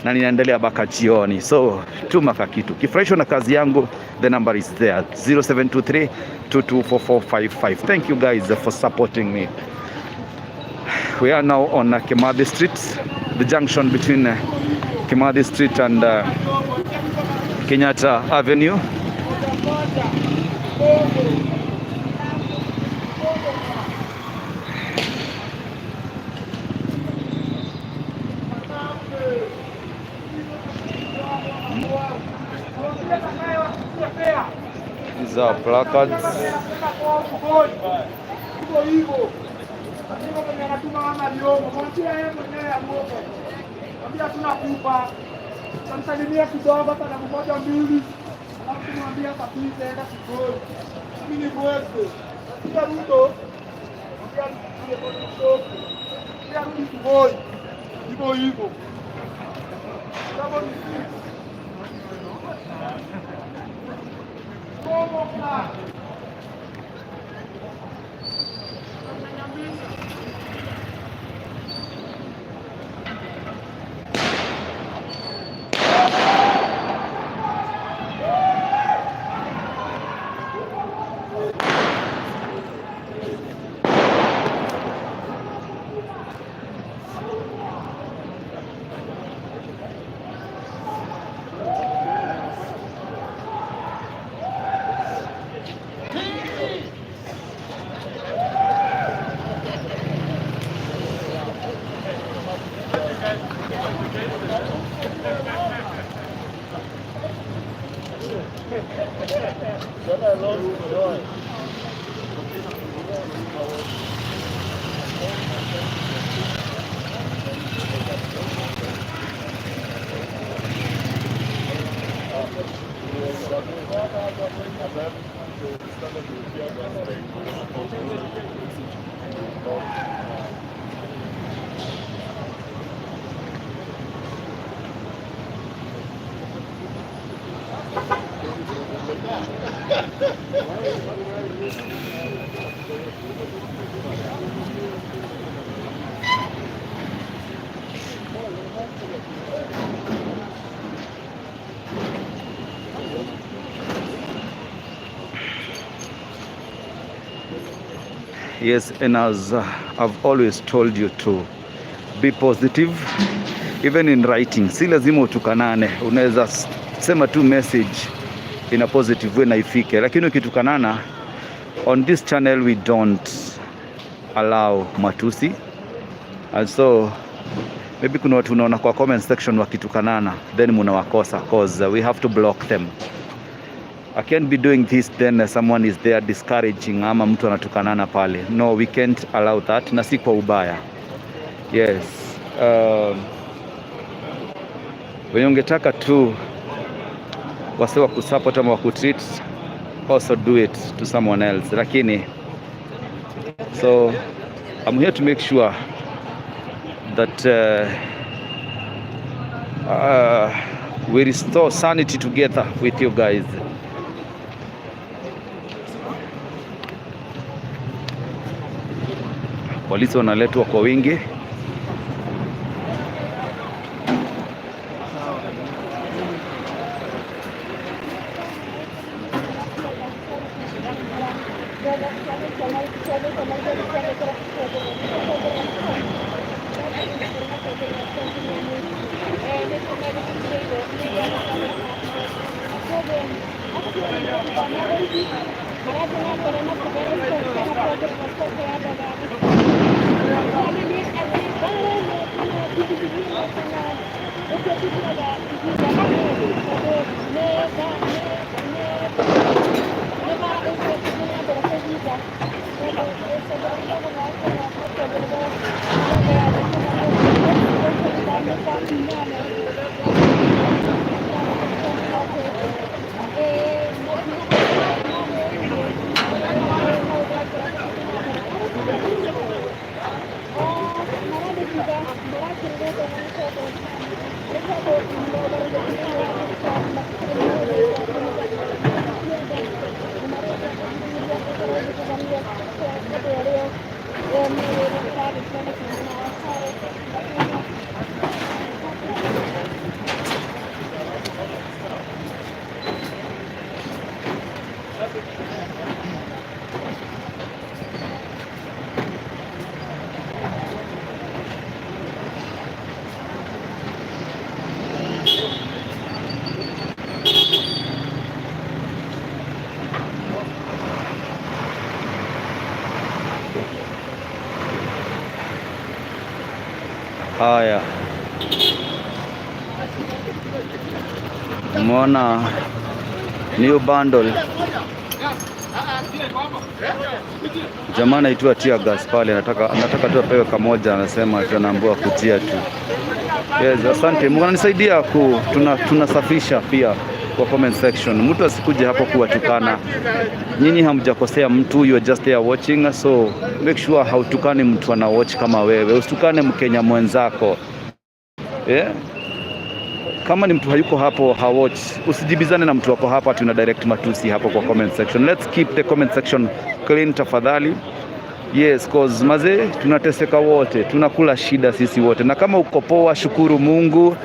na ninaendelea mpaka jioni. So tuma kakitu. Ukifurahishwa na kazi yangu, the number is there, 0723 224455. Thank you guys for supporting me. We are now on Kimathi Street, the junction between Kimathi Street and Kenyatta Avenue. These are placards. Hivyo hivyo. Hakuna mwenye anatuma ama liomo. Mwachie yeye mwenyewe amuoke. Mwambie hatuna kupa. Tamsalimia kidogo hata na moja mbili. Alafu tumwambie akapite enda Kigoi. Mimi ni mwese. Nasikia Ruto. Mwambie arudi kwa Kigoi. Mwambie arudi Kigoi. Hivyo hivyo. Kama ni sisi. Kongo class. Yes, and as I've always told you to be positive even in writing. Si lazima utukanane, unaweza sema tu message in a positive way na ifike, lakini ukitukanana, on this channel we don't allow matusi, and so maybe kuna watu unaona kwa comment section wakitukanana, then munawakosa cause we have to block them. I can't be doing this, then someone is there discouraging ama mtu anatukanana pale. No, we can't allow that, na si kwa ubaya. Yes. Wenye ungetaka tu wase wa kusupport ama wa kutreat, also do it to someone else. Lakini so I'm here to make sure that we restore sanity together with you guys. Polisi wanaletwa kwa wingi. Haya, umeona new bundle. Jamaa anaitwa tear gas pale, anataka tu apewe kamoja, anasema ati anaambiwa kujia tu. Yes, asante. Mnanisaidia ku tunasafisha pia kwa comment section. Mtu asikuje hapo kuwatukana. Nyinyi hamjakosea mtu, you are just there watching, so make sure hautukani mtu ana watch kama wewe. Usitukane Mkenya mwenzako. Yeah? Kama ni mtu hayuko hapo hawatch, usijibizane na mtu wako hapa, tuna direct matusi hapo kwa comment section. Let's keep the comment section clean tafadhali. Yes, cause maze tunateseka wote, tunakula shida sisi wote, na kama uko poa, shukuru Mungu.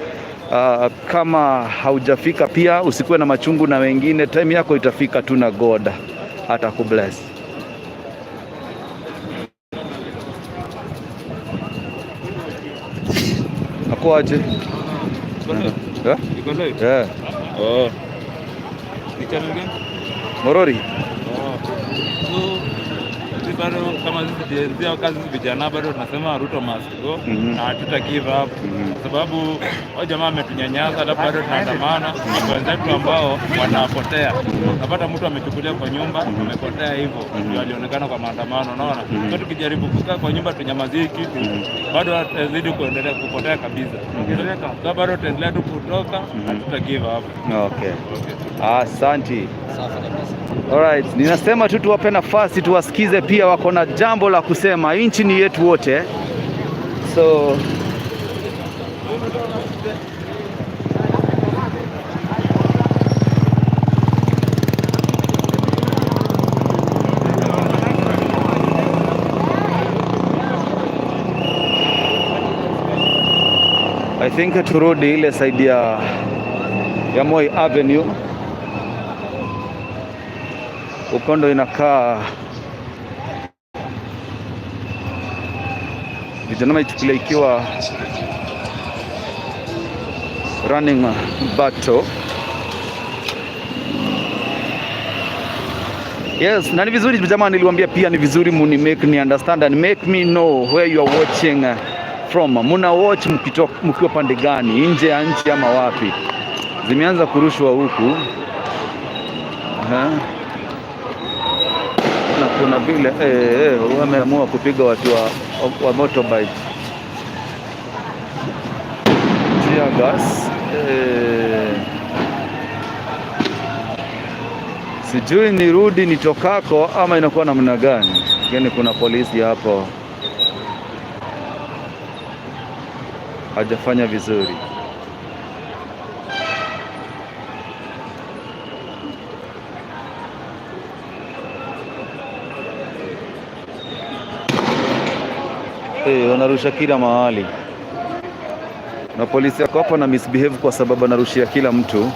Kama haujafika pia usikuwe na machungu na wengine, time yako itafika tu na God atakubless. Ako aje? Yeah? Iko live? Yeah. Oh. Ni channel gani? Morori. Oh. So sisi bado kama sisi Gen Z au kazi vijana bado tunasema Ruto must go na hatuta give up kwa sababu hao jamaa ametunyanyasa, alafu bado tunaandamana. Ni wenzetu ambao wanapotea. Napata mtu amechukulia kwa nyumba amepotea hivyo, ndio alionekana kwa maandamano, unaona. So tukijaribu kukaa kwa nyumba tunyamazie kitu, bado atazidi kuendelea kupotea kabisa. So bado tutaendelea tu kutoka, hatuta give up. Okay. Asante. Alright, ninasema tu tuwape nafasi tuwasikize pia, wako na jambo la kusema. Nchi ni yetu wote, so I think turudi ile side ya Moi Avenue, ukondo inakaa vijana wameichukulia ikiwa running battle. Yes, na ni vizuri jamaa, niliwaambia pia ni vizuri muni make me understand and make me know where you are watching from. Muna watch mkiwa pande gani, nje ya nchi ama wapi? Zimeanza kurushwa huku. Aha. Na kuna vile wameamua kupiga watu wa motorbike tear gas. Sijui nirudi nitokako ama inakuwa namna gani, lakini kuna polisi hapo hajafanya vizuri. Hey, wanarusha kila mahali na polisi yako hapo na misbehave kwa sababu anarushia kila mtu,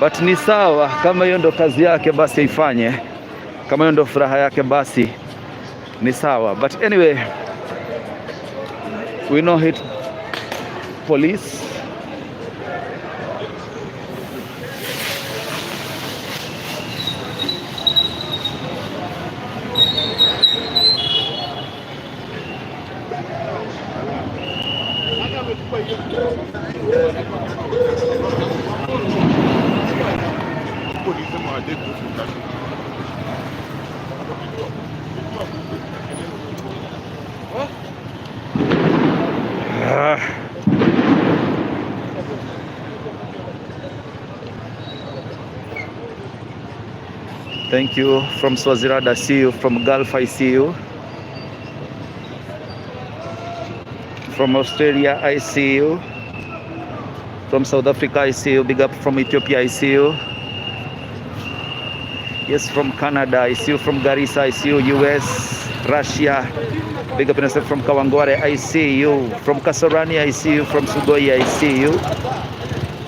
but ni sawa. Kama hiyo ndo kazi yake basi aifanye, kama hiyo ndo furaha yake basi ni sawa, but anyway, we no hate police. Ah. Thank you from Swaziland, I see you. From Gulf, I see you. From Australia, I see you. From South Africa, I see you. Big up from Ethiopia, I see you. Yes, from Canada, I see you. From Garissa, I see you. US, Russia. Big up yourself from Kawangware, I see you. From Kasarani, I see you. From Sugoi, I see you.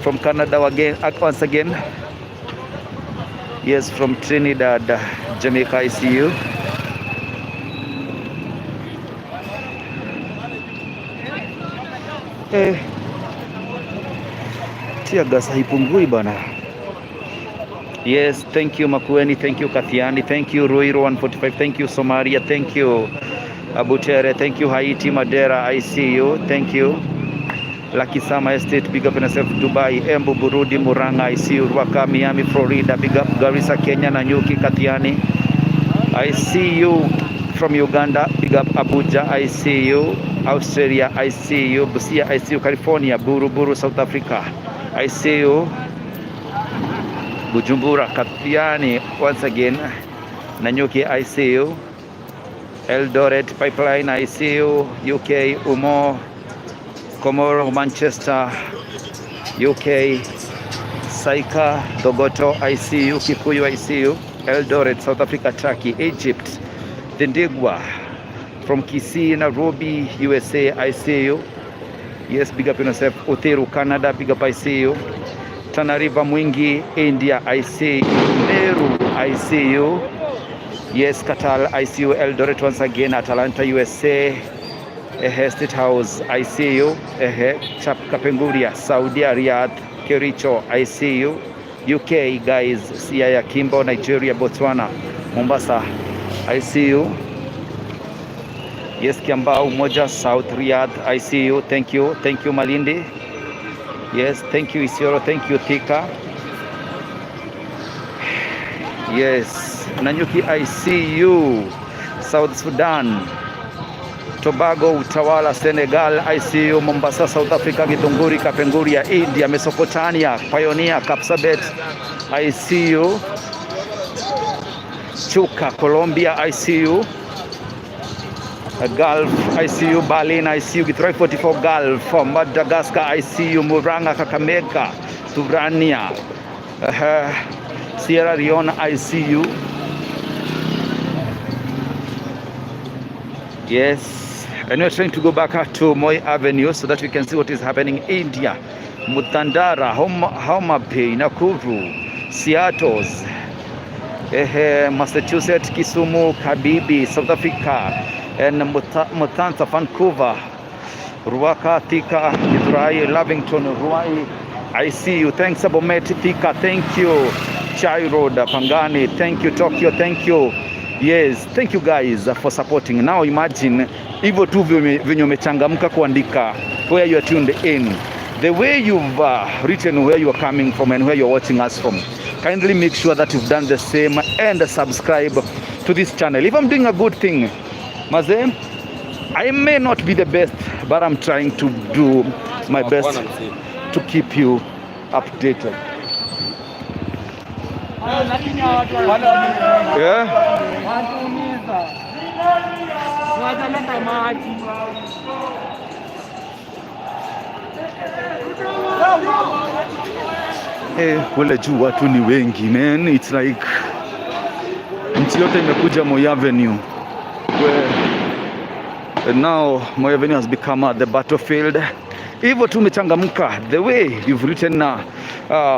From Canada again, once again. Yes, from Trinidad, Jamaica, I see you. Tear gas haipungui bana. Yes, thank you Makueni, thank you Kathiani, thank you Ruiro 145, thank you Somaria, thank you. Abutere, thank you. Haiti, Madeira, I see you. Thank you. Lucky Summer Estate, big up yourself. Dubai, Embu, Burundi, Murang'a, I see you. Ruaka, Miami, Florida, big up. Garissa, Kenya, Nanyuki, Katiani. I see you from Uganda, big up. Abuja, I see you. Australia, I see you. Busia, I see you. California, Buru Buru, South Africa, I see you. Bujumbura, Katiani, once again. Nanyuki, I see you. Eldoret Pipeline, I see you. UK, Umo, Komoro, Manchester, UK, Saika, Dogoto, I see you. Kikuyu, I see you. Eldoret, South Africa, Turkey, Egypt, Thindigua, from Kisii, Nairobi, USA, I see you. Yes, big up yourself. Uthiru, Canada, big up, I see you. Tana River, Mwingi, India, I see you. Meru, I see you. Yes, Katal, I see you. Eldoret once again, Atlanta, USA. Ehe, State House, I see you. Ehe, Chap Kapenguria, Saudi Riyadh, Kericho, I see you. UK guys, Siaya, Kimbo, Nigeria, Botswana, Mombasa, I see you. Yes, Kiambaa, Umoja, South Riyadh, I see you. Thank you. Thank you, Malindi. Yes, thank you, Isiolo. Thank you, Thika. Yes, Nanyuki, I see you. South Sudan, Tobago, Utawala, Senegal, I see you. Mombasa, South Africa, Githunguri, Kapenguria, India, Mesopotamia, Pioneer, Kapsabet, I see you. Chuka, Colombia, I see you. Gulf, I see you. Berlin, I see you. Githurai 44 Gulf, Madagascar, I see you. Murang'a, Kakamega, Turania, Sierra Leone, I see you. Yes, and we're trying to go back to Moi Avenue so that we can see what is happening in India. Mutandara, Homa Bay, Nakuru, Seattle, Massachusetts, Kisumu, Kabibi, South Africa, and Mutanta, Vancouver, Ruaka, Thika, Githurai, Lavington, Ruai. I see you. Thanks, Abomet, Thika. Thank you. Chai Road, Pangani. Thank you, Tokyo. Thank you. Yes, thank you guys for supporting. Now imagine hivyo tu venye umechangamka kuandika where you are tuned in. The way you've written where you are coming from and where you're watching us from. Kindly make sure that you've done the same and subscribe to this channel. If I'm doing a good thing, maze, I may not be the best, but I'm trying to do my best to keep you updated. Yeah? Watuumiza. Wataleta maji. Eh, kule juu watu ni wengi, man. It's like nchi yote imekuja Moi Avenue. Where and now Moi Avenue has become the battlefield. Hivyo tu umechangamka, the way you've written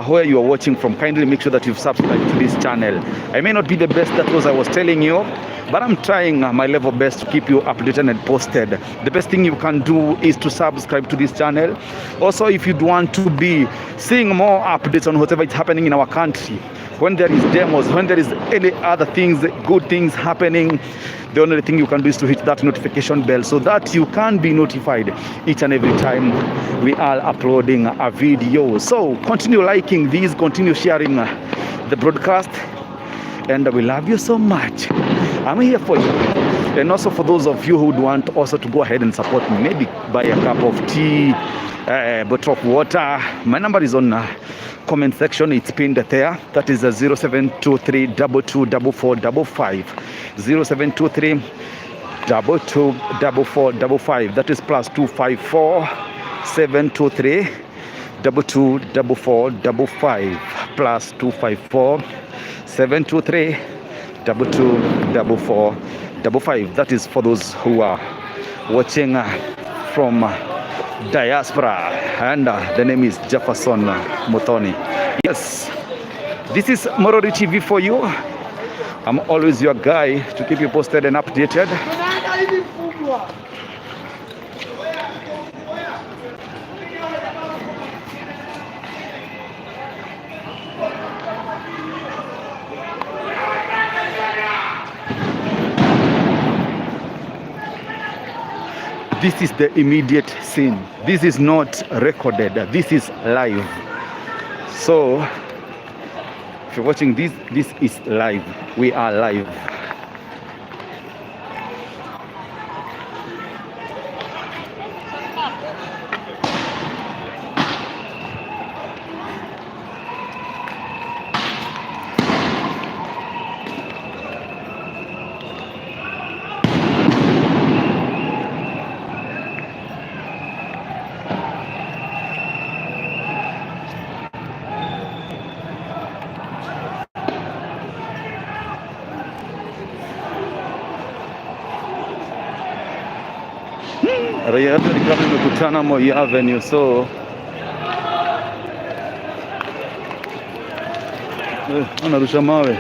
where you are watching from, kindly make sure that you've subscribed to this channel. I may not be the best, that was I was telling you, but I'm trying my level best to keep you updated and posted. The best thing you can do is to subscribe to this channel. Also, if you'd want to be seeing more updates on whatever is happening in our country, when there is demos, when there is any other things, good things happening, the only thing you can do is to hit that notification bell so that you can be notified each and every time we are uploading a video. So continue liking these, continue sharing the broadcast, and we love you so much. I'm here for you. And also for those of you who would want also to go ahead and support me, maybe buy a cup of tea, a bottle of water. My number is on comment section, it's pinned there. That is a 0723 224455, 0723 224455. That is +254 723 224455, +254 723 224455. That is for those who are watching from diaspora, and the name is Jefferson Muthoni. Yes, this is Morori TV for you. I'm always your guy to keep you posted and updated. Tunaenda hivi mkubwa. This is the immediate scene. This is not recorded. This is live. So if you're watching this, this is live. We are live. Raia yote ni kama imekutana Moi Avenue, so wanarusha mawe.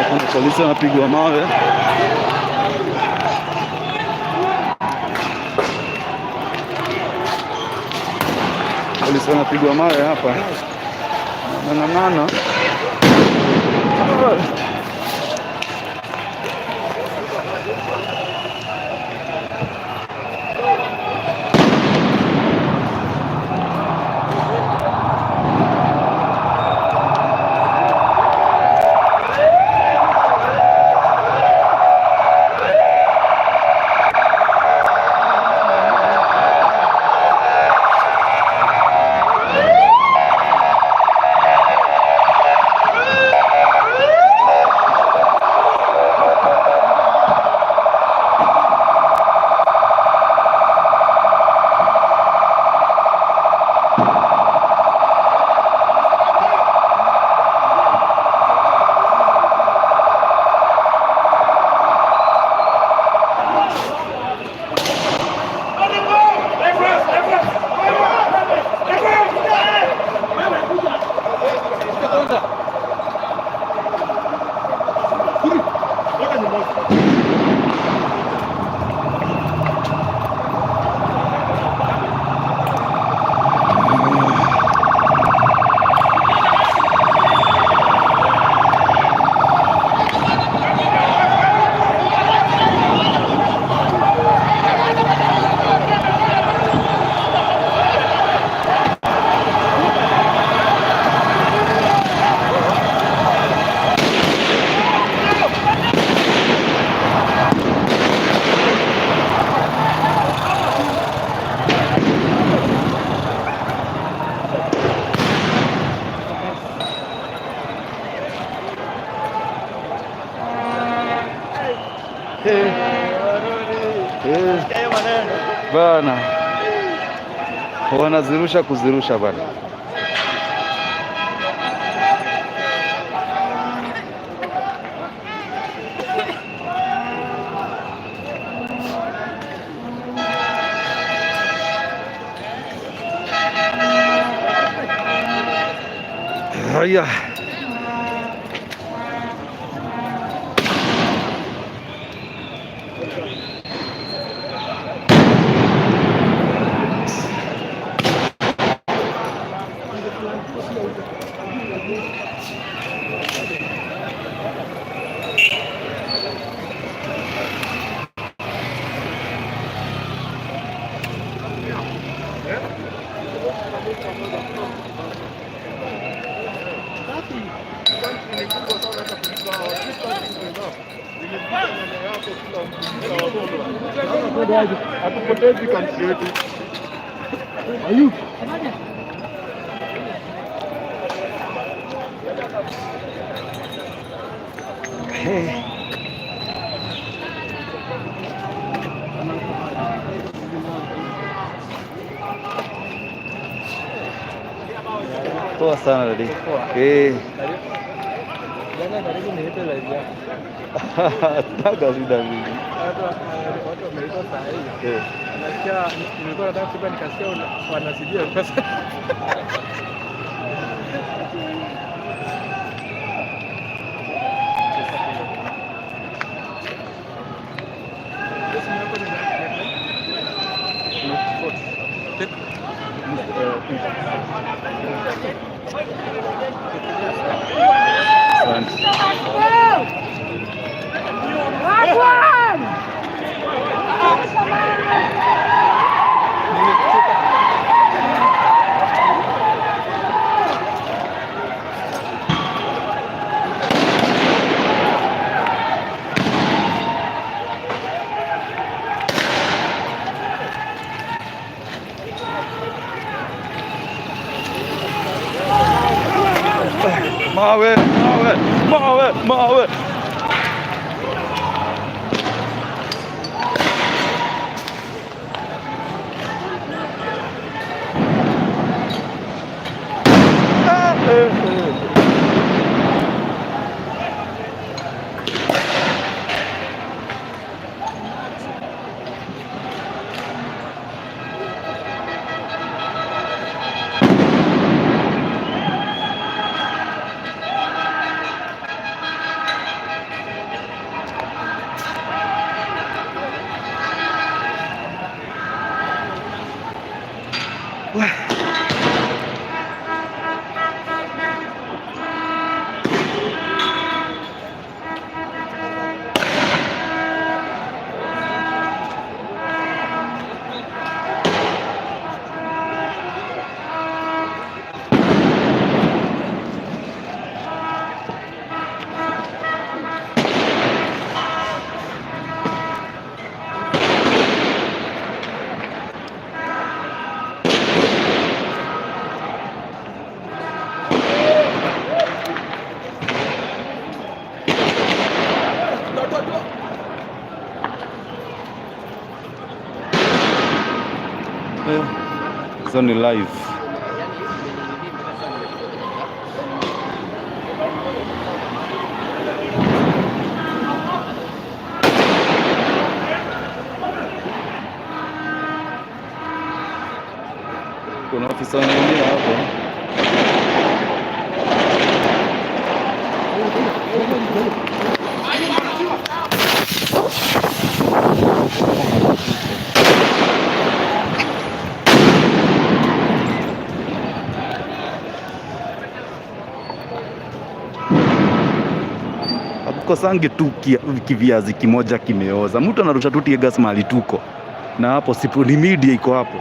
Kuna polisi wanapigwa mawe. Polisi wanapigwa mawe hapa. Nang'ang'ana. Eh, bana, wanazirusha kuzirusha bana. Haya. Hatupotezi country yetu. Poa sana dadi. Eh. Jana karibu niite live yako. Taga shida mingi. Watu wameitwa saa hii. Eh. Nasikia nilikuwa nataka kulipa nikasikia wanazijia pesa. Mawe, mawe, mawe, mawe. Eh, eh, eh. Hizo ni live. Kuna ofisa wengine hapo. Hakukosangi tu kiviazi kimoja kimeoza. Mtu anarusha tu tear gas mahali tuko, na hapo sipo, ni media iko hapo.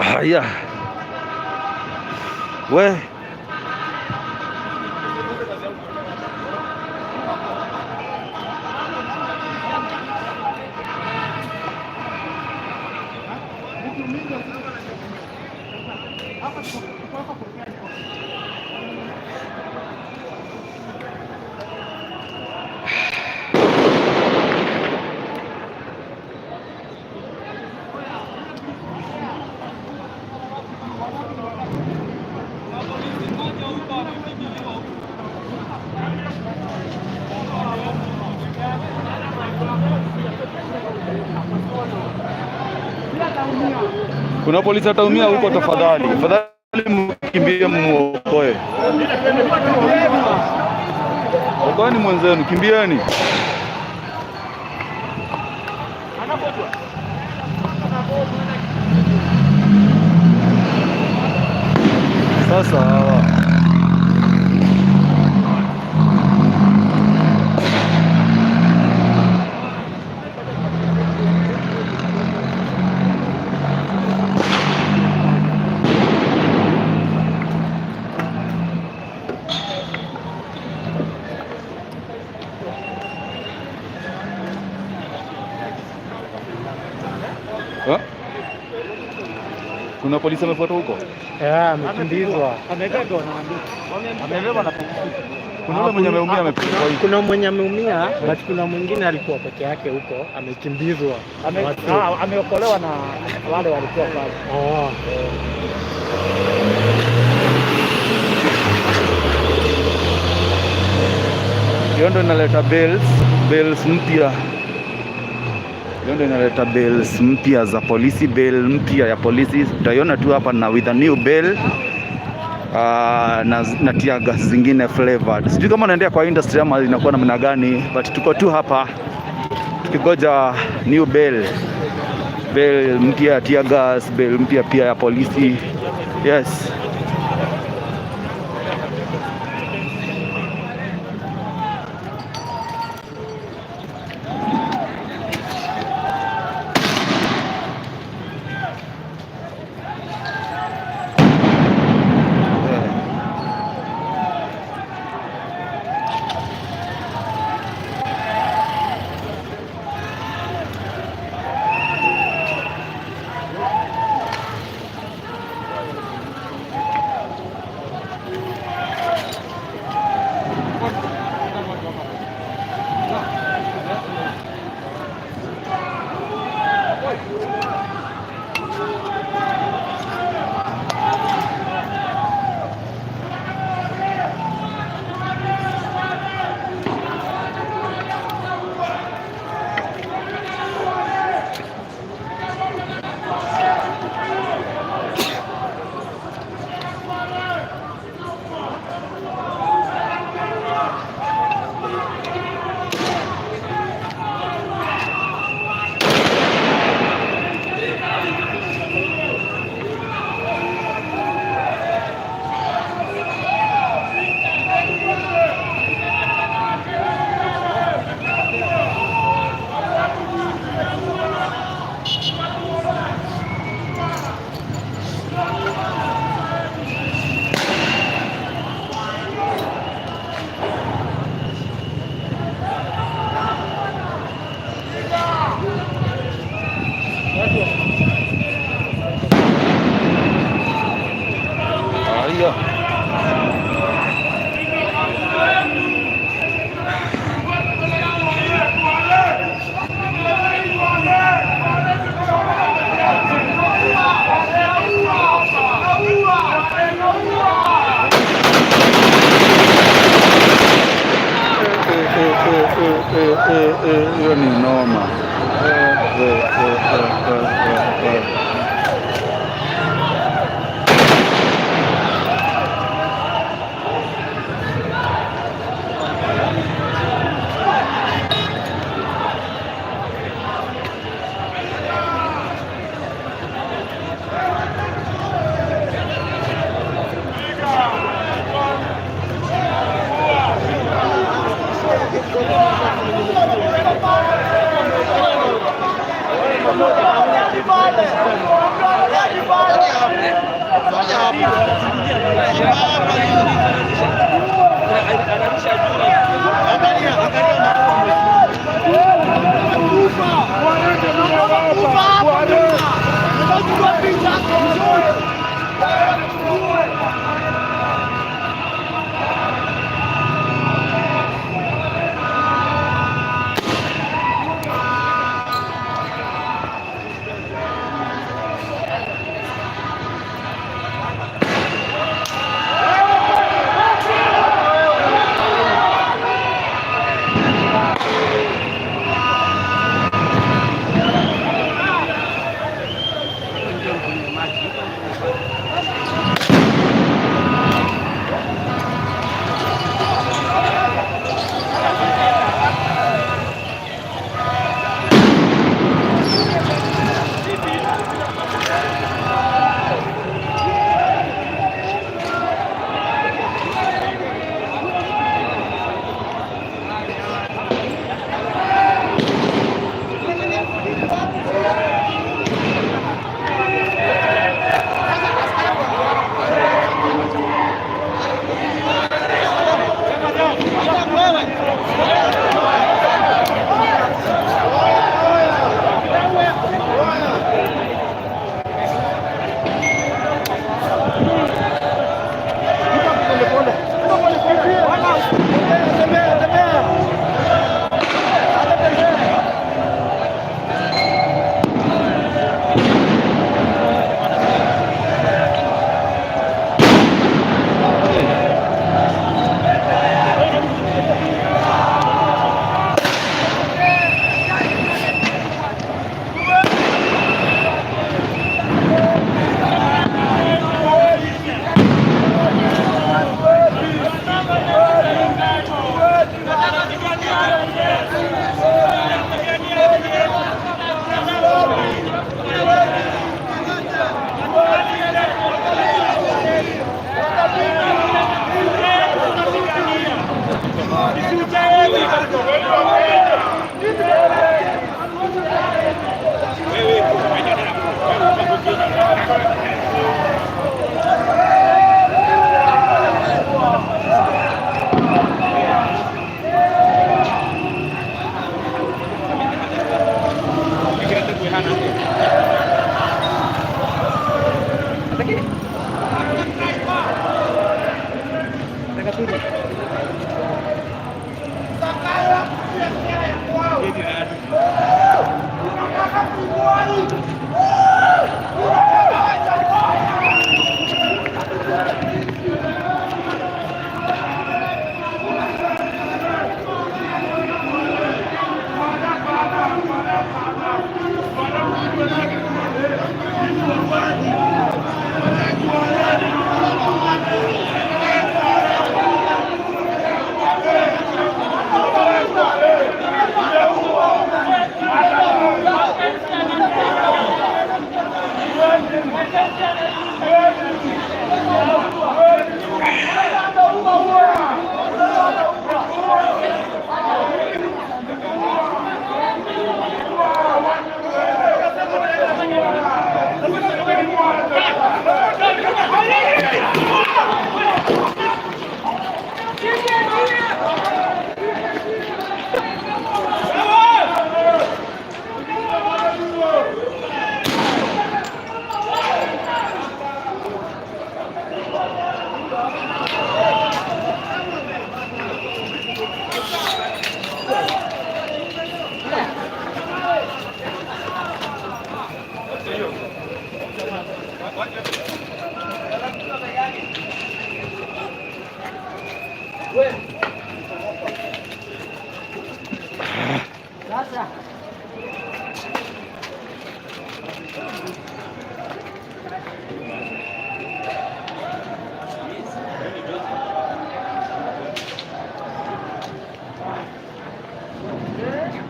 Haya, we kuna polisi ataumia huko, tafadhali tafadhali, mkimbie muokoe, okoeni mwenzenu, kimbieni. Sasa hawa Ha? Kuna polisi amefuatwa huko? Amekimbizwa. Kuna yule mwenye ameumia amepelekwa hivi. Kuna mwenye ameumia, but kuna mwingine alikuwa peke yake huko amekimbizwa. Ameokolewa na wale walikuwa pale. Oh. Hiyo ndo inaleta bills, bills mpya. Hiyo ndio inaleta bales mpya za polisi, bale mpya ya polisi utaiona tu hapa na with a new bale na tear gas zingine flavored. Sijui kama naendea kwa industry ama inakuwa namna gani, but tuko tu hapa tukigoja new bale, bale mpya ya tear gas, bale mpya pia ya polisi. Yes. Haya. Eh, eh, eh, eh, eh, eh, hiyo ni noma. Eh, eh, eh, eh, eh, eh, eh.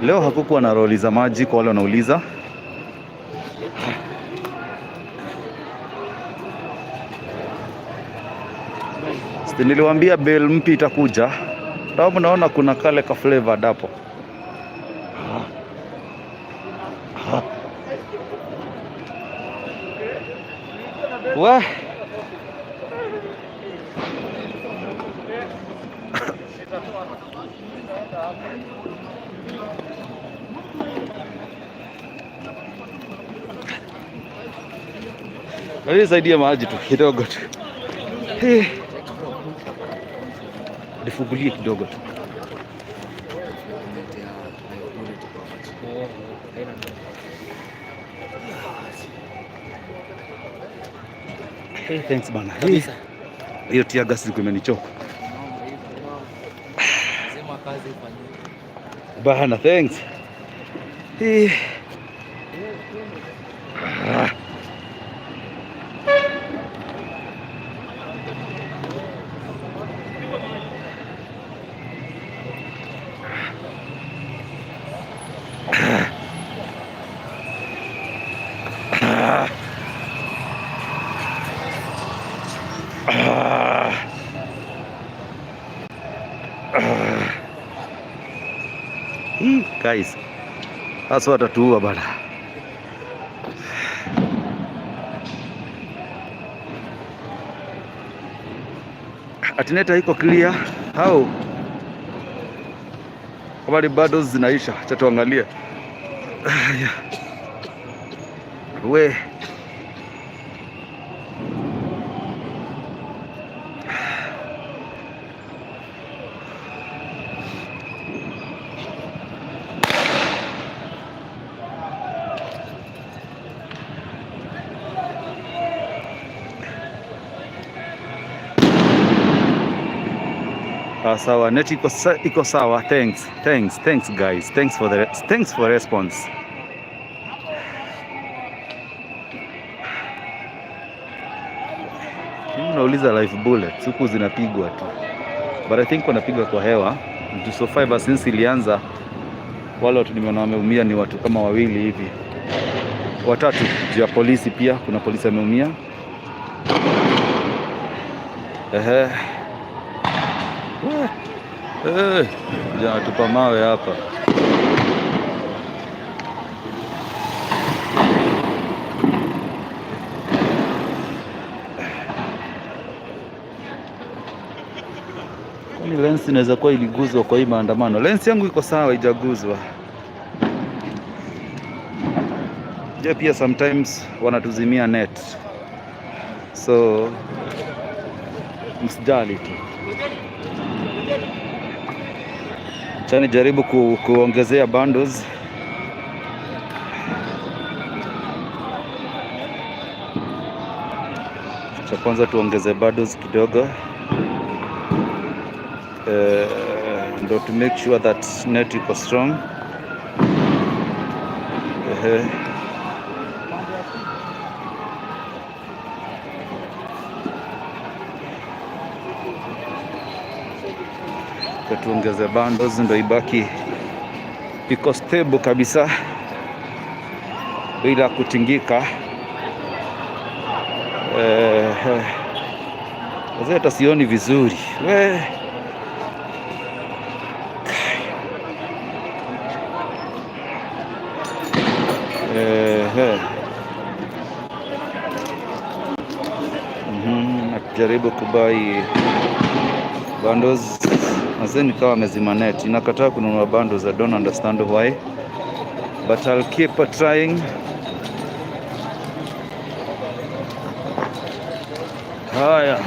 Leo hakukuwa na roli za maji kwa wale wanauliza. Si niliwaambia bale mpya itakuja. Sababu naona kuna kale ka flavor hapo. We. Nisaidie maji tu kidogo tu. Hey. Nifungulie kidogo tu. Hey, thanks bana. Kabisa. Hiyo tear gas ilikuwa imenichoka. Lazima kazi ifanyike. Bana, thanks. Hey. Ah. Ah. Ah. Ah. Hii, guys, sasa watatuua bana. Ati net iko clear au habari bado zinaisha? Acha tuangalie. Haya. We. Ah, sawa, net iko sawa. Thanks, thanks, thanks guys. Thanks for response. Mimi nauliza live bullets huku zinapigwa tu, but I think wanapiga kwa hewa. Juu so far since ilianza, wale watu nimeona wameumia ni watu kama wawili hivi, watatu, juu ya polisi pia kuna polisi ameumia. Ehe. Eh, jana tupa mawe hapa. Kwani lens inaweza kuwa iliguzwa kwa hii maandamano? Lens yangu iko sawa, haijaguzwa. Je, pia sometimes wanatuzimia net, so msijali tu. Acha nijaribu kuongezea bundles. Cha kwanza tuongeze bundles kidogo, ndo to make sure that net iko strong. Ehe. Tuongeze bundles ndo ibaki iko stable kabisa bila kutingika. Wazee hata sioni vizuri we. Najaribu kubuy bundles. Mazee nikawa amezima net, inakataa kununua bundles. I don't understand why, but I'll keep trying. Haya,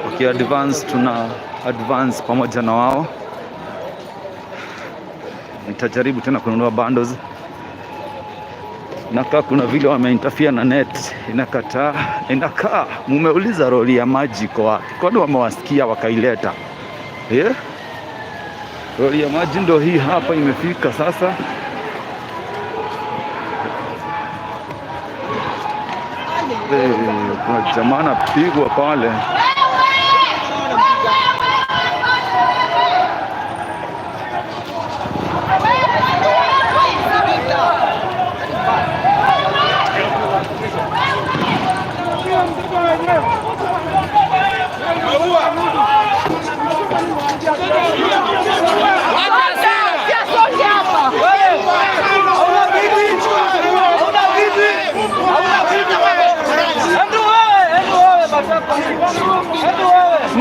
waki advance tuna advance pamoja na wao. Nitajaribu tena kununua bundles. Nakaa kuna vile wameinterfere na net, inakataa, inakaa. Mumeuliza roli ya maji iko wapi? Kwani wamewasikia wakaileta? Yeah? Roli ya maji ndo hii hapa imefika sasa. Eh, kuna jamaa anapigwa pale.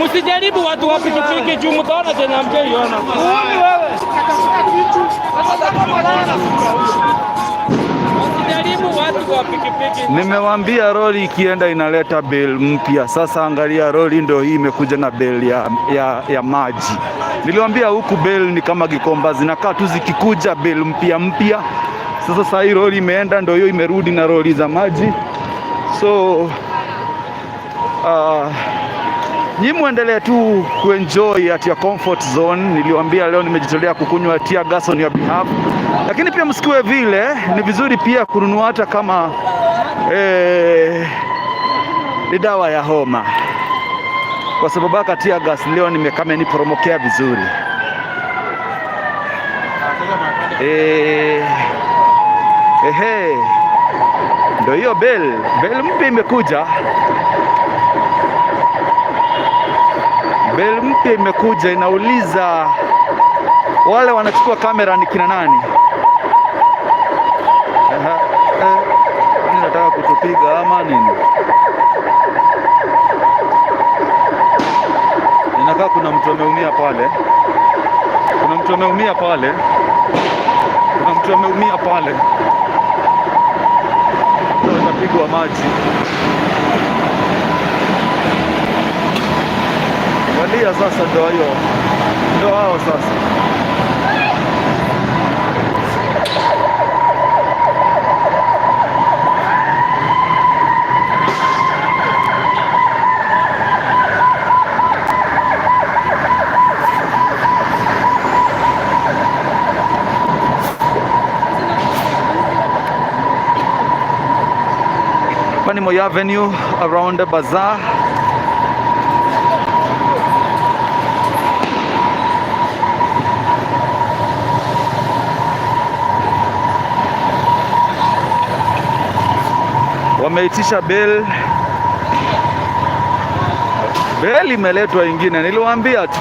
Msijaribu watu wa pikipiki juu mtaona chenye hamjaiona. Msijaribu watu wa pikipiki. Nimewaambia roli ikienda inaleta bale mpya. Sasa angalia, roli ndio hii imekuja na bale ya maji. Niliwaambia huku bale ni kama Gikomba, zinakaa tu zikikuja bale mpya mpya. Sasa saa hii roli imeenda, ndio hiyo imerudi na roli za maji. So nyi muendelee tu kuenjoy at your comfort zone. Niliwaambia leo nimejitolea kukunywa tear gas on your behalf, lakini pia msikiwe vile, ni vizuri pia kununua hata kama ni dawa ya homa, kwa sababu aka tear gas leo nimekama niporomokea vizuri. Ehe, ndio hiyo bale mpya imekuja. Bale mpya imekuja, inauliza wale wanachukua kamera ni kina nani? Aha, kwani nataka kutupiga ama nini? Inakaa kuna mtu ameumia pale, kuna mtu ameumia pale, kuna mtu ameumia pale, atapigwa maji. Angalia sasa, ndo hiyo, ndo hao sasa. Hapa ni Moi Avenue around the bazaar. Wameitisha bale, bale imeletwa ingine, niliwaambia tu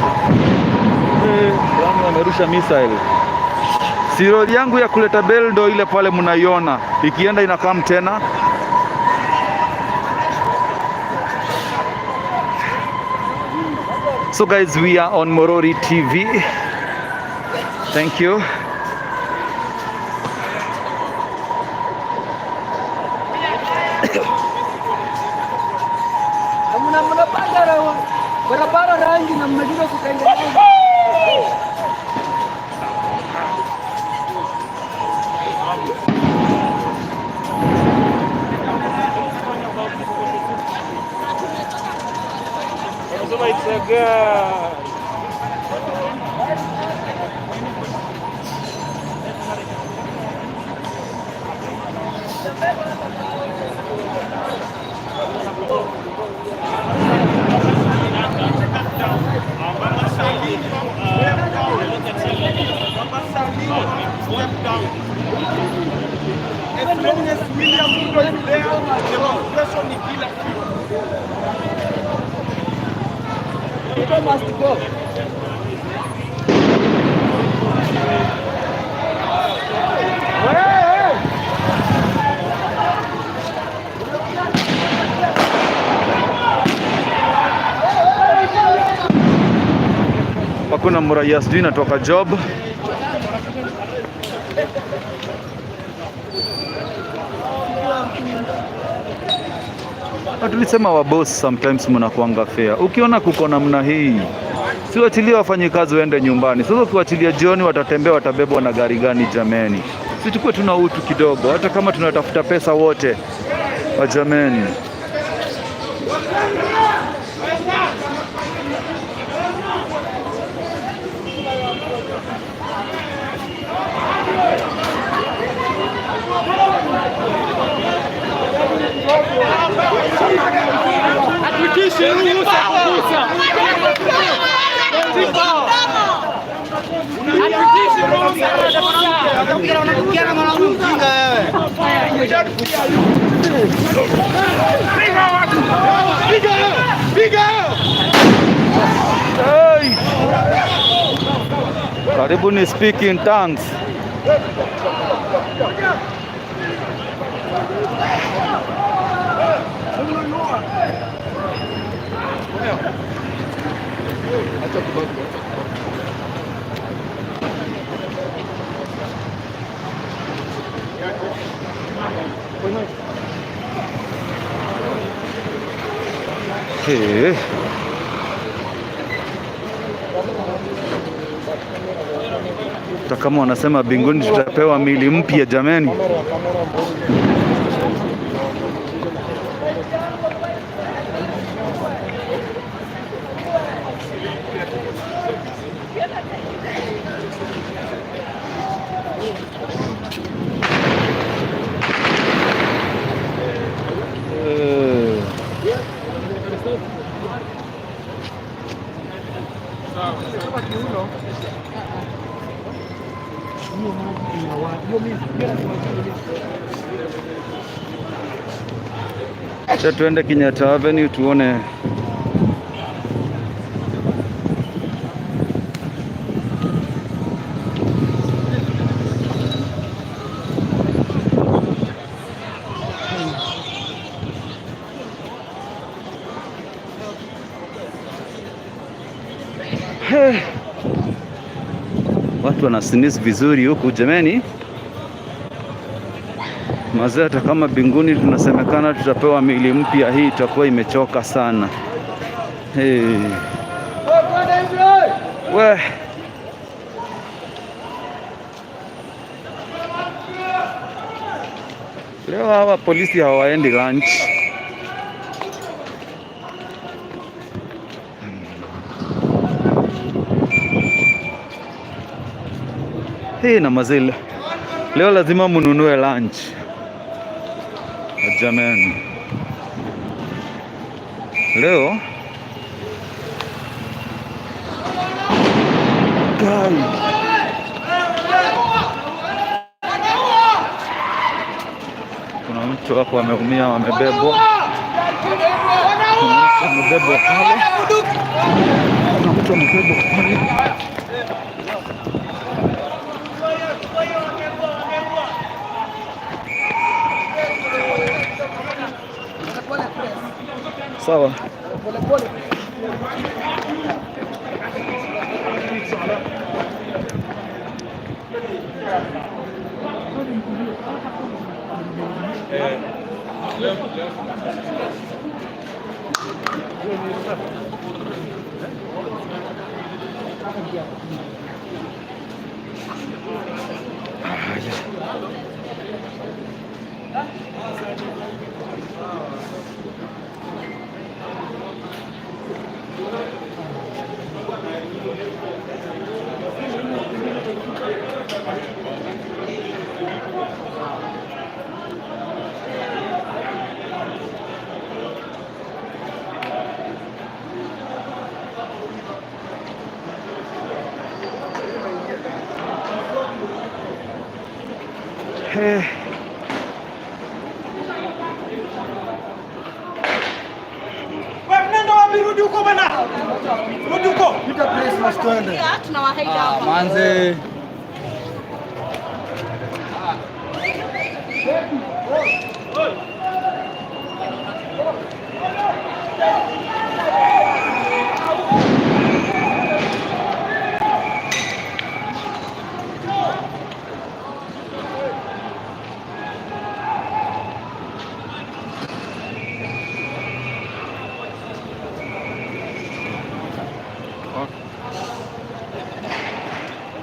yani wamerusha missile. Si roli yangu ya kuleta bale ndo ile pale mnaiona, ikienda inakam tena. So guys, we are on Morori TV. Thank you. Mnapaka barabara rangi na mmeshindwa kutengeneza. Wanasema it's a girl. As long as William Ruto is there, demonstration ni kila siku. Ruto must go. Hakuna mraia sijui natoka job. Na tulisema wa boss sometimes mnakuanga fair. Ukiona kuko namna hii, si wachilie wafanyikazi waende nyumbani. Sasa ukiwachilia jioni watatembea, watabebwa na gari gani jameni? Si tukuwe tuna utu kidogo, hata kama tunatafuta pesa wote. Wajameni. Hey! Karibuni speak in tongues. Hey. Hata kama wanasema mbinguni tutapewa mili mpya, jameni. Eh. Acha tuende Kenyatta Avenue tuone. Hey. Watu wana sneeze vizuri huku jameni. Mazee, hata kama mbinguni tunasemekana tutapewa mili mpya, hii itakuwa imechoka sana. Hey. We. Leo hawa polisi hawaendi lunch. Hii na mazee, leo lazima mununue lunch. Jamani, leo Guy. Kuna mtu hapo ameumia, amebebwa. Kuna mtu amebebwa pale. Kuna mtu amebebwa pale. Sawa. Hey. Manze.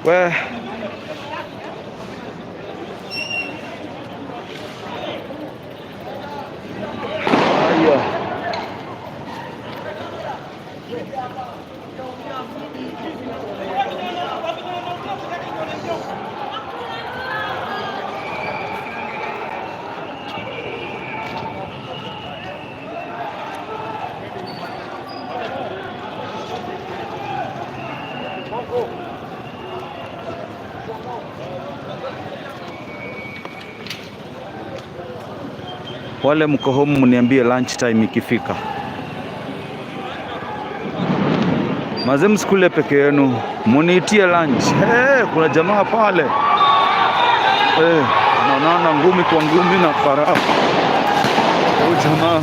We. Wale mko home mniambie lunch time ikifika. Maze, msikule peke yenu, muniitie lunch. Hey, kuna jamaa pale, hey, naona ngumi kwa ngumi na farao huyu jamaa.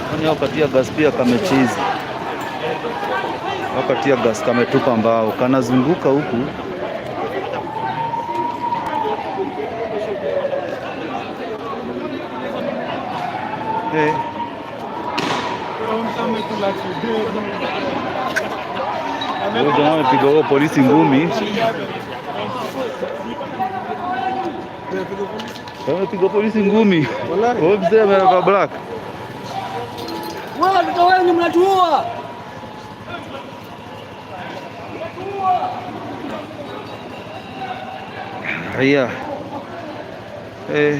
Kwani hao ka tear gas pia kamechizi. Hao ka tear gas kametupa mbao, kanazunguka huku. Hey. Huyo jamaa amepiga huo polisi ngumi. Amepiga polisi ngumi. Huyo mzee amevaa black. Wewe watoto wenu mnatuua. Haya. Eh.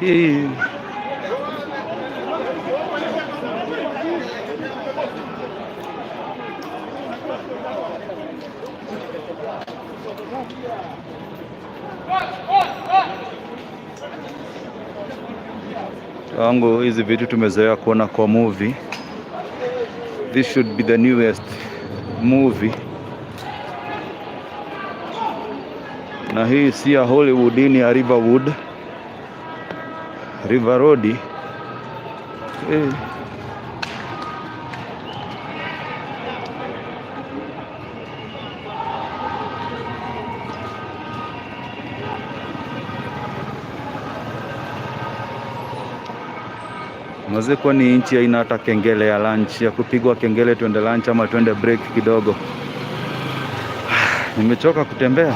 Hii. Wangu, hizi vitu tumezoea kuona kwa movie. This should be the newest movie. Na hii si ya Hollywood, hii ni ya Riverwood. River Road. Eh. Maze, kwani nchi haina hata kengele ya lunch, ya kupigwa kengele twende lunch ama twende break kidogo? Nimechoka kutembea.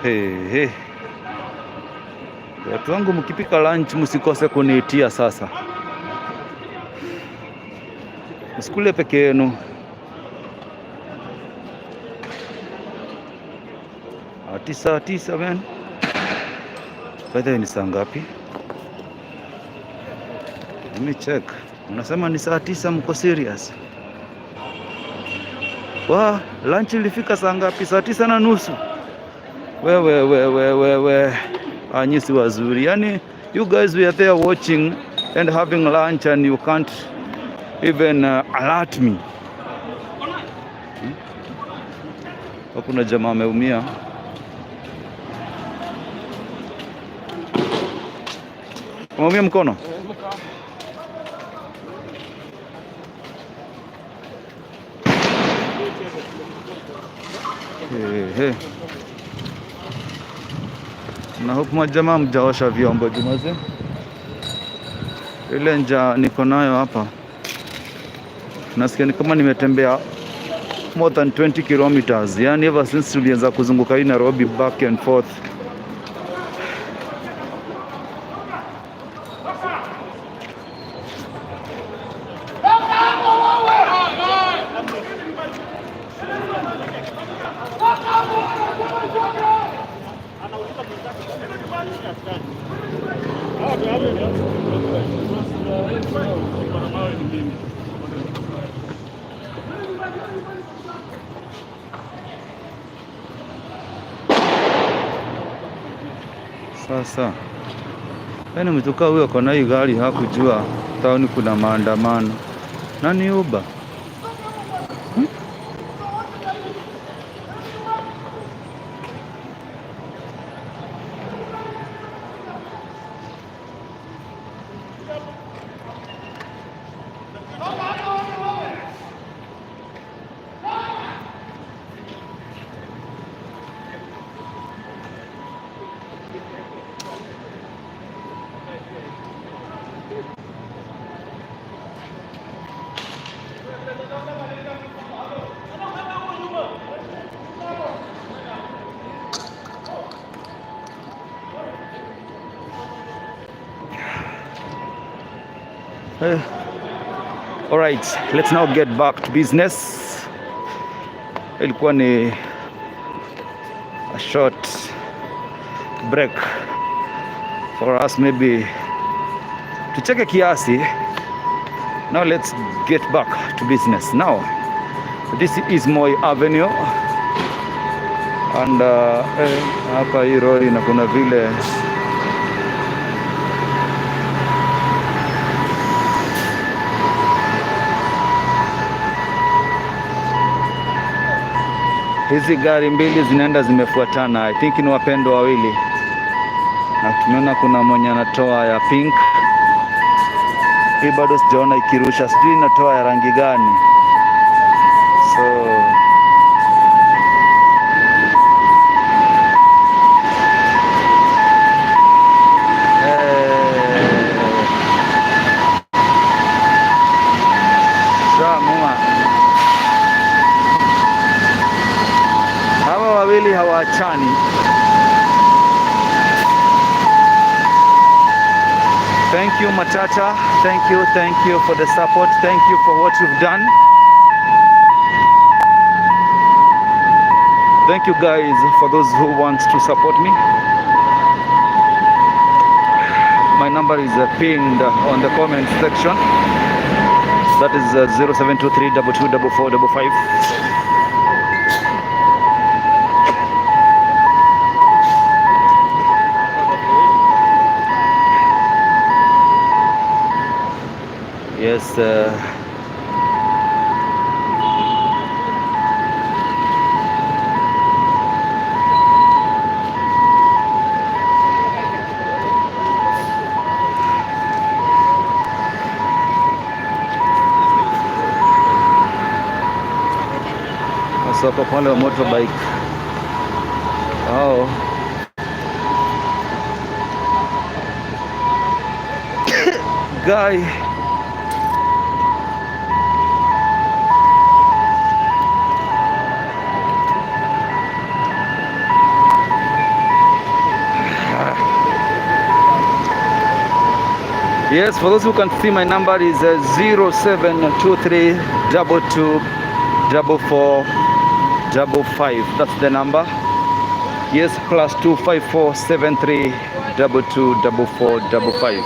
Hey, hey. Watu wangu, mkipika lunch msikose kuniitia sasa. Msikule peke yenu. Ati saa 9, man. By the way, ni saa ngapi? Let me check. Unasema ni saa 9, mko serious? Wa, lunch ilifika saa ngapi? Saa 9:30. Wewe wewe wewe, nyinyi si wazuri. Yani you guys were there watching and having lunch and you can't even alert me. Kuna jamaa ameumia. Umeumia mkono? Hey, hey. Na hope majamaa mjaosha vyombo jumaze. Ile njaa niko nayo hapa, nasikia ni kama nimetembea more than 20 kilometers. Yani ever since tulianza kuzunguka hii Nairobi back and forth. Sasa yaani mtu kaa huyo kona hii gari hakujua town kuna maandamano. Nani Uber? Hmm? All right, let's now get back to business. Ilikuwa ni a short break for us, maybe tucheke kiasi. Now let's get back to business. Now, this is Moi Avenue and hapa hii road na kuna vile hizi gari mbili zinaenda zimefuatana. I think ni wapendwa wawili, na tumeona kuna mwenye anatoa ya pink. Hii bado sijaona ikirusha, sijui inatoa ya rangi gani. So shamua hawa wawili hawaachani. Thank you, Matata. Thank you for the support. Thank you for what you've done. Thank you guys for those who want to support me. My number is pinned on the comment section. That is 0723 224455. Yes. Sasa wako pale wa motorbike hao. Guy. Yes, for those who can see, my number is 0723 22 44 55. That's the number. Yes, +254 73 22 44 55.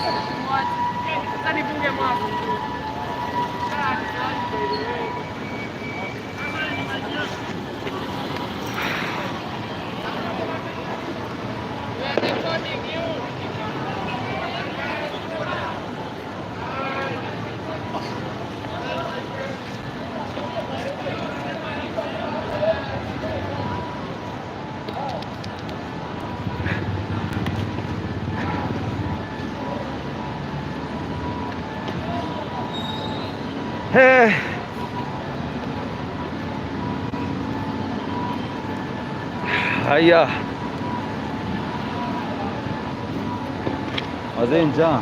Hey. Haya. Wazee, njaa.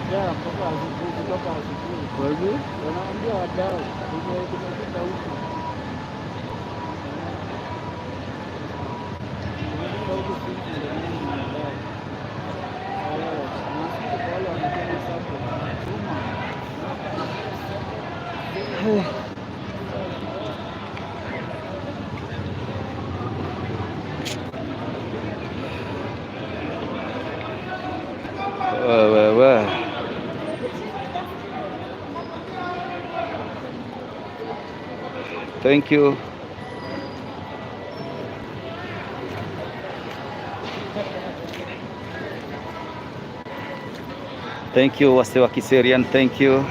Kutoka asubuhi, kutoka asubuhi. Wanaambia wadau, tumefika huku. Tumefika huku sisi ndio maana ni wadau. Nasikia kwa wale wanasema support. Tuma. Wewe. Thank you. Thank you, wase wa Kiserian. Thank you.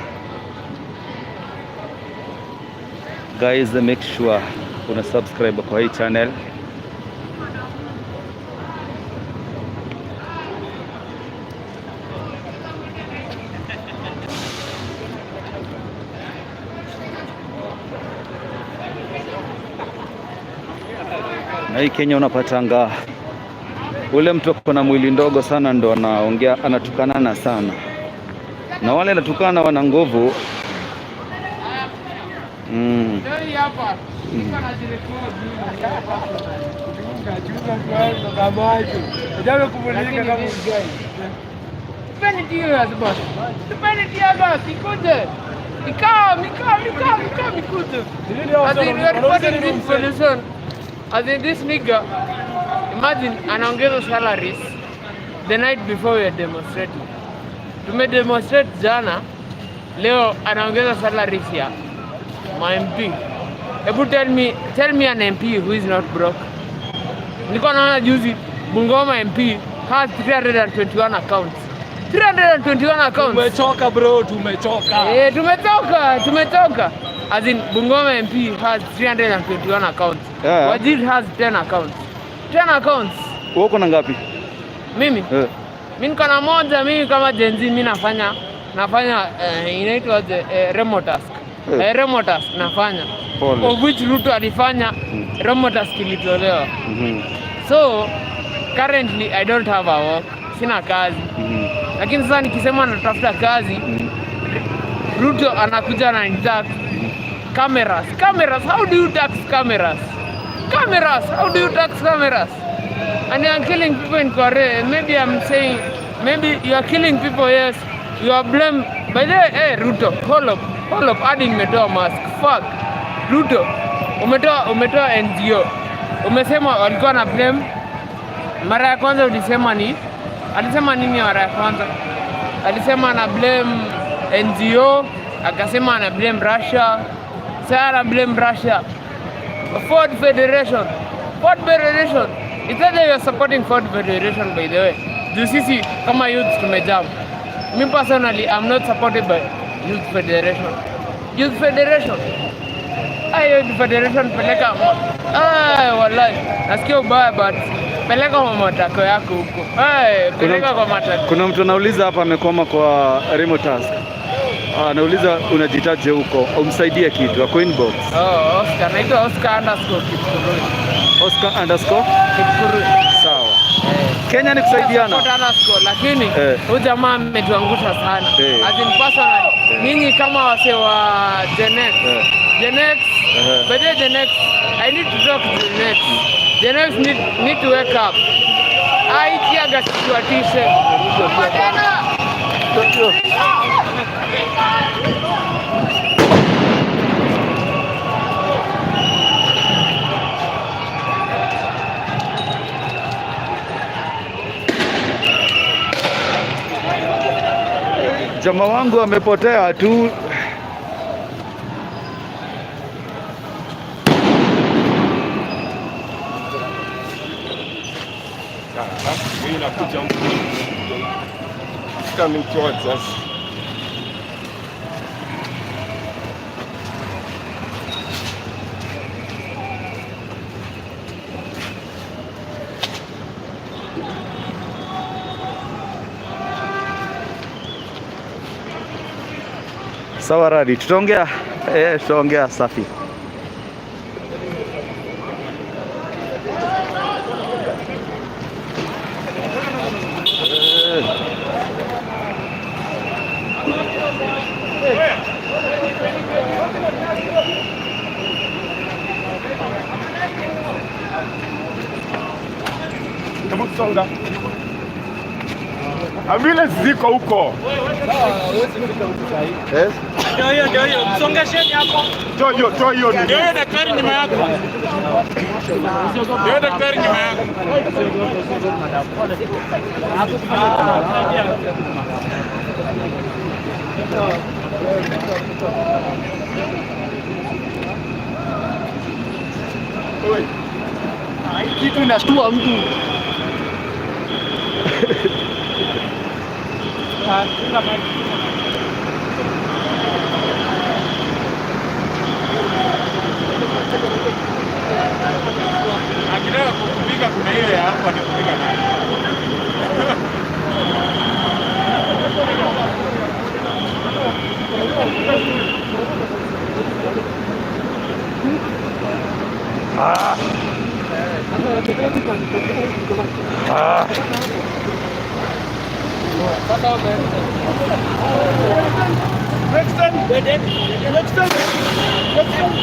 Guys, make sure una subscribe kwa hii channel. Na hii Kenya unapatanga ule mtu ako na mwili ndogo sana ndo anaongea, anatukanana sana, na wale anatukana wana nguvu. Tupeni tear gas boss. Tupeni tear gas ikuje. Ikam, ikam, ikam, ikam ikuje. As in, we are reporting this solution. As in, this nigga, imagine anaongeza salaries the night before we are demonstrating. Tumedemonstrate jana, leo anaongeza salaries ya ma MP. Hebu tell me an MP who is not broke. Nilikuwa naona juzi Bungoma MP has 321 accounts. 321 accounts. Tumechoka bro, tumechoka. Eh, tumetoka, tumetoka. As in Bungoma MP has 321 accounts. Yeah. Wajir has 10 accounts. 10 accounts. Wewe uko na ngapi? Mimi? Eh. Mimi niko na moja, mimi kama Gen Z mimi nafanya inaitwa remote task. Eh. Remote task nafanya. Pole. Of which Ruto alifanya remote task ilitolewa. So currently I don't have a work. Sina kazi. Lakini sasa nikisema natafuta kazi, Ruto anakuja na tax cameras. Cameras, how do you tax cameras? Cameras, how do you tax cameras? And you are killing people in Korea. Maybe I'm saying, maybe you are killing people, yes. You are blamed. By the way, hey, Ruto, hold up, hold up, hadi nimetoa mask. Fuck. Ruto, umetoa NGO. Umesema walikuwa na blame. Mara ya kwanza ulisema ni, alisema nini mara ya kwanza? Alisema ana blame NGO, akasema ana blame Russia. Sasa ana blame Russia. Ford Federation. Ford Federation. It's either you are supporting Ford Federation, by the way. Juu sisi kama youth tumejam. Me personally, I'm not supported by Youth Federation. Youth Federation. Ay, Youth Federation peleka. Ay, wallahi. Nasikia ubaya but peleka kwa matako yako huko. Ay, peleka kwa matako. Kuna mtu anauliza hapa, amekwama kwa remote task. Anauliza unajitaje huko, umsaidie kitu, ako inbox. Oh, Oscar. Naitwa Oscar_Kipkurui. Oscar_ Kipkurui. Sawa. Kenya ni kusaidiana. Support underscore, lakini huyu jamaa ametuangusha sana. As in personally, nyinyi kama wase wa Gen X. Gen X, by the way, Gen X, I need to talk to Gen X. Gen X need to wake up. Ai, tear gas tuwatishe. Tena. Jamaa wangu amepotea tu. Huyu nakuja huku. It's coming towards us. Sawa Radi, tutaongea tutaongea safi. Hebu songa. Ambulance ziko huko. Yes. Ndio hiyo, ndio hiyo. Msongesheni hapo. Toa hiyo, toa hiyo. Ndio hiyo daktari nyuma yako. Ndio daktari nyuma yako. Kitu inashtua mtu. Akitaka kupika kuna ile ya hapo anapika nayo. Ah. Ah. Next time. Next time. Next time.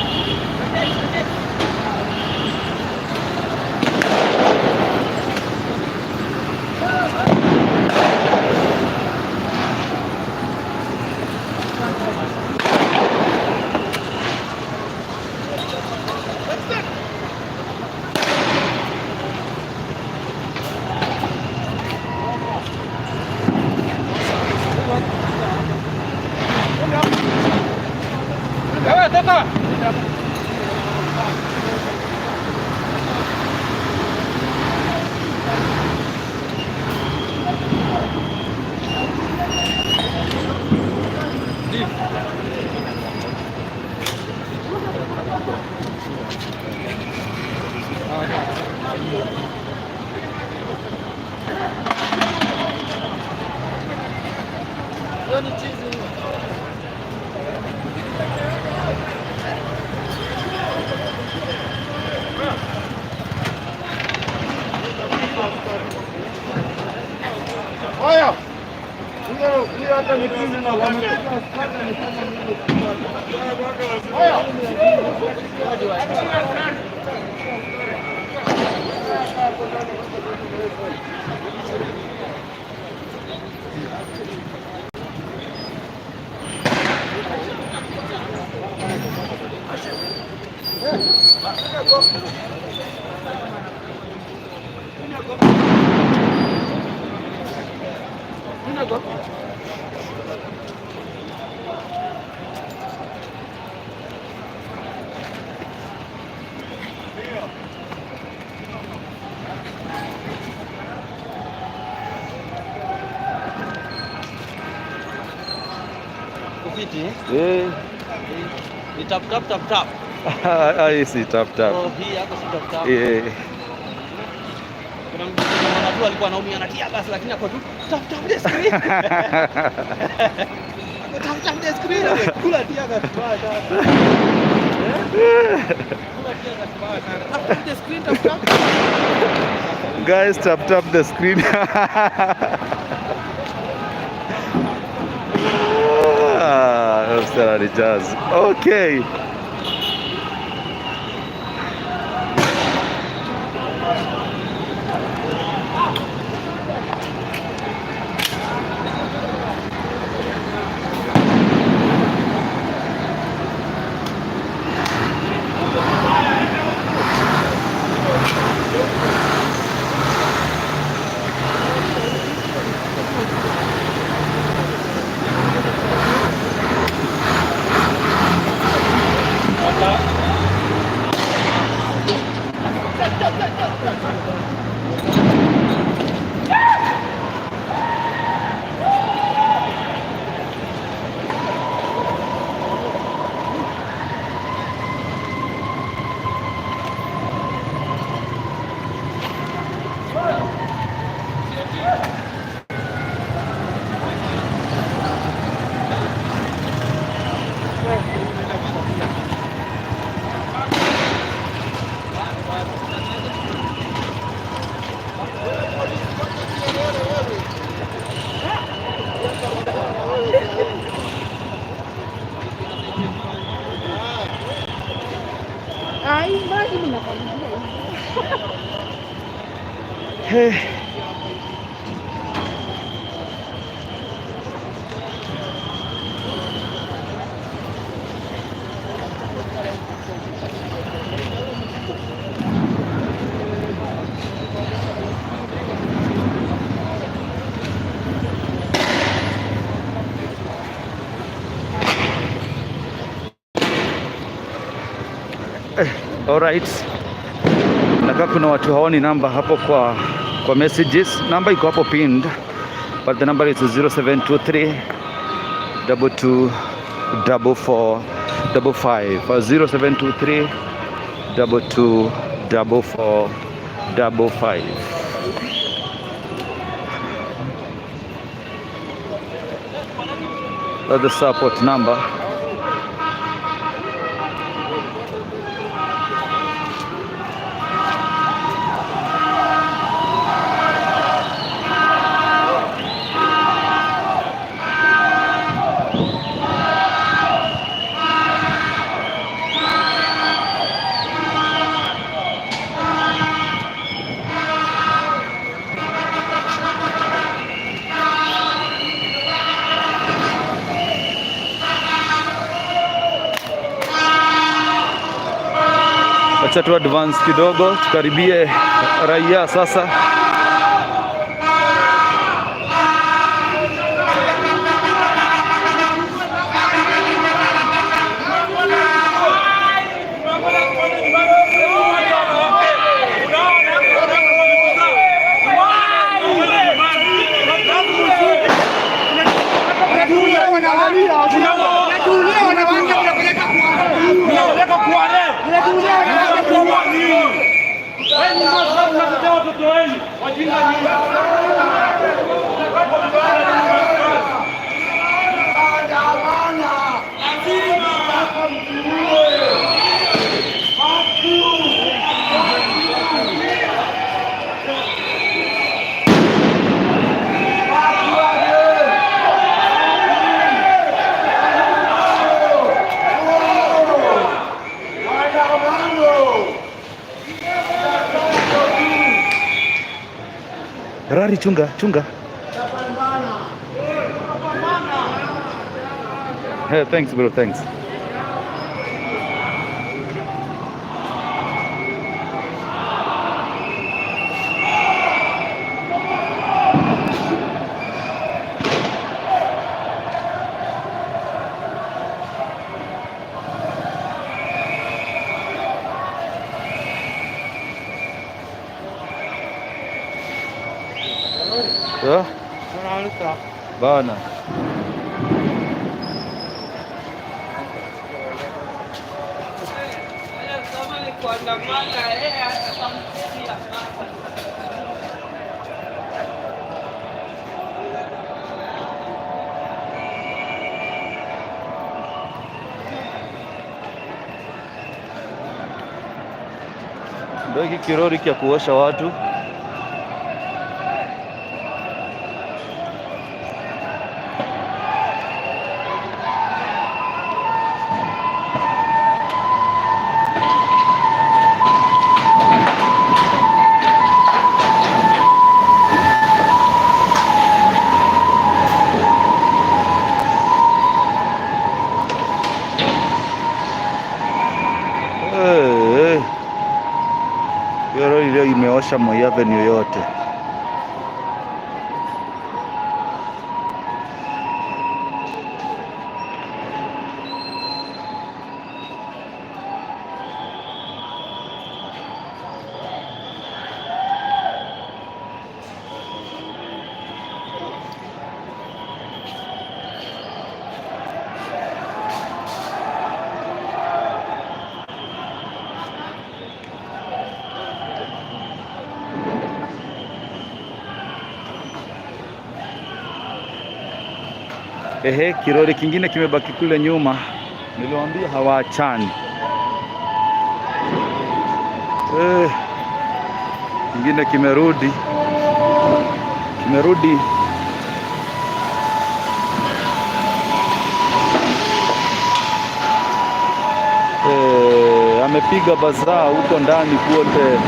Haya. Huyo hata ni criminal. Haya. Ufiti, eh? Eh. Ni tap tap tap tap. Ah, si tap tap. Oh, hii yako si tap tap. Eh. Kuna mtu mmoja tu alikuwa anaumia na tear gas lakini ako tu tap tap the screen. Ako tap tap the screen, amekula tear gas mbaya sana. Eh? Kula tear gas mbaya sana. Tap tap the screen, tap tap. Guys, tap tap the screen. Ah, Mr. Jazz. Okay. Hey. Alright. Nakaa kuna watu haoni namba hapo kwa messages. Namba iko hapo pinned, but the number is 0723 22 44 55, 0723 22 44 55. That's the support number. Acha tu advance kidogo, tukaribie raia sasa. Gari chunga, chunga. Hey, thanks bro, thanks. Yeah? Bana. Ndio hiki kirori kia kuosha watu. Eh, eh. Hiyo lori leo imeosha Moi Avenue yote. Ehe, kirori kingine kimebaki kule nyuma. Niliwaambia hawaachani. Eh, kingine kimerudi, kimerudi. Eh, amepiga bazaa huko ndani kwote.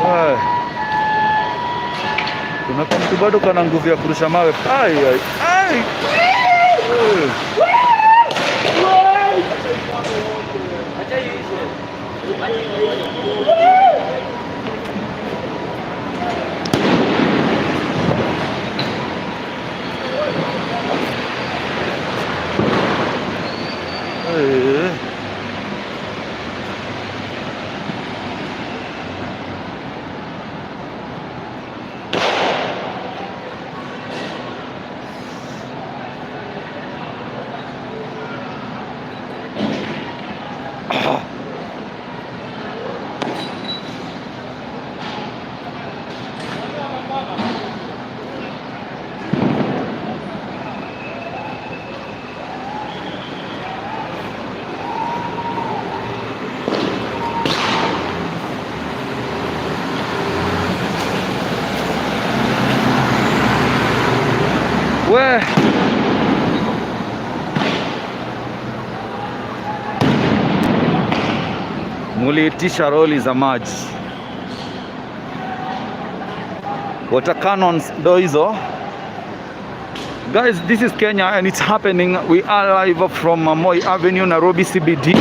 Eh. Kuna kamtu bado kana nguvu ya kurusha mawe. Ai, ai, ai. Eh. Eh. We. Muliitisha roli za maji. Water cannons ndo hizo. Guys, this is Kenya and it's happening. We are live from Moi Avenue, Nairobi CBD.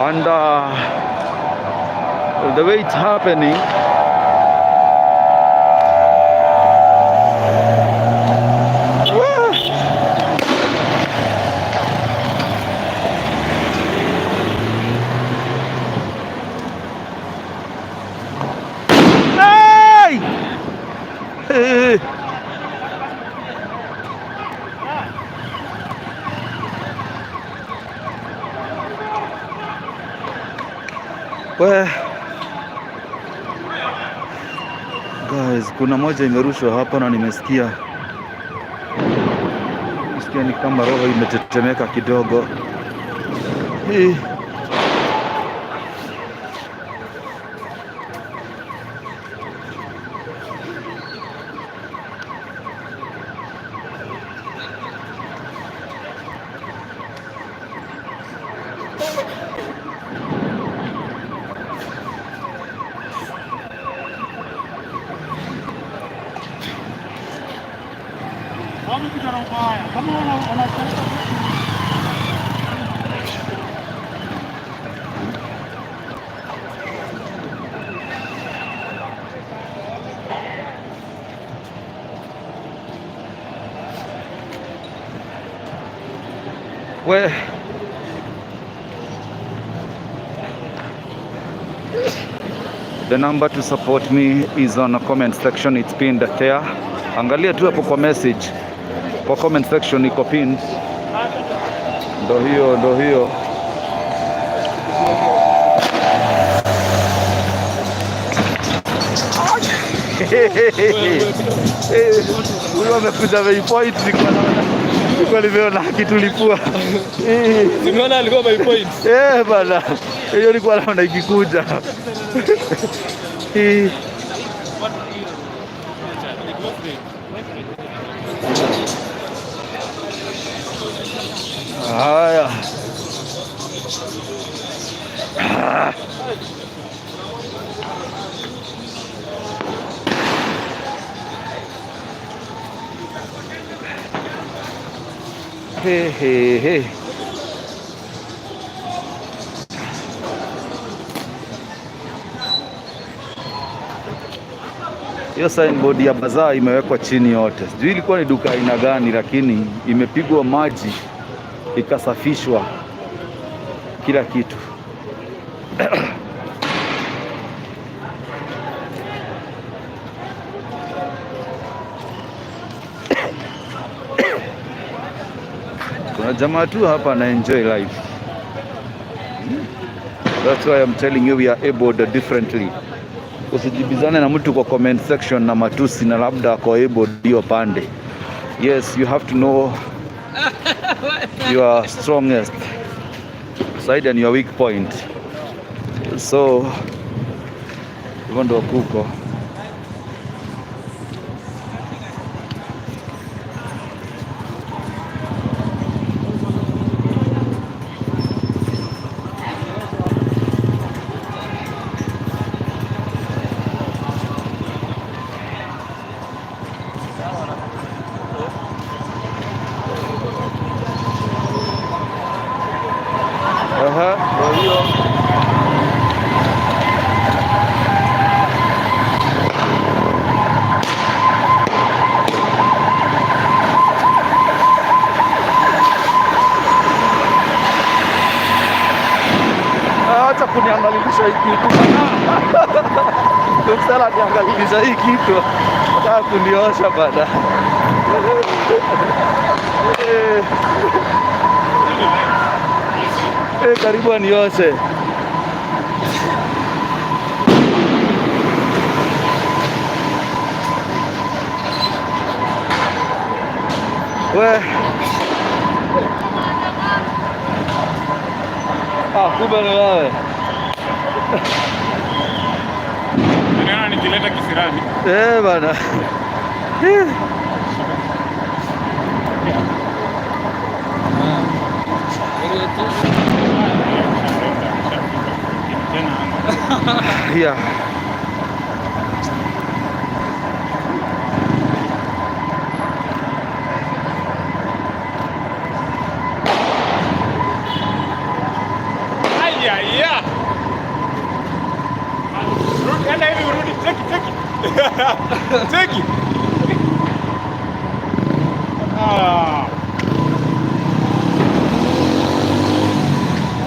And the way it's happening, Wah! Hey! Hey! We. Guys, kuna moja imerushwa hapa na nimesikia sikia ni kama roho imetetemeka kidogo. Hii. We. The number to support me is on the comment section, it's pinned there. Angalia tu hapo kwa message, kwa comment section iko pinned. Ndo hiyo, ndo hiyo. Huyu amekuja by point, nilikuwa nimeona akitulipua. Nimeona alikuwa by point. Eh, bana. Hiyo nilikuwa naona ikikuja. Eh. Haya. Ah. Hey, hey, hey. Hiyo signboard ya bazaar imewekwa chini yote. Sijui ilikuwa ni duka aina gani, lakini imepigwa maji ikasafishwa kila kitu. Kuna jamaa tu hapa ana enjoy life. That's why I'm telling you we are able differently. Usijibizane na mtu kwa comment section na matusi na labda ako able hiyo pande. Yes, you have to know your strongest side and your weak point. So hivyo ndo kuko. Aha, ndo hiyo. Ah, acha kuniangalilisha hii kitu. Msala niangalilisha hii kitu. Nataka kuniosha bana. Eh. Eh, karibu anioshe. We. Ah, kumbe ni wewe. Niliona nikileta kisirani. Eh, bana. Eh. Yeah. Aya, ya. Rudi, enda hivi urudi. Cheki, cheki. Cheki. Ah.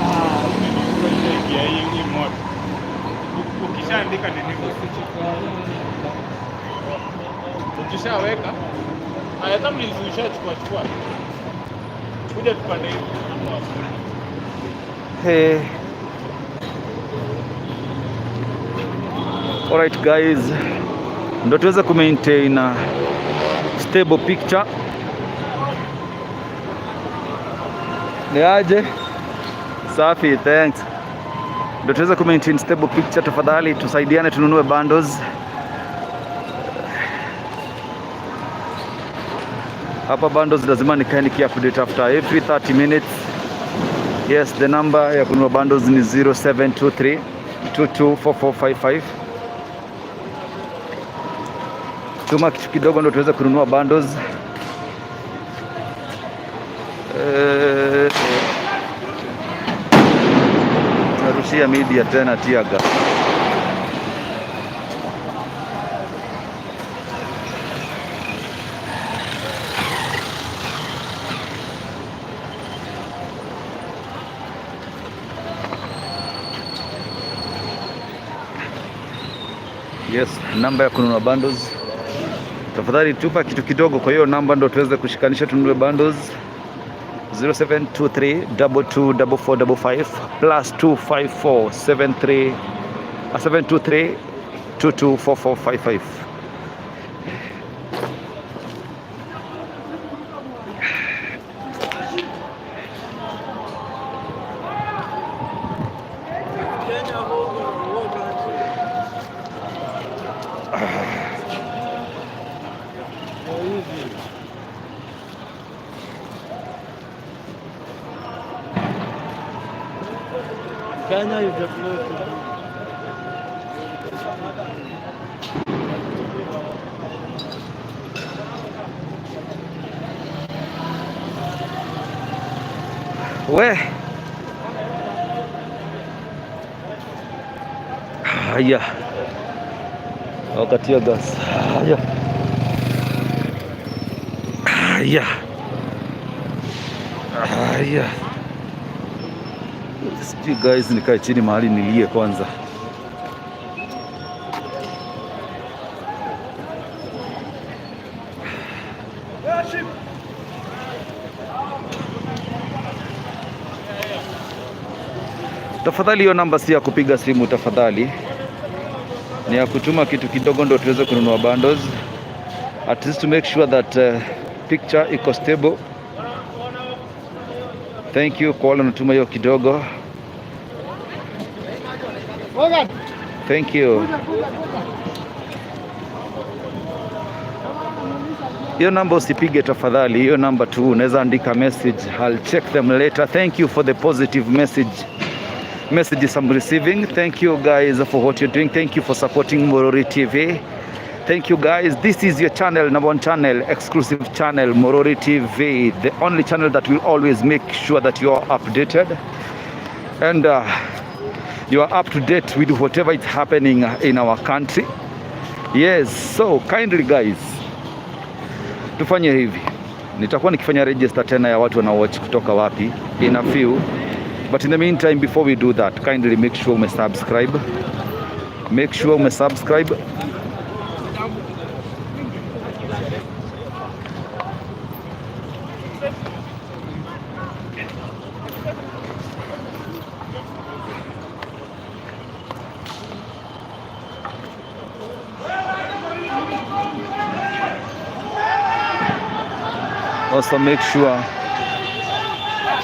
Ah, hii hii moto. Ukishaandika nini? Ukishaweka haya thumbnails ushachukua chukua. Kuja tupande hivi. Hey. Alright guys, Ndio tuweze kumaintain stable picture. Ni aje? Safi, thanks. Ndio tuweze kumaintain stable picture, tafadhali tusaidiane tununue bundles. Hapa bundles lazima nikae nikiupdate after every 30 minutes. Yes, the number ya kununua bundles ni 0723 224455. Tuma kitu kidogo ndio tuweze kununua bundles. Narushia media tena tear gas. Yes, namba ya kununua bundles. Tafadhali tupa kitu kidogo kwa hiyo namba ndo tuweze kushikanisha tununue bundles. 0723 224455 plus 254 73 723 224455. Kenya is the place to be. We haya, wakatia gas. Haya, haya, haya. Sijui guys, nikae chini mahali nilie kwanza. Tafadhali, hiyo namba si ya kupiga simu tafadhali, ni ya kutuma kitu kidogo ndo tuweze kununua bundles, at least to make sure that picture iko stable. Thank you kwa wale wanatuma hiyo kidogo. Thank you. Hiyo namba usipige tafadhali, hiyo namba tu unaweza andika message. I'll check them later. Thank you for the positive messages I'm receiving. Thank you guys for what you're doing. Thank you for supporting Morori TV. Thank you guys. This is your channel, number one channel, exclusive channel, Morori TV, the only channel that will always make sure that you are updated and you are up to date with whatever is happening in our country. Yes, so kindly guys, tufanye hivi. Nitakuwa nikifanya register tena ya watu wanaowatch kutoka wapi in a few. But in the meantime, before we do that, kindly make sure umesubscribe. Make sure umesubscribe. Also make sure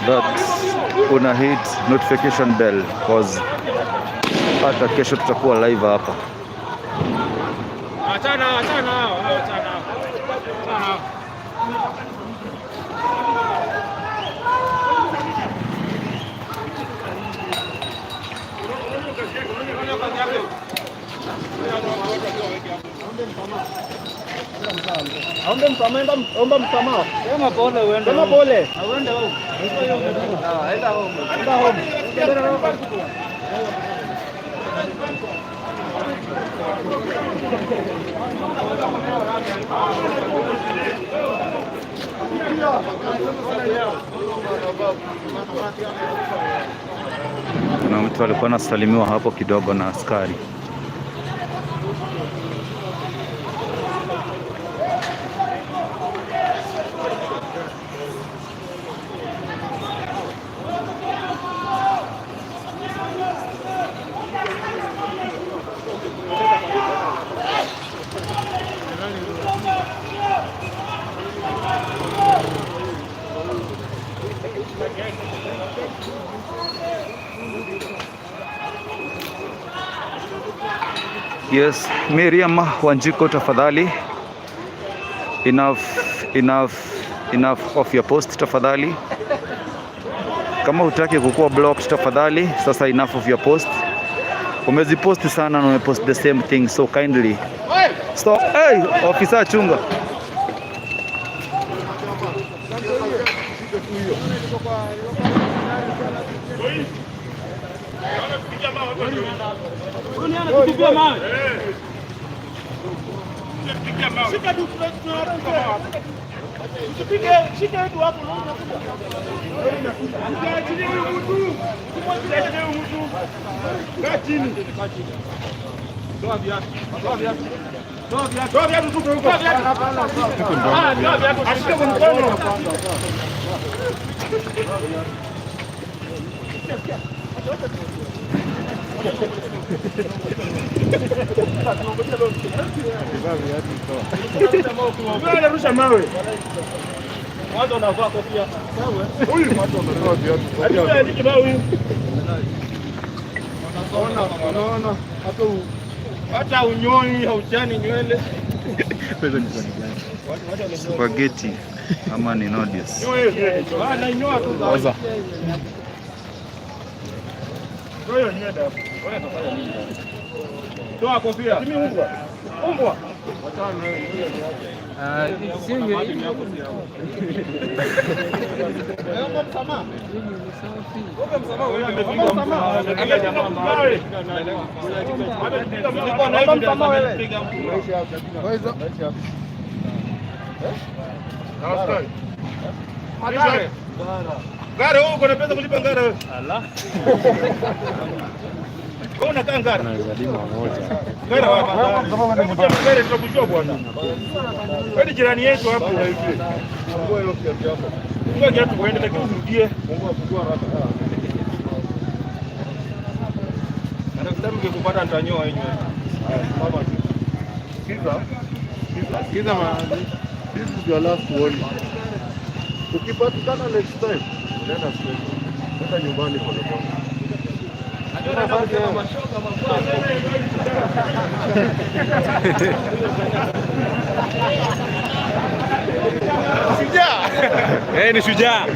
that una hit notification bell, cause hata kesho tutakuwa live hapa. Achana, achana hao, achana hao. Achana hao. Omba msamaha, omba msamaha. Sema pole uende. Sema pole. Uende home. Enda home. Enda home. Kuna mtu alikuwa anasalimiwa hapo kidogo na askari. Yes, Miriam Wanjiku, tafadhali. Enough, enough, enough of your post, tafadhali. Kama hutaki kukuwa blocked, tafadhali. Sasa enough of your post. Umezipost sana na umepost the same thing, so kindly stop. Hey, officer, chunga. Anarusha mawe. Huyu mawe. Unaona hata Hata unyoi hauchani nywele. Spaghetti ama ni noodles. Anainyoa tu. Oza. Toa kofia. Umbwa. Ngara wewe uko na pesa kulipa ngara wewe? Ala. Wewe unakaa ngara. Ngara wapi? Ngara tutakujua bwana. Wewe ni jirani yetu hapo. Fungua hiyo kiatu yako. Fungua kiatu uende lakini usirudie. Fungua, fungua haraka. Na next time nikikupata nitanyoa hii nywele. Haya, simama tu. Sikiza. Sikiza man. This is your last warning. Ukipatikana next time, unaenda straight. Nenda nyumbani pole pole. Eh, ni shujaa.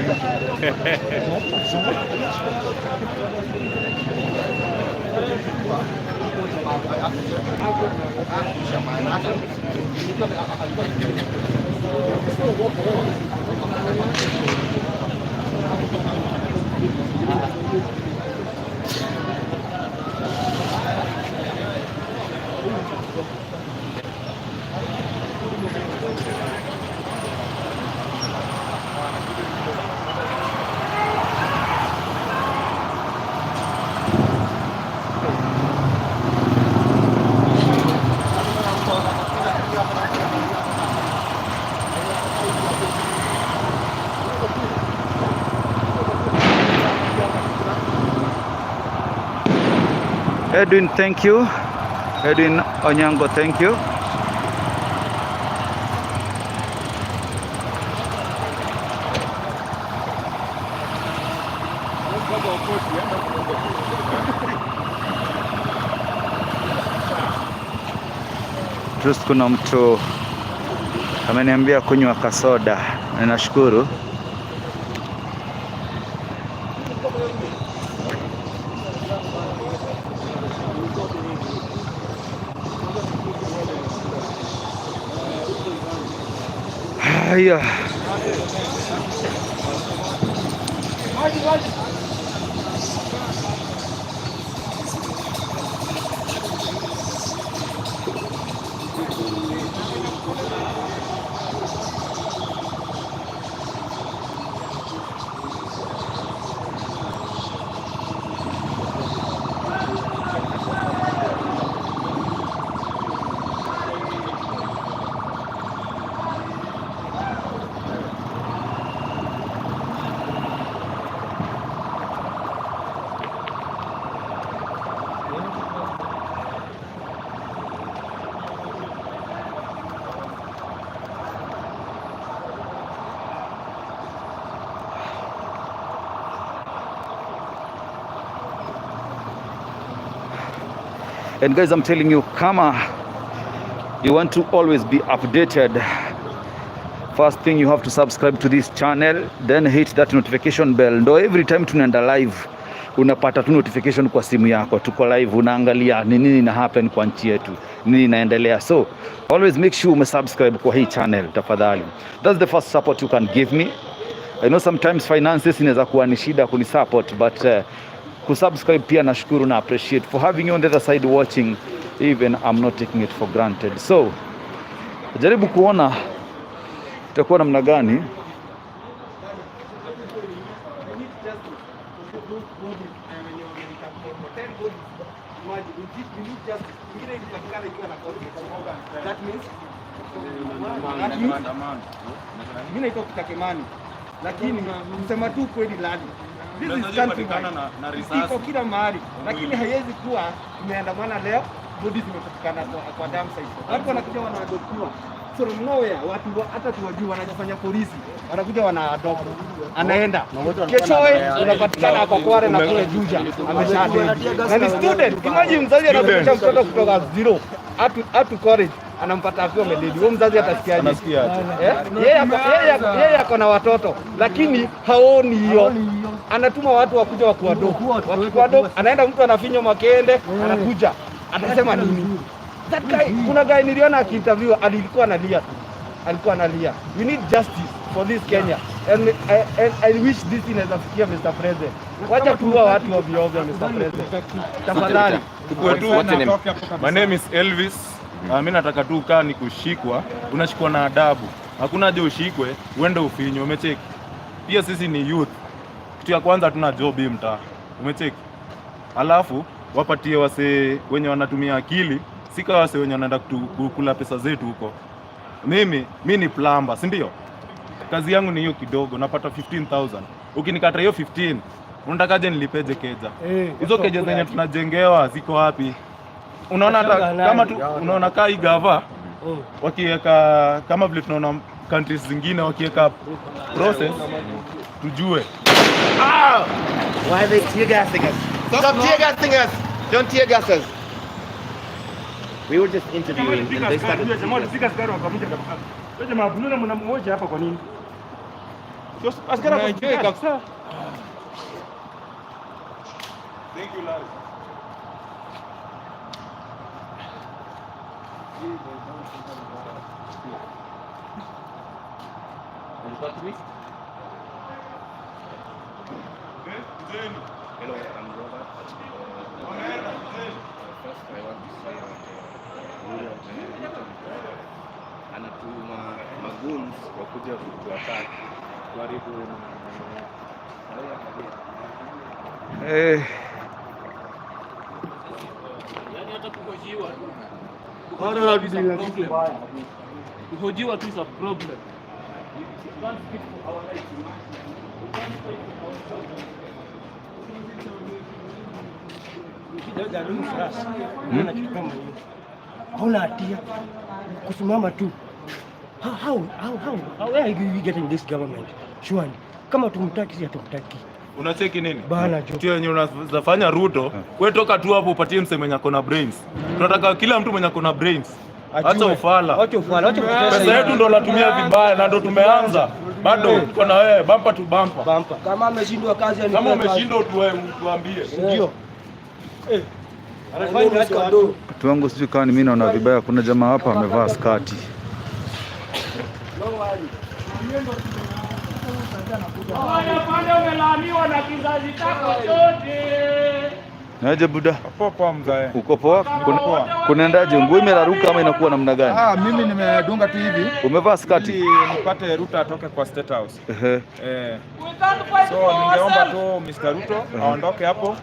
Edwin, thank you. Edwin Onyango, thank you. Trust, kuna mtu ameniambia kunywa kasoda, ninashukuru. Haya. And guys, I'm telling you, kama you want to always be updated, first thing, you have to subscribe to this channel, then hit that notification bell, ndo every time tunaenda live unapata tu notification kwa simu yako, tuko live, unaangalia ni nini ina happen kwa nchi yetu, nini inaendelea. So always make sure umesubscribe kwa hii channel tafadhali. That's the first support you can give me. I know sometimes finances inaweza kuwa ni shida kunisupport, but kusubscribe pia nashukuru na appreciate for having you on the other side watching. Even I'm not taking it for granted. So jaribu kuona itakuwa namna gani. Mimi naitwa Kitakemani, lakini kusema tu kweli lali. This is country iko kila mahali, lakini haiwezi kuwa tumeandamana leo, body zimepatikana kwa dump site. Watu wanakuja wanaadoptiwa from nowhere, watu hata tuwajui, wanajifanya polisi, wanakuja wana adopt, anaenda keshoe unapatikana kwa Kware na kule Juja amesha, na ni student. Imagine mzazi anasomesha mtoto kutoka zero up to college, anampata akiwa amededi. Huyo mzazi atasikiaje? Eh? Yeye ako na watoto lakini haoni hiyo, anatuma watu wakuja wakuadopt, wakikuadopt anaenda mtu anafinywa makende, anakuja atasema nini? That guy, kuna guy niliona akiinterview alikuwa analia tu, alikuwa analia. We need justice for this Kenya and I wish this inaweza fikia Mr. President. Wacha tuua watu ovyo ovyo, Mr. President, tafadhali. What's your name? My name is Elvis. Mi nataka tu kaa ni kushikwa, unashikwa na adabu. Hakuna haja ushikwe uende ufinywe, umecheki? Pia sisi ni youth. Kitu ya kwanza, hatuna job hii mtaa, umecheki? Alafu wapatie wasee wenye wanatumia akili, si kama wasee wenye wanaenda kukula pesa zetu huko. Mimi mi ni plumber, si ndio? Kazi yangu ni hiyo kidogo, napata 15,000. Ukinikata hiyo 15, unatakaje nilipeje keja? Hizo keja zenye tunajengewa ziko wapi? Unaona hata kama tu unaona kaa hii gava wakiweka kama vile tunaona countries zingine wakiweka process tujue. Why are they tear gassing us? Stop tear gassing us! Don't tear gas us. We were just interviewing and they started. Jamaa walipiga askari wakamuja kabisa. Wewe jamaa mbona mnamngoja hapa kwa nini? Sio askari Unaenjoy kabisa. Thank you, Larry. Want to talk to me? Hello, I'm Robert. First, I want to say that William Ruto anatuma magoons wakuja kutuattack kuharibu maandamano yetu. Sasa angalia. Yaani hata kuhojiwa tu. Kuhojiwa tu is a problem. Kuhojiwa tu is a problem. We can't speak for our rights. We can't fight for our children. Hakuna kitu kama hiyo. Hauna hatia kusimama tu. How, where are you getting this government? Surely. Kama tumtaki, si hatumtaki. Unacheki nini? Bana jo. Kitu yenye unafanya Ruto, wewe toka tu hapo upatie mse mwenye ako na brains. Tunataka kila mtu mwenye ako na brains. Acha ufala. Acha ufala, acha kutesa. Pesa yetu ndo natumia vibaya na ndo tumeanza. Bado tuko na wewe bumper to bumper. Bumper. Kama ameshindwa kazi. Kama umeshindwa tuambie. Ndio. Watu wangu, sijui kama ni mimi naona vibaya, kuna jamaa hapa amevaa skati. Pande umelaaniwa na kizazi chako chote. Naje buda? Poa poa mzae. Uko poa? Kunaendaje? Nguo imeraruka ama inakuwa namna gani? Ah, mimi nimedunga tu hivi. Umevaa skati? Ili nipate Ruto atoke kwa State House. Ehe. Eh. So ningeomba tu Mr. Ruto aondoke hapo.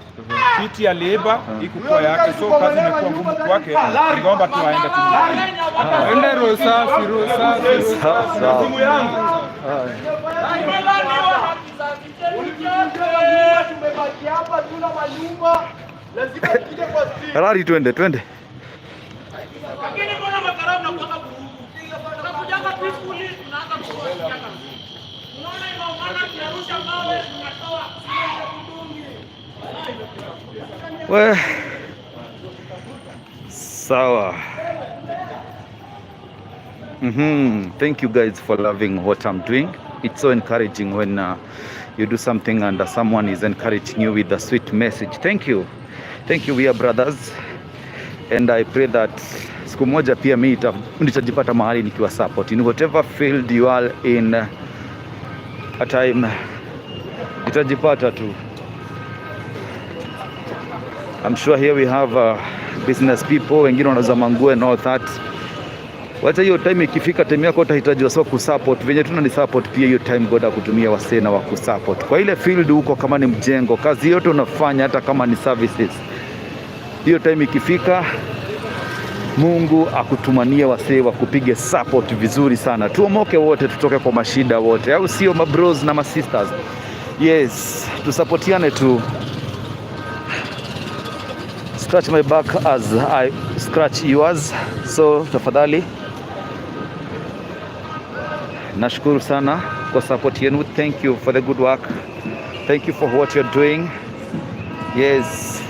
Kiti aliiba ikukuwa yake, so kazi imekuwa ngumu kwake. Ningeomba tu aende tu. Aende roho safi, roho safi. Sawa sawa. Simu yangu. Umelaaniwa na kizazi chenu chote. Tumebaki hapa, tuna manyumba, lazima tupige kwa street. Harari, twende twende. Lakini mbona makarau mnakuanga vurugu? Tunakujanga peacefully, tunaanza kutoa. Unaona inaumana, tunarusha mawe, tunatoa. We. Sawa. Thank you guys for loving what I'm doing. It's so encouraging when you do something and someone is encouraging you with a sweet message. Thank you. Thank you, we are brothers. And I pray that siku moja pia mi nitajipata mahali nikiwa support in whatever field you are in, a time nitajipata tu. I'm sure here we have business people, wengine wanauza manguo and all that. Wacha hiyo time ikifika, time yako utahitaji wasee kusupport venye tuna ni support pia. Hiyo time God akutumia wasee na wakusupport kwa ile field huko, kama ni mjengo, kazi yote unafanya, hata kama ni services, hiyo time ikifika, Mungu akutumanie wasee wa kupige support vizuri sana, tuomoke wote, tutoke kwa mashida wote, au sio, mabros na masisters? Yes, tusupportiane tu. Scratch my back as I scratch yours. So tafadhali, nashukuru sana kwa support yenu. Thank you for the good work. Thank you for what you're doing. Yes,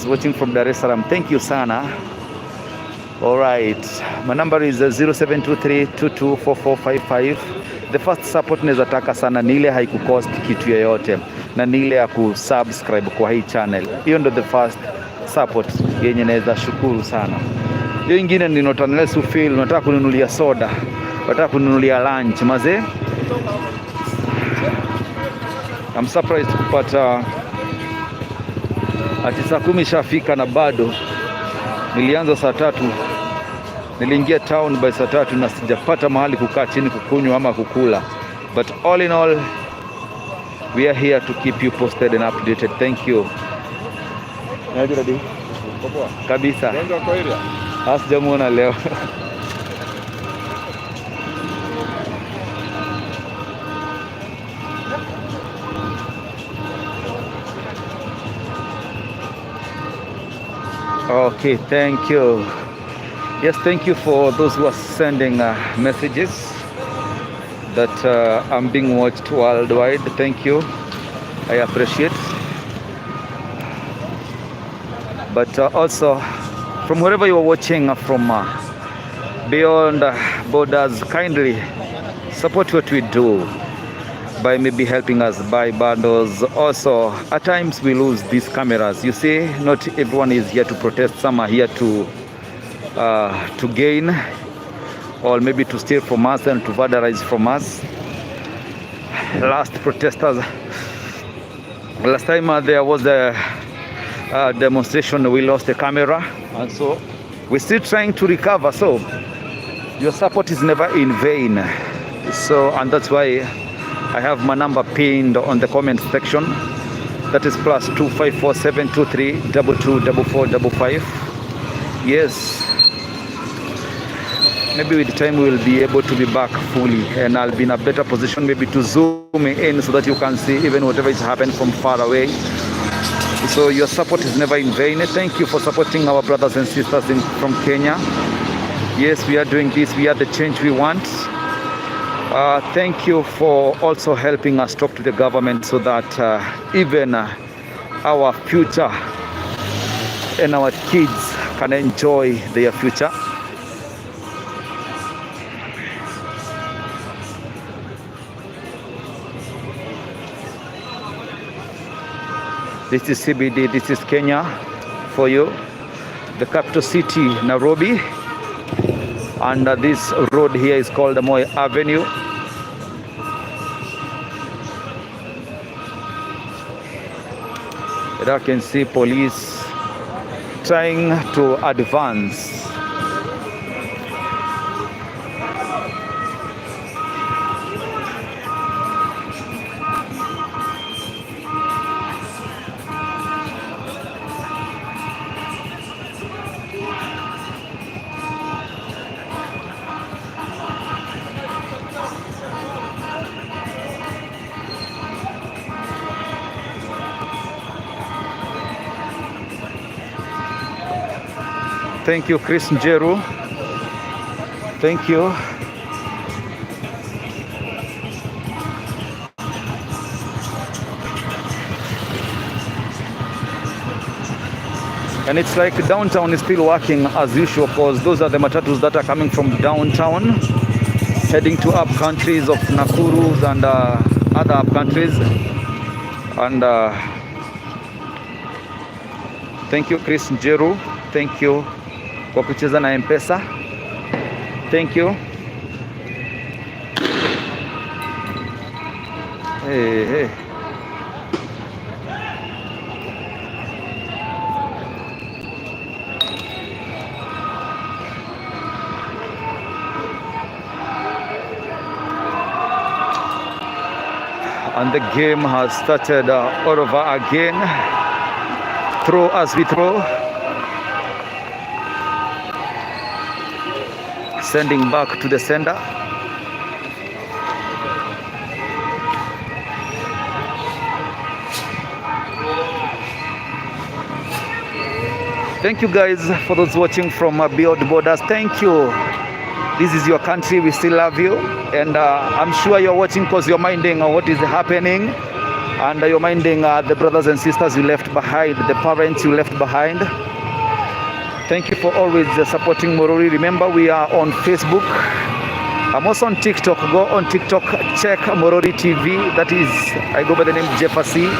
watching from Dar es Salaam. Thank you sana. All right. My number is 0723224455. The first support naweza taka sana ni ile haikucost kitu yoyote na ni ile ya kusubscribe kwa hii channel. Hiyo ndo the first support yenye naweza shukuru sana. Hiyo ingine ni not unless you feel unataka kununulia soda, unataka kununulia lunch mazee. I'm surprised kupata ati saa 10 ishafika na bado nilianza saa 3, niliingia town by saa 3 na sijapata mahali kukaa chini kukunywa ama kukula, but all in all we are here to keep you posted and updated. Thank you kabisa. Sijamuona leo. Okay, thank you. Yes, thank you for those who are sending messages that I'm being watched worldwide. Thank you. I appreciate. But also, from wherever you are watching from beyond borders, kindly support what we do by maybe helping us buy bundles. Also, at times we lose these cameras. You see, not everyone is here to protest. Some are here to gain or maybe to steal from us and to vandalize from us. Last protesters, last time there was a demonstration, we lost the camera, and so we're still trying to recover. So your support is never in vain. So, and that's why I have my number pinned on the comment section. That is +254 723 22 44 55. Yes, maybe with time we will be able to be back fully, and I'll be in a better position maybe to zoom in so that you can see even whatever is happening from far away. So your support is never in vain. Thank you for supporting our brothers and sisters from Kenya. Yes, we are doing this. We are the change we want. Thank you for also helping us talk to the government so that even our future and our kids can enjoy their future. This is CBD, this is Kenya for you. The capital city, Nairobi. And this road here is called Moi Avenue. And I can see police trying to advance. Thank you, Chris Njeru. Thank you. And it's like downtown is still working as usual, because those are the matatus that are coming from downtown, heading to up countries of Nakuru and other up countries. And thank you, Chris Njeru. Thank you kwa kucheza na M-Pesa. Thank you. Hey, hey. And the game has started all over again. Throw as we throw. Sending back to the sender. Thank you guys for those watching from beyond borders. Thank you. This is your country. We still love you. And I'm sure you're watching because you're minding what is happening. And you're minding the brothers and sisters you left behind, the parents you left behind. Thank you for always supporting Mururi. Remember, we are on Facebook. I'm also on TikTok. Go on TikTok, check Mururi TV. That is, I go by the name Jefferson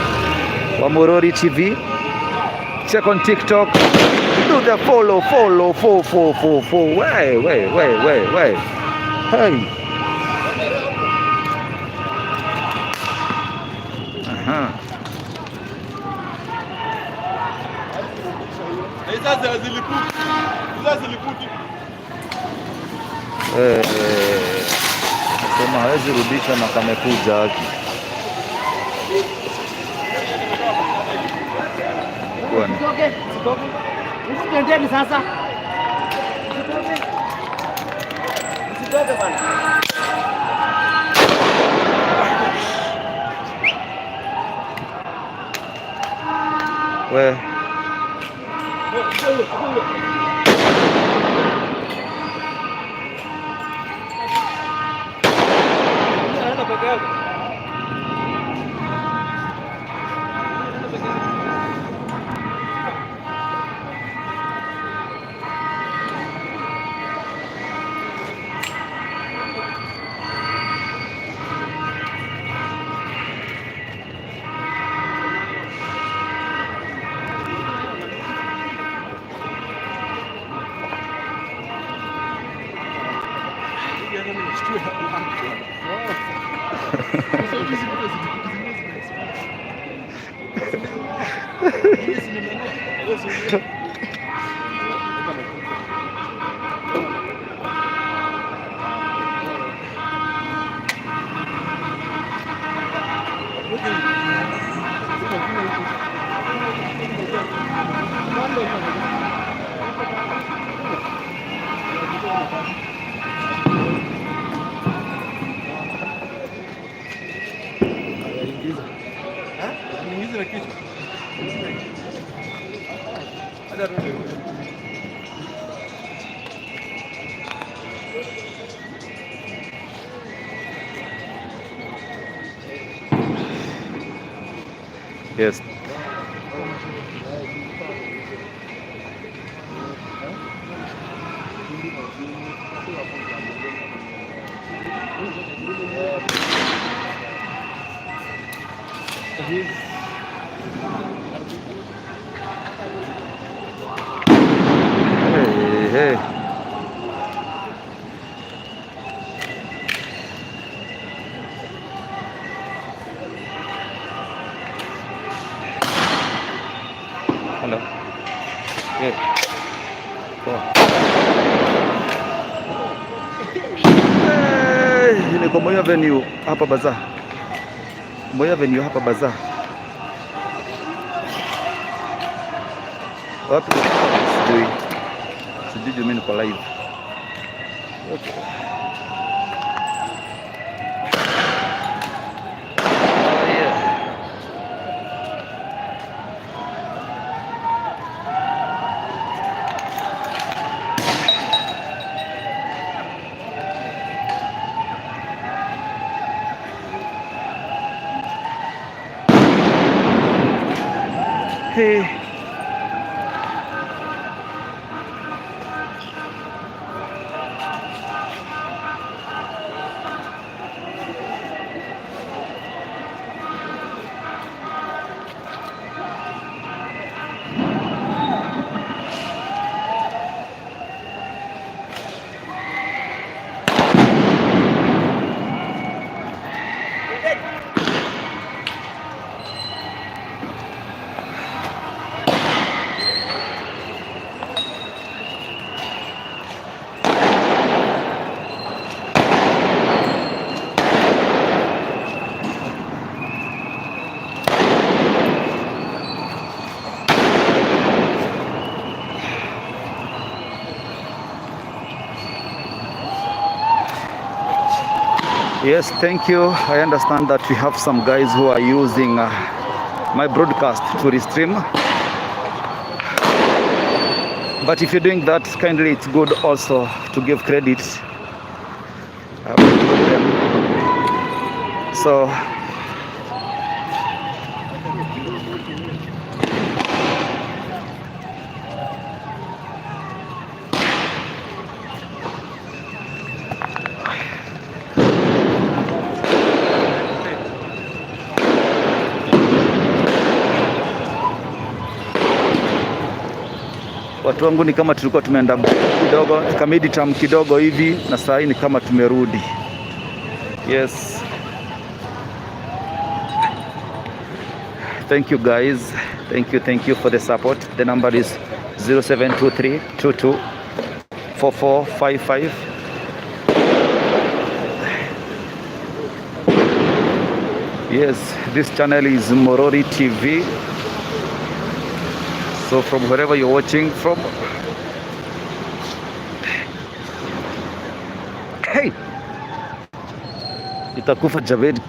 wa Mururi TV. Check on TikTok. Do the follow, follow, follow, follow, follow, follow. Wait, wait, wait, wait, wait. Hey. Aha. Eh, sema hawezi rudisha na kamekuja haki. Usitoke. Sasa. Usitoke. Usitoke bwana. We. Yes. Hey, hey. Hello. Yeah. Poa. Hey, niko Moi Avenue hapa Bazaar. Moi Avenue hapa Bazaar. Wapi? Sijui. Sijui juu mimi niko live. Okay. Oh, yeah. Hey. Yes, thank you. I understand that we have some guys who are using my broadcast to restream. But if you're doing that, kindly it's good also to give credit to them. So watu wangu, ni kama tulikuwa tumeenda kidogo tukameditate kidogo hivi, na saa hii ni kama tumerudi. Yes. Thank you, guys. Thank you, thank you for the support. The number is 0723 22 4455. Yes, this channel is Morori TV. So from wherever you're watching from, hey, itakufa Javed.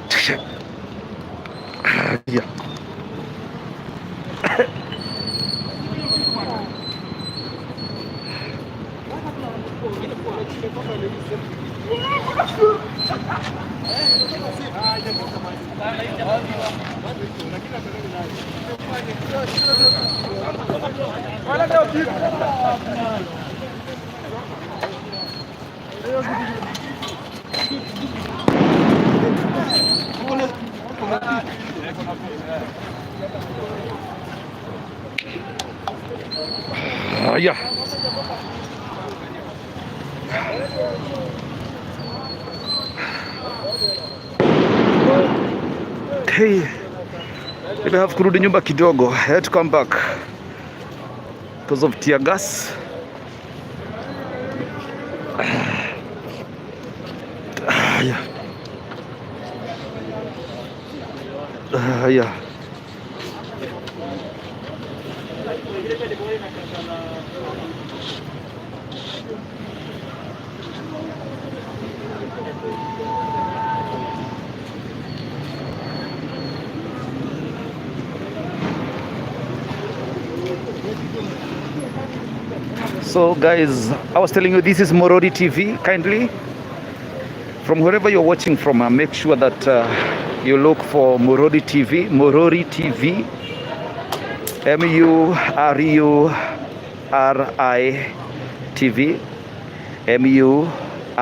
Yeah. Haya. Hey, I have kurudi nyumba kidogo. I had to come back because of tear gas. Yeah. Yeah. So guys, I was telling you this is Morori TV. Kindly, from wherever you're watching from, make sure that you look for Morori TV, Morori TV, Mururi TV, Mururi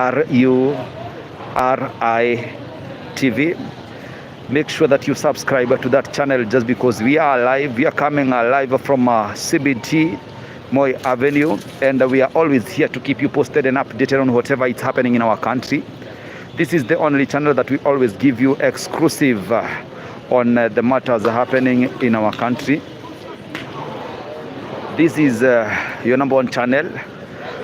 TV. Make sure that you subscribe to that channel, just because we are live. We are coming live from CBD Moi Avenue, and we are always here to keep you posted and updated on whatever is happening in our country. This is the only channel that we always give you exclusive on the matters happening in our country. This is your number one channel.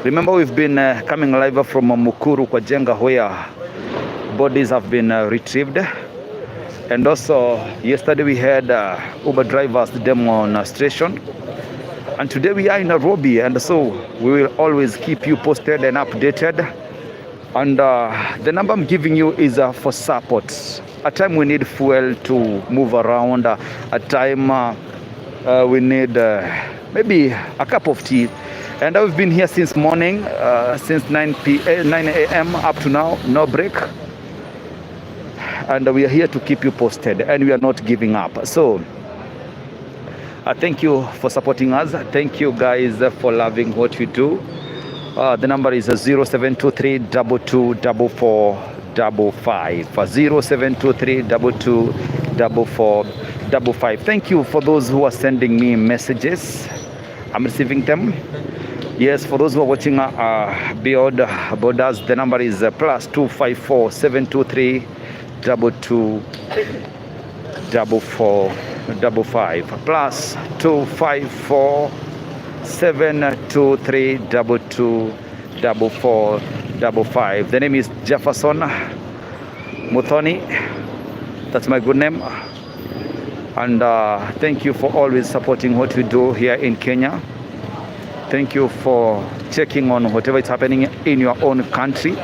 Remember, we've been coming live from Mukuru kwa Njenga, where bodies have been retrieved. And also, yesterday we had Uber drivers demonstration. And today we are in Nairobi, and so we will always keep you posted and updated. And the number I'm giving you is for support. At time we need fuel to move around. At time we need maybe a cup of tea. And I've been here since morning, since 9 a.m. up to now, no break. And we are here to keep you posted, and we are not giving up. So thank you for supporting us. Thank you guys for loving what we do. The number is 0723 22 44 55. 0723 22 44 55. Thank you for those who are sending me messages. I'm receiving them. Yes, for those who are watching beyond borders, the number is +254 723 22 44 55. +254 723 22 44 55. The name is Jefferson Muthoni. That's my good name. And thank you for always supporting what we do here in Kenya. Thank you for checking on whatever is happening in your own country.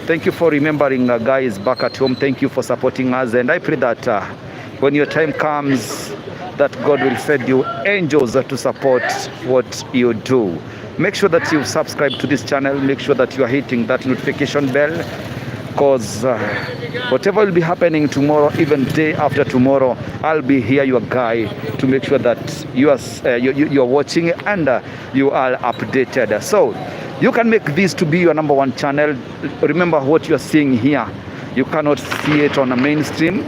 Thank you for remembering, guys back at home. Thank you for supporting us, and I pray that when your time comes, that God will send you angels to support what you do. Make sure that you subscribe to this channel. Make sure that you are hitting that notification bell, because whatever will be happening tomorrow, even day after tomorrow, I'll be here, your guy, to make sure that you are watching and you are updated. So you can make this to be your number one channel. Remember what you are seeing here. You cannot see it on a mainstream,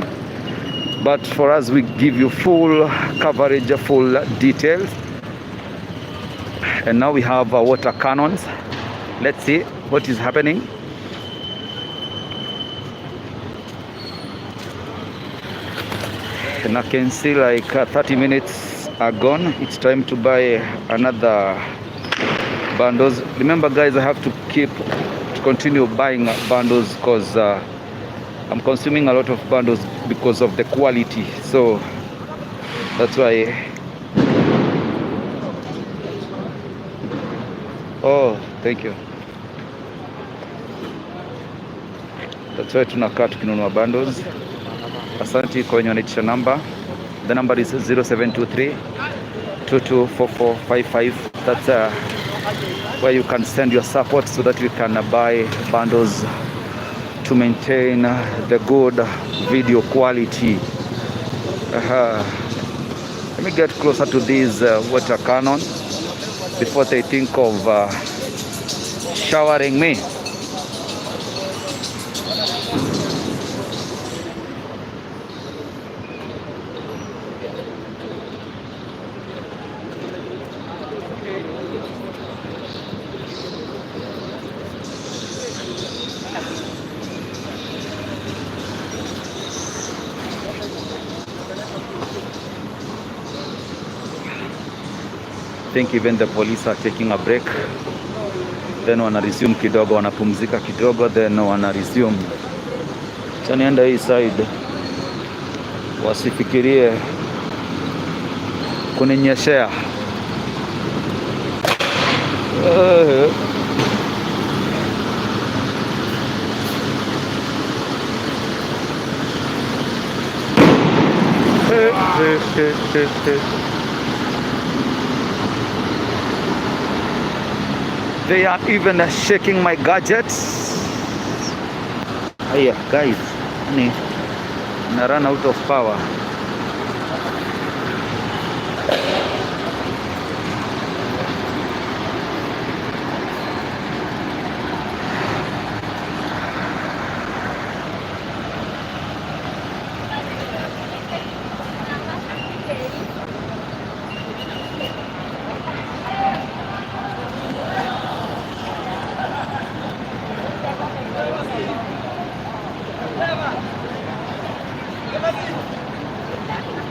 but for us, we give you full coverage, full details. And now we have water cannons. Let's see what is happening. And I can see like 30 minutes are gone. It's time to buy another bundles. Remember guys, I have to keep to continue buying bundles because I'm consuming a lot of bundles because of the quality. So that's why. Oh, thank you. That's why tunakaa tukinunua bundles. Asante kwa wenye wanaitisha namba. The number is 0723 224455. That's where you can send your support so that we can buy bundles to maintain the good video quality. Let me get closer to this water cannon before they think of showering me. Think even the police are taking a break, then wana resume kidogo, wanapumzika kidogo, then wana resume. Acha niende hii side, wasifikirie kuninyeshea. They are even shaking my gadgets. Aya, guys, ni na run out of power.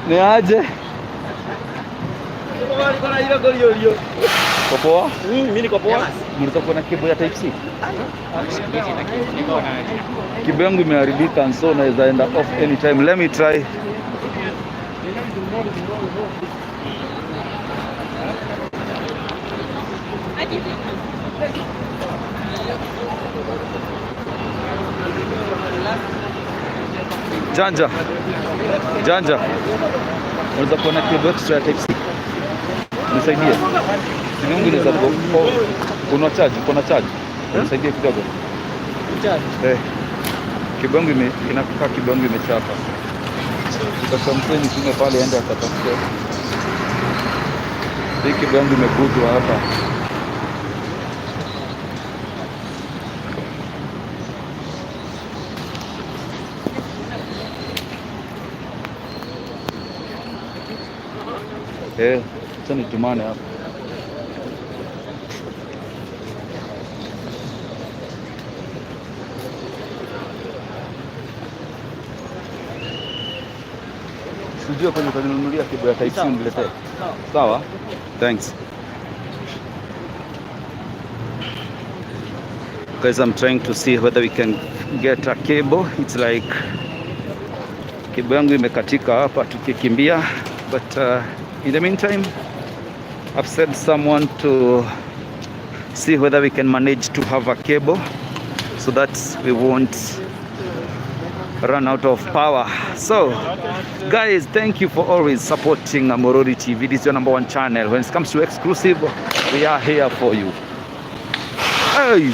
Ni aje? Uko poa? Mimi niko poa. Mlikuwa na cable ya type C? Cable yangu imeharibika and so naweza enda off anytime. Let me try. Janja. Janja. Unaweza kuona cable extra ya type C? Nisaidie. Simu yangu inaweza go. Oh, una charge, uko na charge. Nisaidie kidogo. Charge. Cable yangu inakaa cable yangu imechapa. Sasa msee nitume pale aende akatafute. Hii cable yangu imeguzwa hapa. Acha nitumane hapa. Sijui kwenye utaninunulia cable ya type C uniletee. Sawa? Thanks. Guys, I'm trying to see whether we can get a cable. It's like cable yangu imekatika hapa tukikimbia, but in the meantime, I've sent someone to see whether we can manage to have a cable so that we won't run out of power. So, guys, thank you for always supporting Moruri TV. This is your number one channel. When it comes to exclusive, we are here for you. Hey!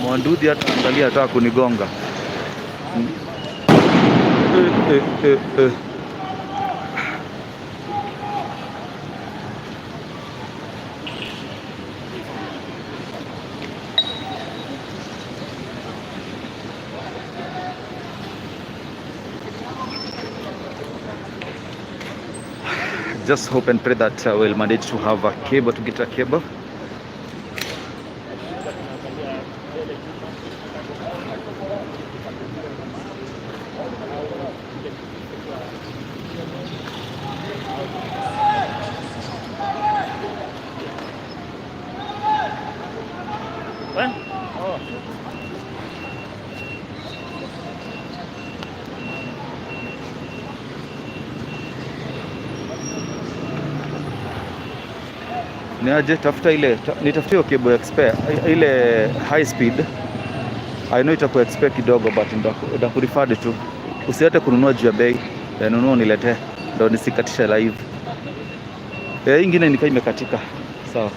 Mwanduthi hata angalia hata kunigonga. Eh, eh, eh, eh. Just hope and pray that we'll manage to have a cable, to get a cable. Niaje, tafuta ile nitafutie hiyo cable expert, ile high speed. I know itakuwa expert kidogo, but nitakurefer tu. Usiate kununua juu ya bei, nunua uniletee ndo nisikatishe live. Eh, ingine nikaa imekatika. Sawa.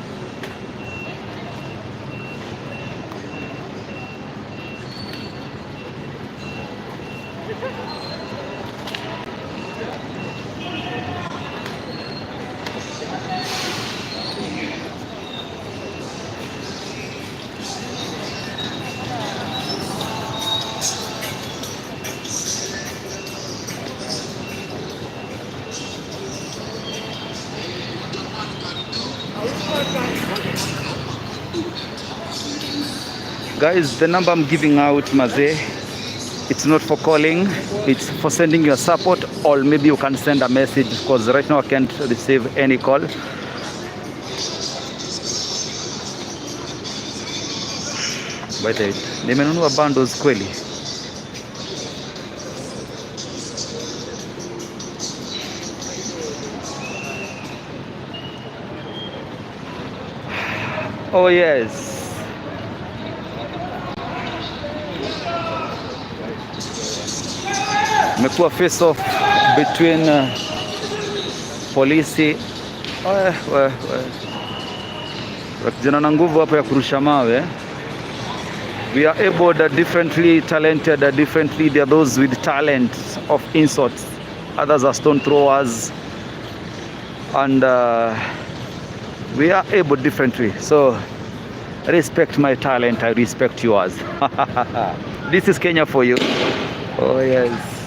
Guys, the number I'm giving out, maze, it's not for calling, it's for sending your support, or maybe you can send a message, because right now I can't receive any call. By the way, nimenunua bundles kweli. Oh yes. Imekuwa face off between polisi we. Vijana na nguvu hapo ya kurusha mawe. We are able, differently talented, differently. There are those with talent of insults, others are stone throwers, and we are able differently. So respect my talent, I respect yours. This is Kenya for you. Oh yes.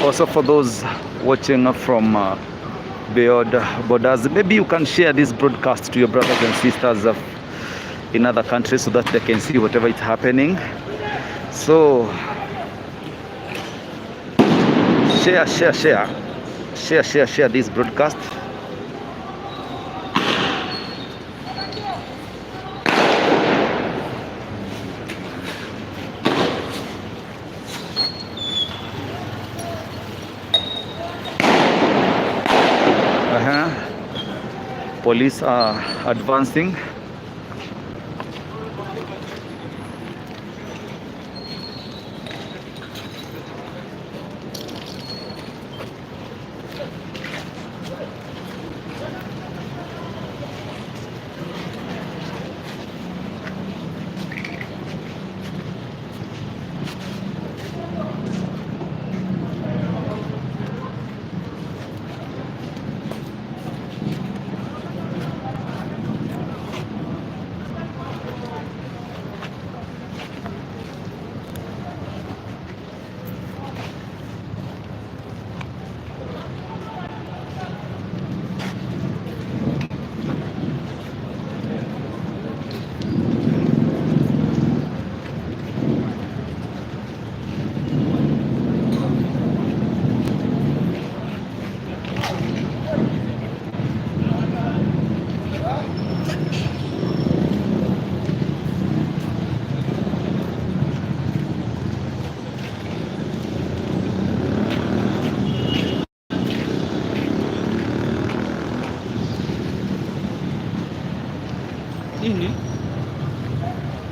Also, for those watching from beyond borders, maybe you can share this broadcast to your brothers and sisters in other countries so that they can see whatever is happening. So share, share, share, share, share, share this broadcast. Police are advancing.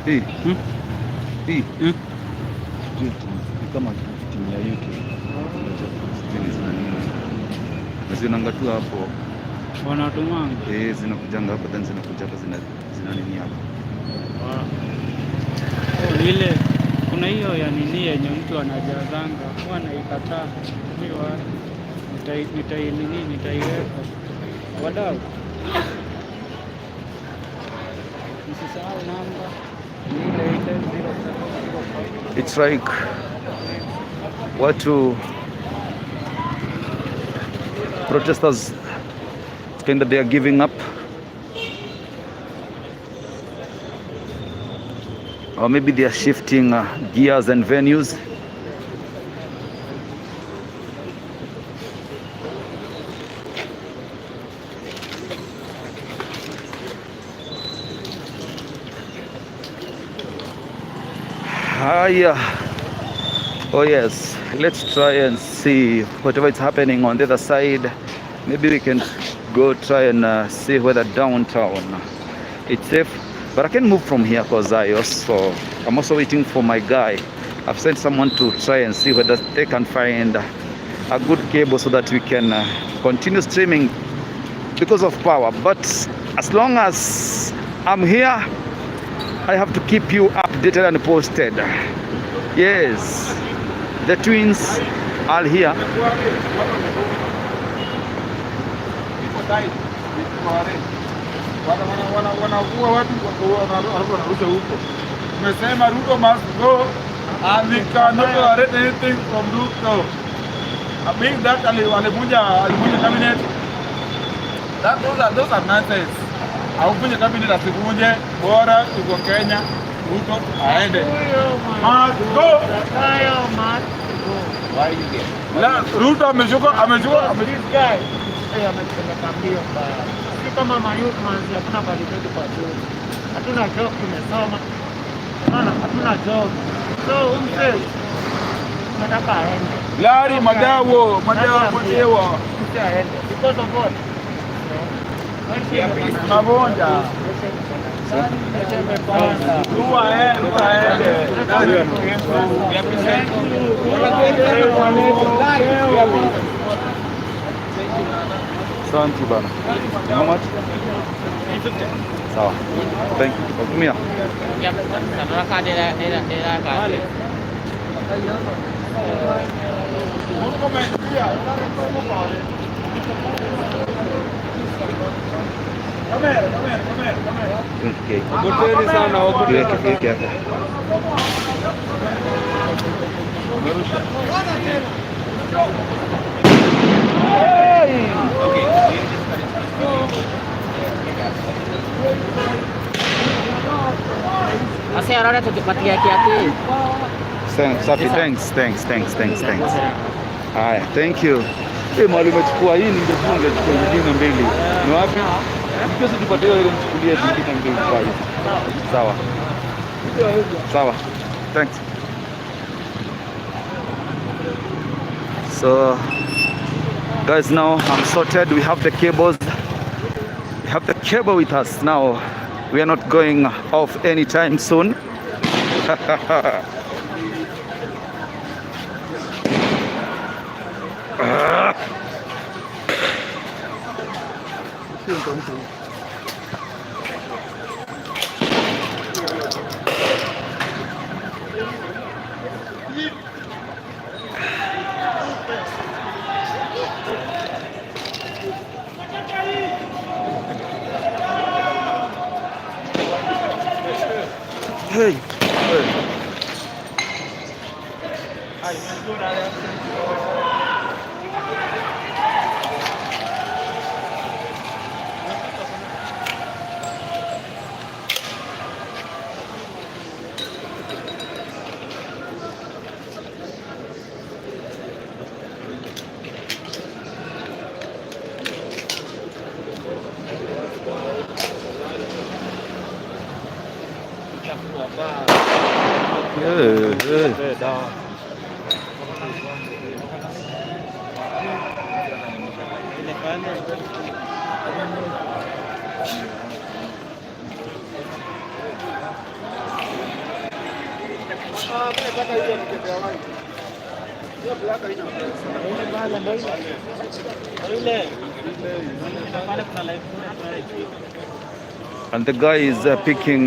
Hii. Hii. Sijui ni kama timu ya UK. Sijui ni zina nini. Nazionanga tu hapo. Wanatumanga. Eh, zinakujanga hapo, then zinakuja hapa, zina nini hapo. Oh, ile kuna hiyo ya nini yenye mtu anajazanga, huwa naikataa. Mi nitai nini, nitaiweka. Wadau, msisahau namba ni ile ile 0705. It's like watu, protesters, kind of they are giving up, or maybe they are shifting gears and venues. Haya. Oh yes, let's try and see whatever is happening on the other side. Maybe we can go try and see whether downtown it's safe. But I can move from here because I'm also waiting for my guy. I've sent someone to try and see whether they can find a good cable so that we can continue streaming because of power. But as long as I'm here, I have to keep you updated and posted. Yes, the twins are here. People died. Wanaua watu, wanarusha huko. Tumesema Ruto must go and we cannot tolerate anything from Ruto. I think that alivunja cabinet. That those are nonsense. Avunje cabinet asivunje, bora tuko Kenya, Ruto aende. Must go. La, Ruto ameshuka. This guy, eh, ametupeleka mbio mbaya. Si kama mayouth manzi, hatuna bali zetu kwa job. Hatuna job, tumesoma. Unaona, hatuna job. So huyu mzee tunataka aende. Larry Madawo, Madawo, Madawo. Mzee aende. Because of what? Mabonja. Ruto aende. We appreciate. Asante bana. How much? Sawa. Thank you. Tumia. ราคาได้ได้ได้ราคา 20K. Ogopeni sana, ogopeni. Iweke, iweke hapa. Ase anaona tukipatia kiasi. Safi, thanks, thanks, thanks, thanks, thanks. Haya, thank you. Eh, mwalimu, umechukua hii, ningechukua nyingine mbili. Ni wapi? Pesa tupatie ile, nichukulie zingine mbili kwa hizi. Sawa. Sawa. Thanks. So guys, now I'm sorted. We have the cables. We have the cable with us now. We are not going off anytime soon. Ah. Hey. Hey. Hey, hey. Nataka hiyo mkebe ya white. Hiyo black haina. Ile pale kuna live. And the guy is picking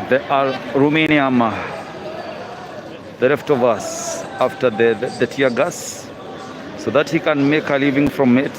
the aluminium, the leftovers after the tear gas, so that he can make a living from it.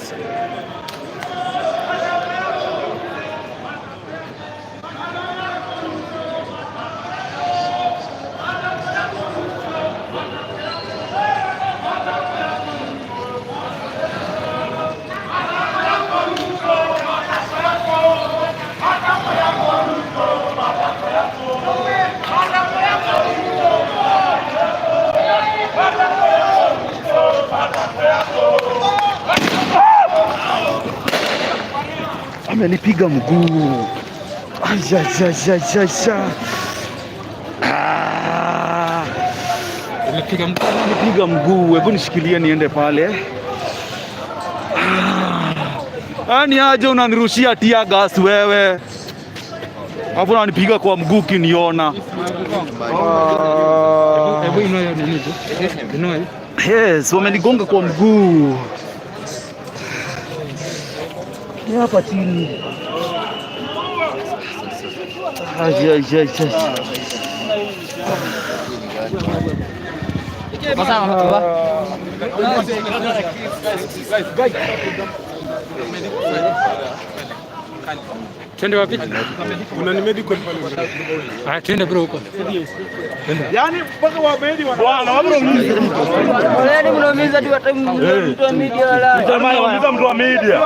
Amenipiga mguu. Ajajajajaja. Ah. Amenipiga mguu. Hebu nishikilie niende pale. Ah, ni aje unanirushia tear gas wewe? Alafu unanipiga kwa mguu ukiniona. Ah. Hebu inua hiyo nini tu. Inua hiyo. Yes, wamenigonga kwa mguu. Ni hapa chini. Ai, ai, ai, ai. Twende wapi? Kuna ni medical pale. Ah, twende bro huko. Yaani mpaka wabedi wana bwana wabro. Poleni, mnaumiza tu hata mtu wa media wala. Mtu mtu wa media.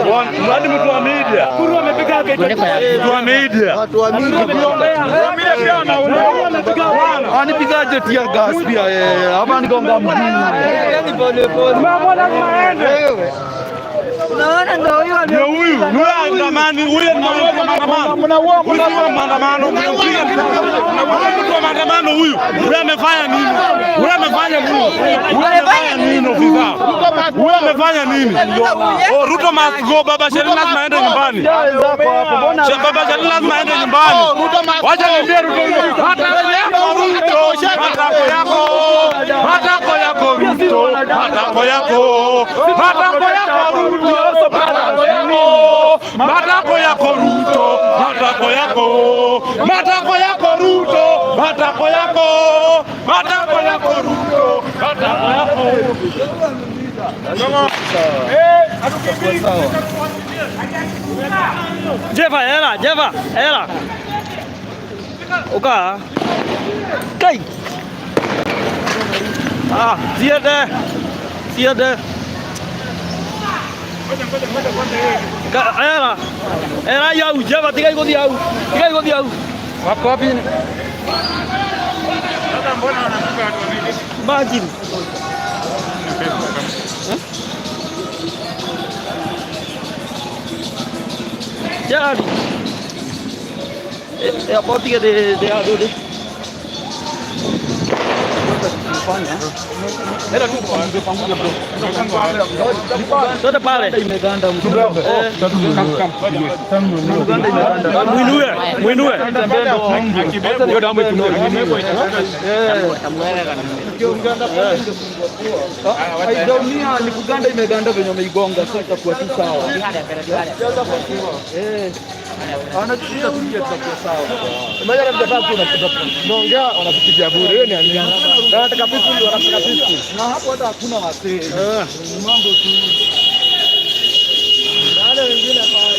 Bwana mtu wa media. Kuru amepiga Mtu wa media. Watu wa media. Wa media pia wanaona. Bwana. Anipigaje tear gas pia yeye? Ama nigonga mguu. Mama lazima aende. Unaona ndio huyo. Ndio huyu, ni huyu andamani, huyu ni maandamano. Huyu si wa maandamano, mnampiga mtu wa maandamano huyu. Huyu amefanya nini? Huyu amefanya nini? Huyu amefanya nini ofisa? Huyu amefanya nini? Oh, Ruto must go, Baba Sherry lazima aende nyumbani. Baba Sherry lazima aende nyumbani. Wacha niambie Ruto huyu. Hata yako Ruto, matako yako. Matako yako Ruto, matako yako. Matako yako Ruto, matako yako. Matako yako Ruto, matako yako. Matako yako Ruto, matako yako. Matako yako Ruto, matako yako. Jeva, ela, Jeva, ela. Uka. Kai. Ah, siete. Siete. Ela. Ela yau, Jeva, tiga iko diau. Tiga iko diau. Wako wapi? Sasa mbona wanafunga watu wa media? Imagine. Jari. E a portiga de Adode. Sote pale. Muinue, muinue. Hiyo damu itumie. Haijaumia, ni kuganda imeganda venye wameigonga, sasa itakuwa tu sawa. Eh. Wanatuita kuja tutakuwa sawa. Imagine mtaka kuna tunaongea wanakupigia bure. Hiyo ni nini? Wanataka peaceful, wanataka peaceful. Na hapo hata hakuna wasee. Ni mambo tu. Wale wengine pale.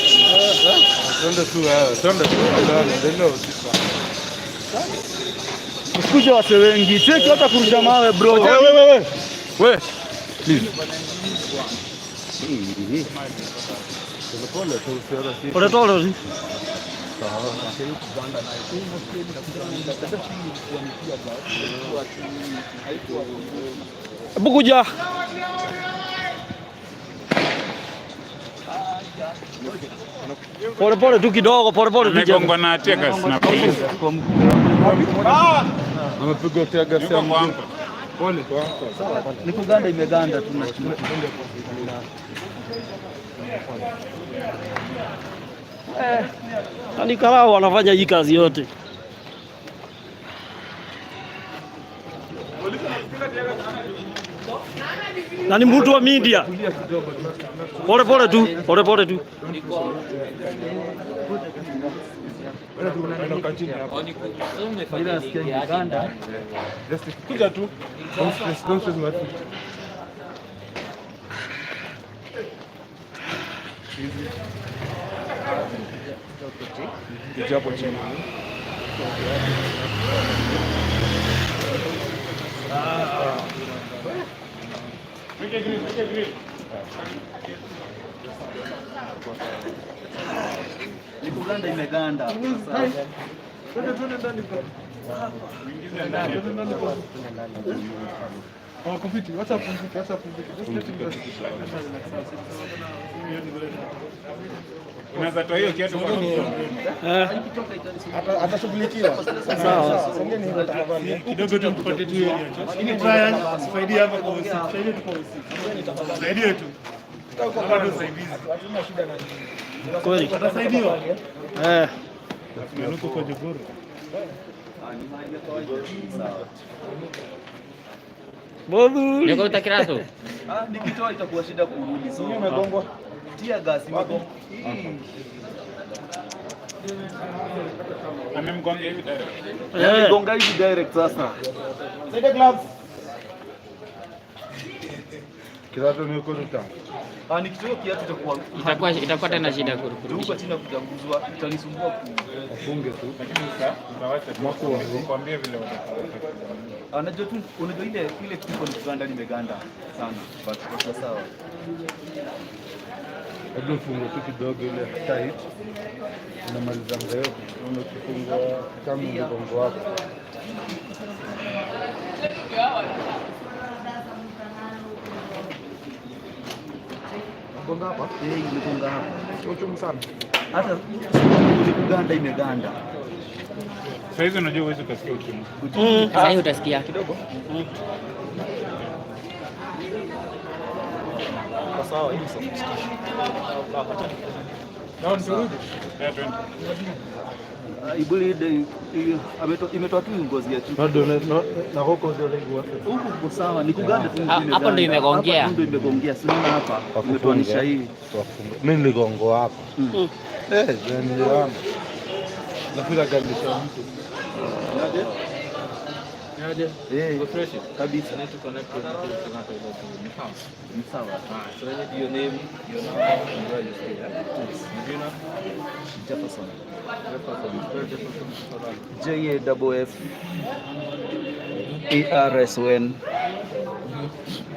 Twende tu wewe, twende tu. Ndio usiku. Usikuje wasee wengi. Cheki hata kurusha mawe bro. Wewe wewe. Wewe. Please. Pole pole. Hebu kuja. Pole pole tu kidogo, pole pole tu. Amegongwa na tear gas na polisi. Amepigwa tear gas ya mguu. Pole. Ni kuganda imeganda tu na Eh, na ni karao wanafanya hii kazi yote. Na ni mtu wa media. Pole pole tu, pole pole tu. Kuja tu. Don't stress, don't stress my foot. Kuja hapo chini. Ni kuganda imeganda. Twende, twende ndani bro. Twende ndani bro. Oh, kompiti, wacha apumzike, wacha apumzike. Just let him rest. Unaweza toa hiyo kiatu kwa mtu. Atashughulikiwa. Sawa. Songeni hivyo tafadhali. Kidogo tu mpate tu hiyo. Ili Brian, tusaidie hapa kwa usiku. Tusaidie tu kwa usiku. Saidie tu. Bado usaidizi. Hatuna shida na nyinyi. Kweli. Watasaidiwa. Eh. Nuko kwa jogoro. Bodhu. Niko utakirato. Ah, nikitoa itakuwa shida kurudi. So Imegongwa. Tear gas imegongwa. Amemgonga hivi direct. Amegonga hivi direct sasa. Saidia gloves. Kiatu ni uko tu. Ah, nikitoa kiatu itakuwa Itakuwa tena shida kurudisha. huko chini kutanguzwa, itanisumbua ku. Wafunge tu. Lakini sasa utawacha tu. Nikwambie vile watafanya. Unajua tu, unajua ile kitu ni kuganda nimeganda sana. But kwa sawa. Hebu ufungue tu kidogo ile tight. Unamaliza muda yote. Unaona ukifungua kama mgongo wako. Gonga hapa? Eh, imegonga hapa. Sio uchungu sana. Hata ni kuganda imeganda. Sasa hizi unajua huwezi ukasikia uchungu. Sasa hii utasikia. Kidogo. Kwa sawa, hii ni soft. Yeah, twende. Ibuli imetoa tu ngozi ya chupa. Bado na huko ndio lengo wake. Huku kuko sawa, ni kuganda tu Ah, hapo ndio imegongea. Hapo ndio imegongea. Si unaona hapa imetoanisha hii. Mimi niligongo hapa. Eh, niliona. Nafikiri gandisha mtu. Eh, kabisa. Ni sawa. Jefferson. J A double F E R S O N.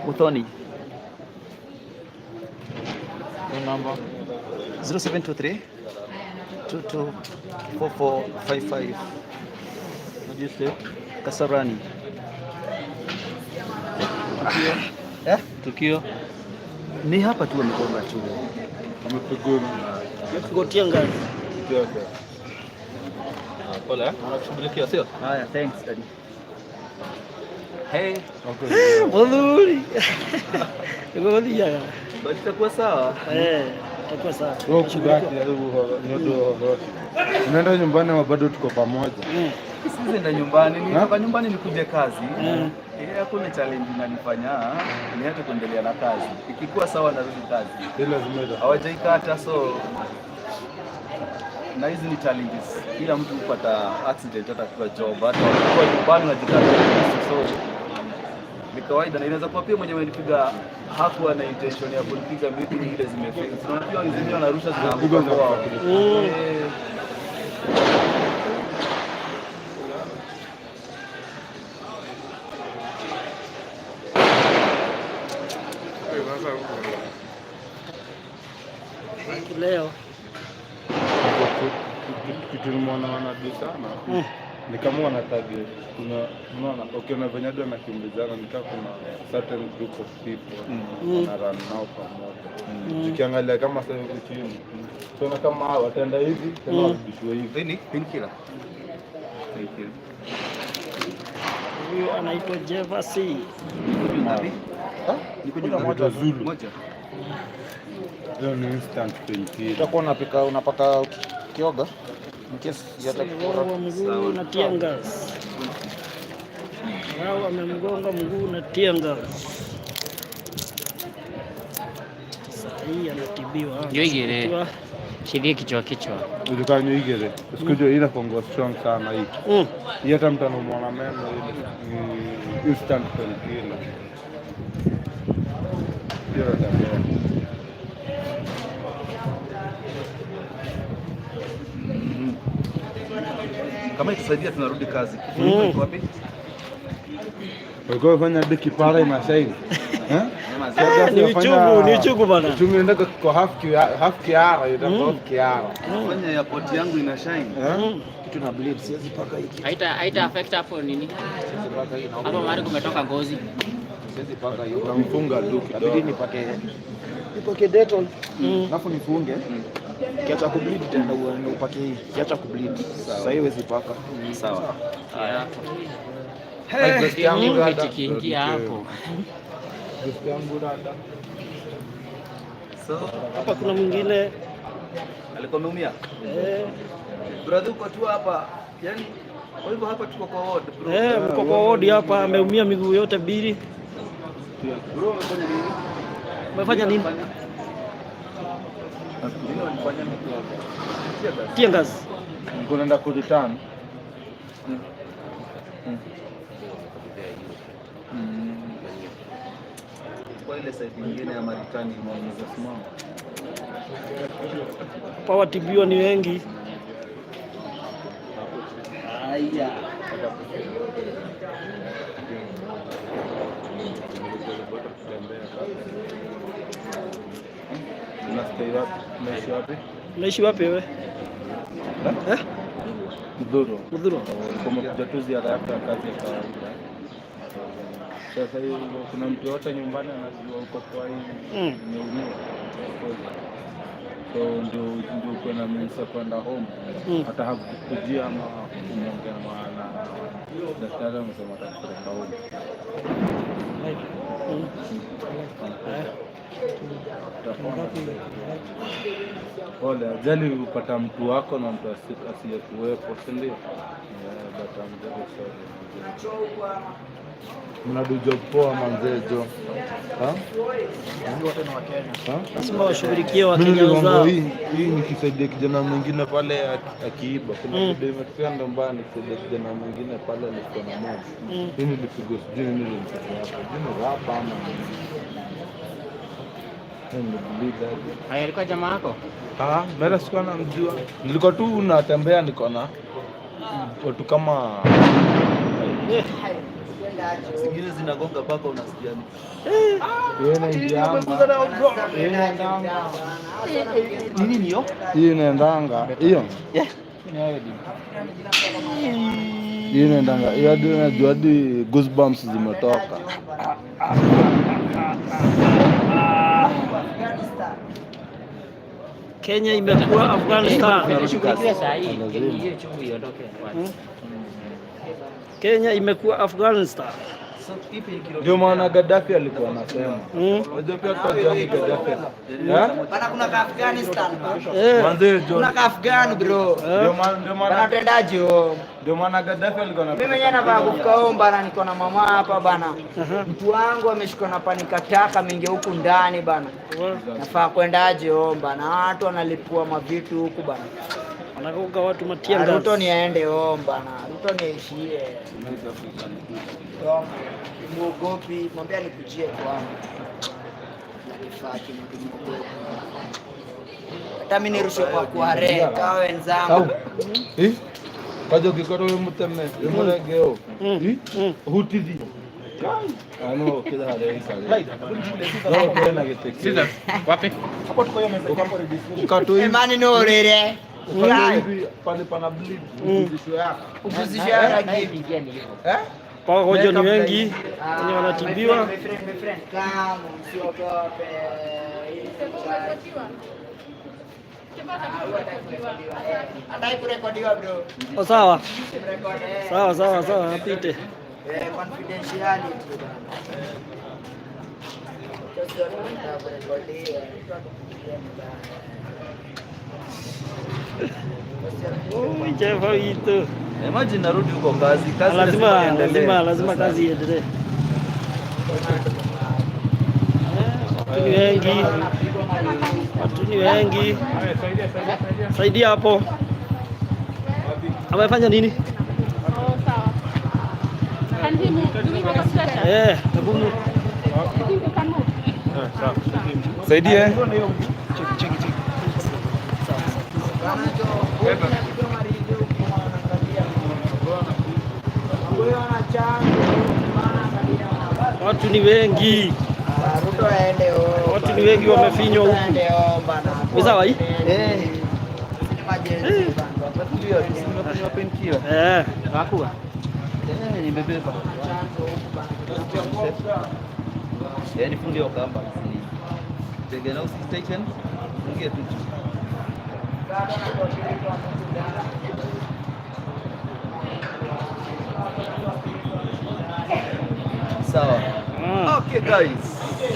Uthoni. Number 0723 224455. What do you say? Kasarani. Tukio. Eh? Tukio. Ni hapa tu wamegonga tu. Amepigwa. Gotia ngazi. Pole. Wanakushughulikia sio? Haya, thanks daddy. Hey, Bodhuri. Niko gothiaga. but itakuwa sawa. Eh, itakuwa sawa. Wewe kubaki ndio unaenda nyumbani ama bado tuko pamoja? Siwezi nyumbani, nitoka nyumbani nikuje kazi. Eh, hakuna challenge inanifanya ni hata kuendelea na kazi. Ikikuwa sawa narudi kazi. Ile lazima ita. Hawajaikata, so na hizi ni challenges. Kila mtu hupata accident hata akiwa job, hata ukiwa nyumbani unajikata kisu, so ni kawaida, na inaweza kuwa pia mwenye amenipiga hakuwa na intention ya kunipiga, maybe ni ile zimefika. Unajua wengine wanarusha zinaanguka kwao. Eh. Leo. Kitu nimeona wanabishana ni kama wana target. Kuna unaona, ukiona venye hadi wanakimbizana ni kama kuna certain group of people wana run nao pamoja. Tukiangalia kama sasa huku chini tunaona kama hawa wataenda hivi tena warudishwe hivi. Nini? Painkiller. Thank you. Huyu anaitwa Jeffasi. Niko juu ngapi? Niko juu Anaitwa Zulu. Moja. Hiyo ni instant painkiller. Utakuwa unapika, unapaka ukioga in case yatakupora. Mgongo mguu na tear gas. Wao wamemgonga mguu na tear gas. Saa hii anatibiwa. Nyoigere. Anatibiwa. Shirie kichwa kichwa. Ulikanywa igere. Sikujua ila kongo strong sana hii. Hii hata mtu anaumwa meno, ile ni instant painkiller. Hiyo ndio. Kama itusaidia tunarudi kazi. Iko wapi? Walikuwa wafanya hadi kipara inashine. Eh? Ah, ni uchungu, ni uchungu bana. Uchungu inaenda kwa half kiara, inaenda half kiara. Fanya ya poti yangu ina shine. Kitu na bleed, siwezi paka hiki. Haita affect hapo nini? Hapo mahali kumetoka ngozi. Siwezi paka hiyo. Utamfunga tu kidogo. Inabidi nipake Dettol. Alafu nifunge. Kiacha kubleed itaenda upake hii. Kiacha kubleed. Sasa hii huwezi paka. Sawa. Hey, yangu dada. Ikiingia hapo. Gift yangu dada. So, Hapa kuna mwingine. Alikuwa ameumia? Eh. Brother, uko tu hapa. Yaani kwa hivyo hapa tuko kwa ward, bro. Eh, mko kwa wodi hapa, ameumia miguu yote mbili. Bro, umefanya nini? Umefanya nini? Nini walifanya? Tear gas. Nilikuwa naenda kureturn. Kwa ile side nyingine ya Marekani inaweza simama. Hapa watibiwa ni wengi. Haya. Unastay wapi? Unaishi wapi? Unaishi wapi wewe? Eh? Mdhuru. Mudhuru. Umekuja tu ziara yako ya kazi ya kawaida. Sasa hiyo kuna mtu yote nyumbani anajua uko kwa hii umeumia. So ndio uko na means ya kwenda home. Hata hakukujia ama umeongea na daktari amesema atakupeleka home. Pole, ajali upata mtu wako na mtu asiyekuwepo, si ndio? Yeah, but I'm very sorry. Mnadu job poa manzee jo. Ha? Ha? Lazima washughulikie Wakenya Mimi niligonga wenzao. Hii nikisaidia kijana mwingine pale akiiba. Kuna video imetokea ndo mbaya, nikisaidia kijana mwingine pale alikuwa na mob. Hii nilipigwa, sijui nini nilipigwa hapo. Sijui ni raba ama nini. Hii nilibleed hadi. Haya, alikuwa jamaa wako? Ah, mimi sikuwa namjua. Nilikuwa tu natembea niko na watu kama Zingine zinagonga mpaka unasikia ni. Yeye inaingianga. Yeye inaendanga. Nini niyo? Hii inaendanga. Hiyo. Hii inaendanga. Hiyo hadi unajua hadi goosebumps zimetoka. Kenya imekuwa Afghanistan. Shughulikiwe saa hii. Hiyo chungu iondoke kwanza. Kenya imekuwa Afghanistan. Ndio maana Gaddafi alikuwa anasema. Unajua pia kwa jamii Gaddafi. Eh? Bana, kuna ka Afghanistan bana. Manze John. Kuna ka Afghan, bro. Ndio maana Bana, tuendaje ho? Ndio maana Gaddafi alikuwa Mimi mwenyewe navaa kufika home bana, niko na mama hapa bana. Mtu wangu ameshikwa na panikataka mingi huku ndani bana. Nafaa kwendaje home bana? Watu wanalipua mavitu huku bana. Wanagonga watu matia Ah, gas. Ruto ni aende home bana. Ruto ni aishie. Muogopi, mwambie anikujie kwangu. Nifaki mtu muogopi. Hata mimi nirushwe kwa kuare kama wenzangu. Eh? Kaja ukikora wewe muteme, wewe muregeo. Eh? Hutithi. Ano kila hali sare. No tena gitiki. Scissors, wapi? Hapo tuko hiyo meza hapo ready. Ukato hivi. Imani no rere. Ukato hivi pale pana bleed. Uguzisho yako. Uguzisho yako. Eh? Wagonjwa ni wengi wenye wanatibiwa. My friend, my friend, come, usiogope. Hataki kurekodiwa, bro. Oh, sawa Record, eh. sawa sawa sawa, apite. Eh, confidentiality bana. Sio watu wanataka kurekodiwa, mtu akupigia mbaya. Oh, Jefa witu. Imagine narudi huko kazi. Kazi Lazima lazima iendelee. lazima lazima Sasa- kazi iendelee. Watu ni wengi. Watu ni wengi. Saidia hapo. Amefanya nini? Oh, sawa. Can he move? Do we have a stretcher? Eh, hebu You think you can move? Saidie. Watu ni wengi. Ruto aende oh. Watu ni wengi wamefinywa huku. Aende oh bana. Ni sawa hii? Eh. Emergency bana. Nimekunywa painkiller. Eh. Hakua. Eh, nimebeba. Eh, nifungie hiyo kamba. Tege na usitaken. Fungie tu. Sawa. Okay guys.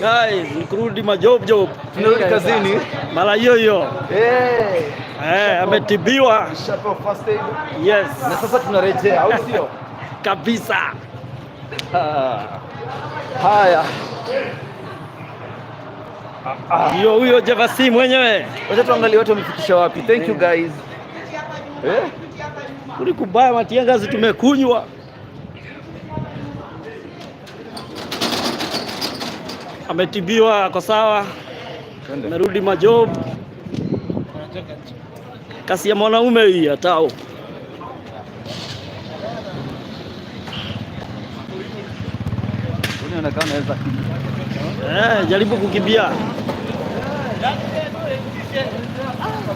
Guys, nikurudi majob job. Tunarudi kazini. Mara hiyo hiyo. Eh. Eh, ametibiwa. Nishapewa first aid. Yes. Na sasa tunarejea, au sio? Kabisa. Ah. Haya. Hiyo huyo Jevasi mwenyewe. Wacha tuangalie watu wamefikisha wapi. Thank you guys. Eh? Kuli kubaya matiangazi tumekunywa. Ametibiwa ako sawa. Amerudi majob. Kasi ya mwanaume hii atao. Unaona kama naweza Eh, jaribu kukimbia.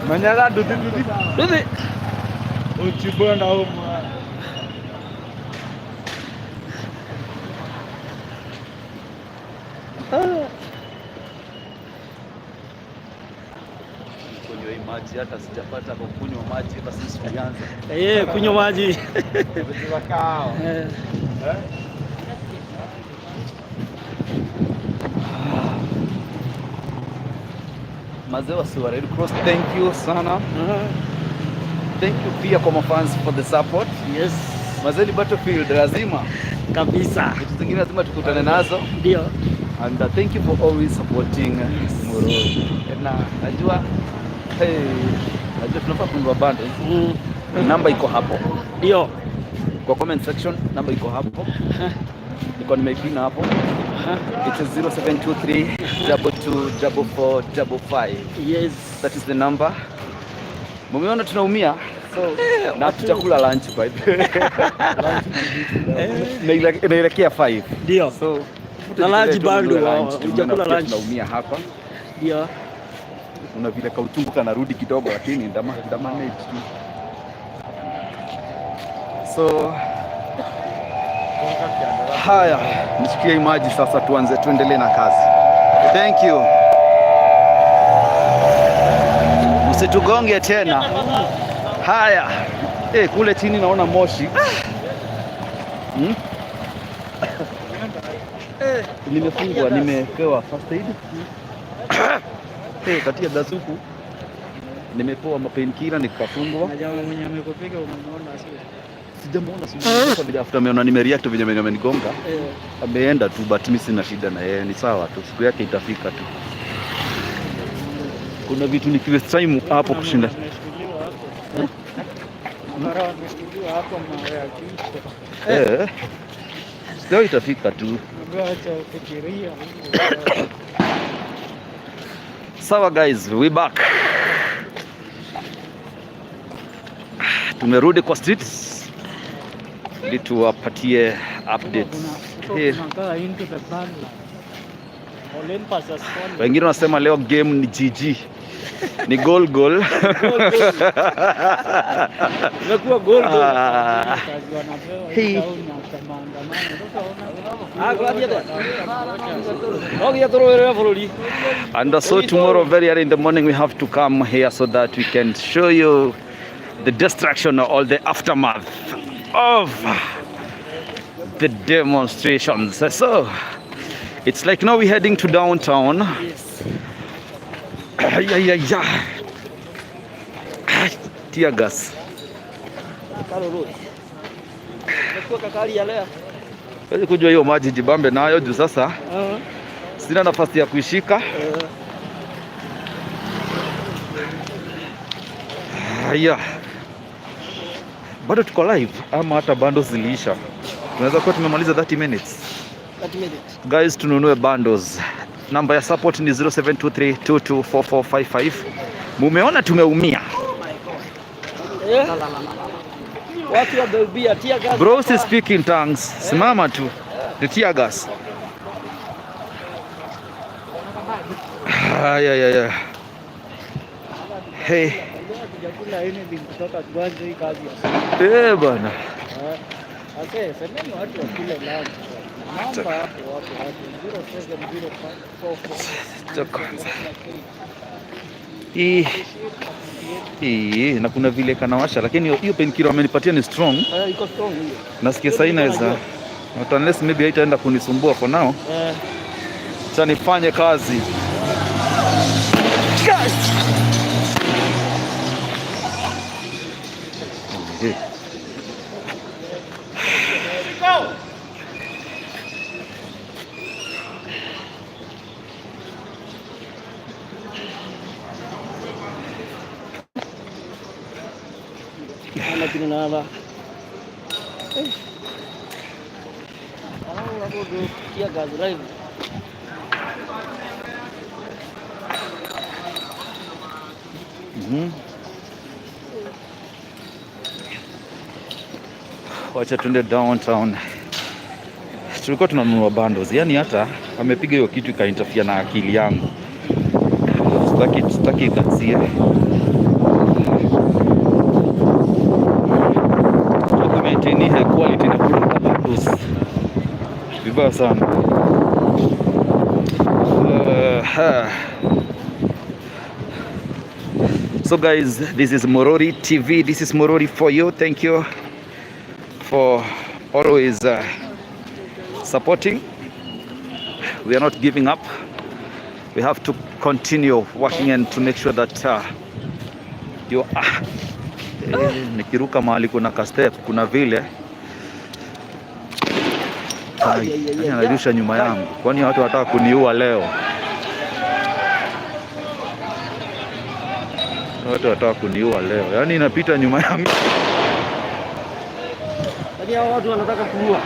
Manyala dudu dudu. Dudu. Uchibona huko. Kunywa hii maji hata sijapata kwa kunywa maji hata sisi tulianza. Eh, kunywa maji. Eh. Mazee wa Siwa Red Cross, thank you sana. Thank you pia kwa mafans for the support. Yes. Mazee ni battlefield lazima. Kabisa. Vitu zingine lazima tukutane nazo. Ndio. And thank you for always supporting Moro. Na najua hey, najua tunafaa kununua bundles. Namba iko hapo. Ndio. Kwa comment section namba iko hapo. Niko nimeipina hapo. It is 0723 22 44 55. Yes. That is the number. Mumeona tunaumia. So, na tutakula lunch by the way. Inaelekea 5. Ndio. So, Na lunch bado, lunch. hujakula Tumeona lunch. Tunaumia hapa. Ndio. Una vile kauchungu kanarudi kidogo lakini nda manage tu. So haya, nishikie hii maji sasa, tuanze tuendelee na kazi. Thank you. Msitugonge tena. Haya. Kule chini naona moshi. Hmm? Nimefungwa, nimepewa first aid. Katia dasuku. Nimepewa painkiller nikafungwa. Na jamaa mwenye amekupiga umemwona sio? Sijamuona, sijamuona vile after ameona nimereact vile amenigonga. Eh. Ameenda tu but mimi sina shida na yeye, ni sawa tu, siku yake itafika tu. Kuna vitu nikiwaste time hapo kushinda. Ameshikiliwa hapo. Mara ameshikiliwa hapo mawe ya kichwa. Eh. Sio itafika tu. Ambaye acha kufikiria. Sawa guys, we back. Tumerudi kwa streets ili tuwapatie updates. Eh, Tunakaa into the sunlight. Olympus has fallen. Wengine wanasema leo game ni GG. Ni goal goal. Imekuwa goal goal. Ah. Kazi wanapewa Hii. hii town after maandamano. Sasa Ah, kũrathiĩ atĩa? No nginya tũrũĩrĩre bũrũri. And so tomorrow very early in the morning we have to come here so that we can show you the destruction or the aftermath of the demonstrations. So It's like now we're heading to downtown. Yes. Yeah. Ah, tear gas. Karoroi. Umekuwa kakali ya leo. Wezi kujua hiyo maji jibambe nayo juu sasa sina nafasi ya kuishika. Haya, bado tuko live ama hata bundles ziliisha? Tunaweza kuwa tumemaliza 30 minutes. 30 minutes. Guys, tununue bundles. Namba ya support ni 0723224455. Mumeona tumeumia. Eh? Watu wameubia tear gas. Bro, si speak in tongues. Simama tu. Ni tear gas. Haya, ya, ya. Hey. Hatujakula anything kutoka tuanze hii kazi ya Eh, bana. Ase, semeni watu wakule lunch. Namba hapo watu watu 07054. Cha kwanza. Hii. Hii, na kuna vile kanawasha, lakini hiyo painkiller amenipatia ni strong. Eh, iko strong hiyo. Nasikia sasa inaweza. Not unless maybe haitaenda kunisumbua for now. Eh. Acha nifanye kazi. Eh. Ana kina nava. Eh. Ah, hapo ndio tear gas live. Wacha tuende downtown. Tulikuwa tunanunua bundles, yaani hata amepiga hiyo kitu ikainterfere na akili yangu. Sitaki ikazie. Ku maintain high quality na kununua bundles vibaya sana. Ha. So guys, this is Morori TV. This is Morori for you. Thank you for always supporting. We are not giving up. We have to continue working and to make sure that you nikiruka mahali kuna ka step, kuna vile Ai, nani anarusha nyuma yangu? Kwani watu wanataka kuniua leo? Watu wanataka kuniua leo, yaani inapita nyuma yangu. Yaani hao watu wanataka kuua.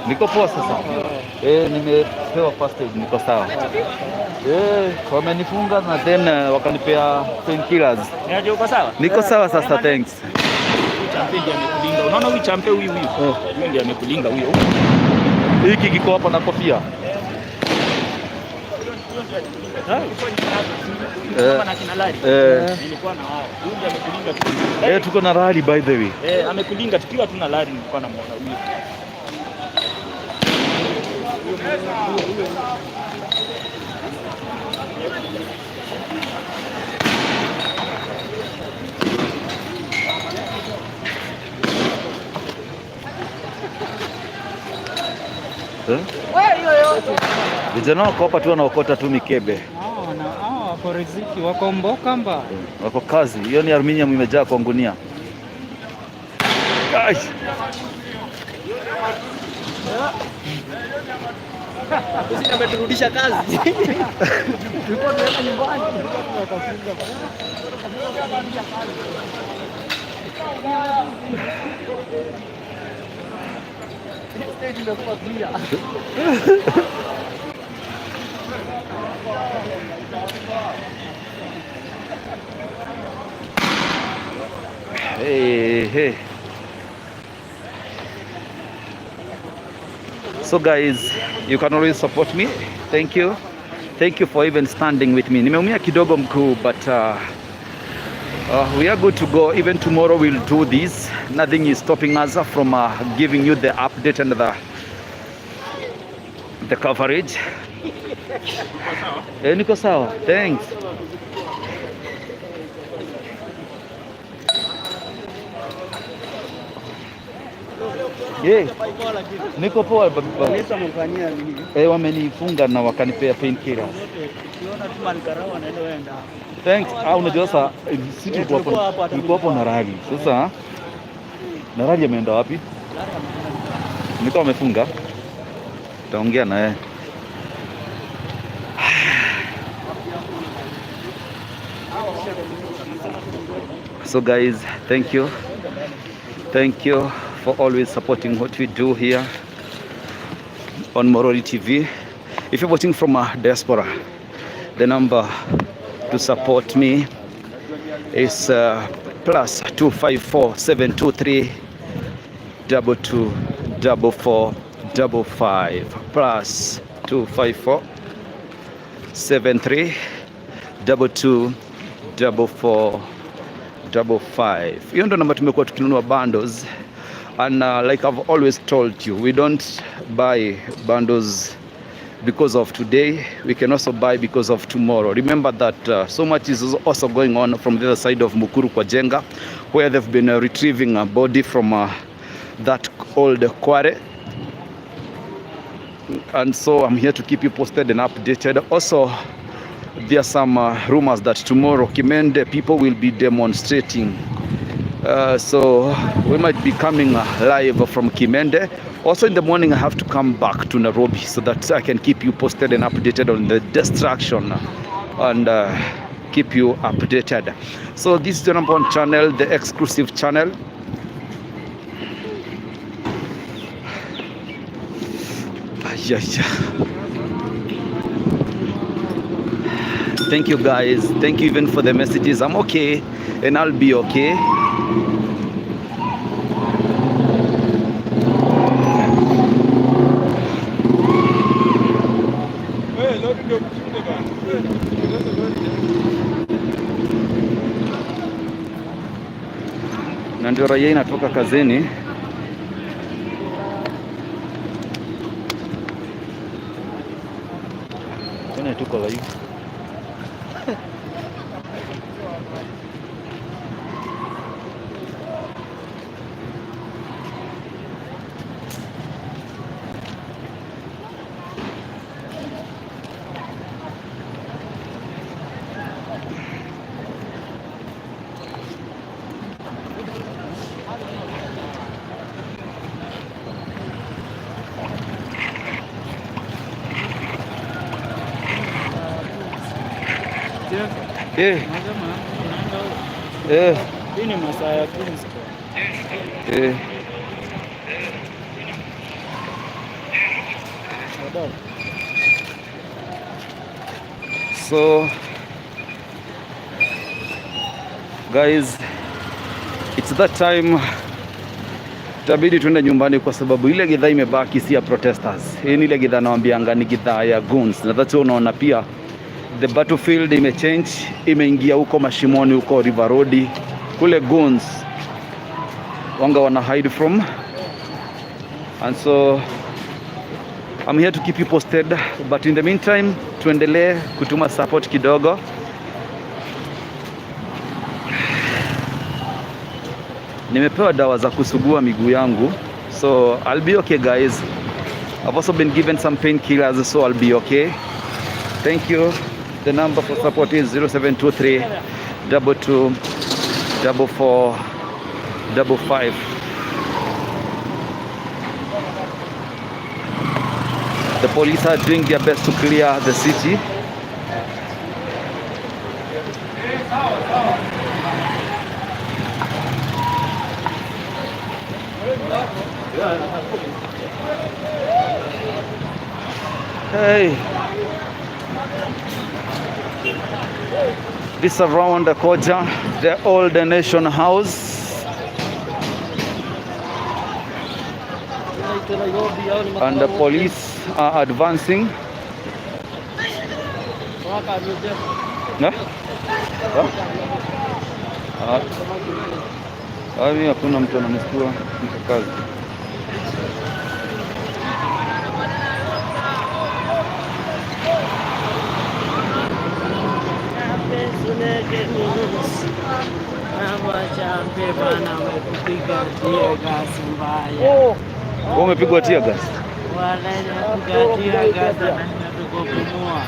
Niko poa sasa. Nimepewa first aid, niko sawa. Wamenifunga na then wakanipea painkillers. Niaje, uko sawa? Niko sawa sasa, thanks. Champe ndiye amekulinga. Unaona huyu champe huyu huyu. Huyu ndiye amekulinga huyo. Hiki kiko hapa na kofia. Nilikuwa na kina Larry. Nilikuwa na wao. Huyu ndiye amekulinga tu. Tuko na rally by the way. Amekulinga tukiwa tu na Larry, nilikuwa namuona huyo. Eh? Vijana wako hapa tu wanaokota tu mikebe. Hao wako riziki, wako mboka mba. Wako kazi. Hiyo ni aluminium imejaa kwa ngunia. Guys. Ameturudisha kazi. Tulikuwa tunaenda nyumbani. Stage imekuwa clear. Hey, hey. So guys, you can always support me. Thank you. Thank you for even standing with me. Nimeumia kidogo mkuu, but We are good to go. Even tomorrow we'll do this. Nothing is stopping us from giving you the update and the coverage. Eh, niko sawa. Thanks. Yeah. Niko poa baba. Eh, wamenifunga na wakanipea painkillers. Thanks. Ah, unajua sasa si tulikuwa hapo na rally. Sasa na rally ameenda wapi? Niko amefunga. Taongea na yeye. So guys, thank you. Thank you for always supporting what we do here on Moroli TV. If you're watching from a diaspora, the number to support me is +254 723 22 44 55, +254 73 22 44 55. Hiyo ndo namba tumekuwa tukinunua bundles, and like I've always told you, we don't buy bundles because of today, we can also buy because of tomorrow. Remember that so much is also going on from the other side of Mukuru kwa Njenga, where they've been retrieving a body from that old quarry. And so I'm here to keep you posted and updated. Also, there are some rumors that tomorrow Kimende people will be demonstrating. So we might be coming live from Kimende. Also in the morning I have to come back to Nairobi so that I can keep you posted and updated on the destruction and keep you updated. So this is the number one channel, the exclusive channel. Yeah, yeah. Thank you guys. Thank you even for the messages. I'm okay and I'll be okay. Na ndio raia inatoka kazini. Tena tuko live. Eh. Eh. Hii ni masaa ya pumziko. Eh. So guys, it's that time itabidi tuende nyumbani kwa sababu ile gidhaa imebaki si ya protesters. Hii ni ile gidhaa nawaambianga ni gidhaa ya goons. Na that's why unaona pia the battlefield imechange, imeingia huko mashimoni huko River Road kule goons wanga wana hide from. And so I'm here to keep you posted, but in the meantime tuendelee kutuma support kidogo. Nimepewa dawa za kusugua miguu yangu, so I'll be okay guys. I've also been given some painkillers, so I'll be okay. Thank you. The number for support is 0723 22 44 55. The police are doing their best to clear the city. Hey. This around the Koja, the old Nation House. And the police are advancing. Huh? Huh? Ah. Ah, mimi hakuna mtu ananistua, niko kazi. Champe bana, amekupiga tear gas mbaya. Wewe umepigwa tear gas? Wanapiga tear gas na tukupumua.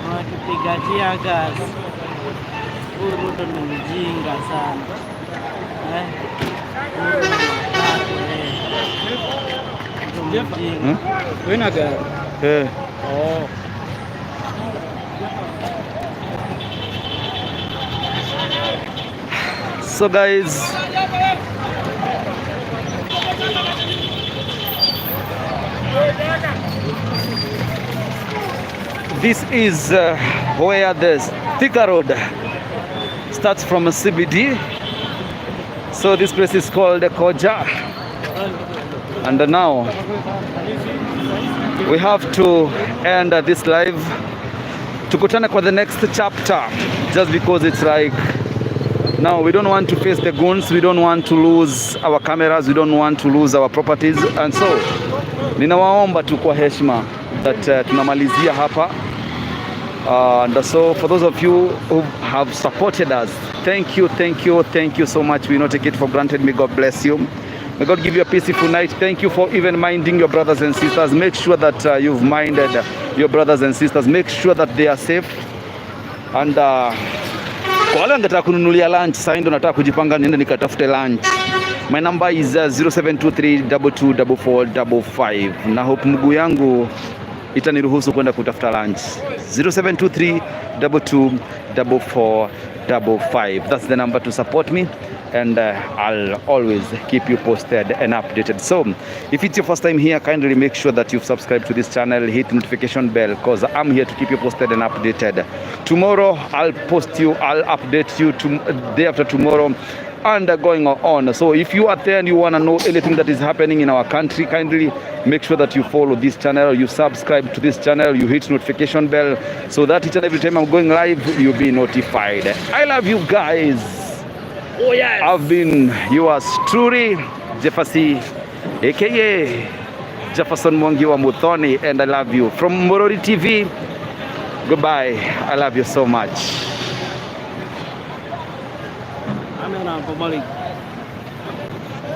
Wanatupiga tear gas. Huyu Ruto ni mjinga sana. Eh? Huyu Ruto mjinga. Hmm? Wewe na gari? Eh. Oh. So guys, this is where the Thika Road starts from CBD. So this place is called Koja. And now we have to end this live. Tukutane kwa the next chapter, just because it's like now we don't want to face the goons, we don't want to lose our cameras, we don't want to lose our properties. And so ninawaomba tu kwa heshima that tunamalizia hapa. And so for those of you who have supported us, thank you, thank you, thank you so much. We not take it for granted. May God bless you. May God give you a peaceful night. Thank you for even minding your brothers and sisters. Make sure that you've minded your brothers and sisters. Make sure that they are safe. And kwa wale wangetaka kununulia lunch, sasa ndo nataka kujipanga niende nikatafute lunch. My number is 0723224455. Na hope mguu yangu itaniruhusu kwenda kutafuta lunch. 0723224455. That's the number to support me, and I'll always keep you posted and updated. So if it's your first time here, kindly make sure that you've subscribed to this channel, hit notification bell, because I'm here to keep you posted and updated. Tomorrow I'll post you, I'll update you to day after tomorrow and going on. So if you are there and you want to know anything that is happening in our country, kindly make sure that you follow this channel, you subscribe to this channel, you hit notification bell, so that each and every time I'm going live, you'll be notified. I love you guys. Oh yes. I've been yours truly, Jefferson, aka Jefferson Mwangi wa Muthoni, and I love you. From Morori TV, goodbye. I love you so much. Amen.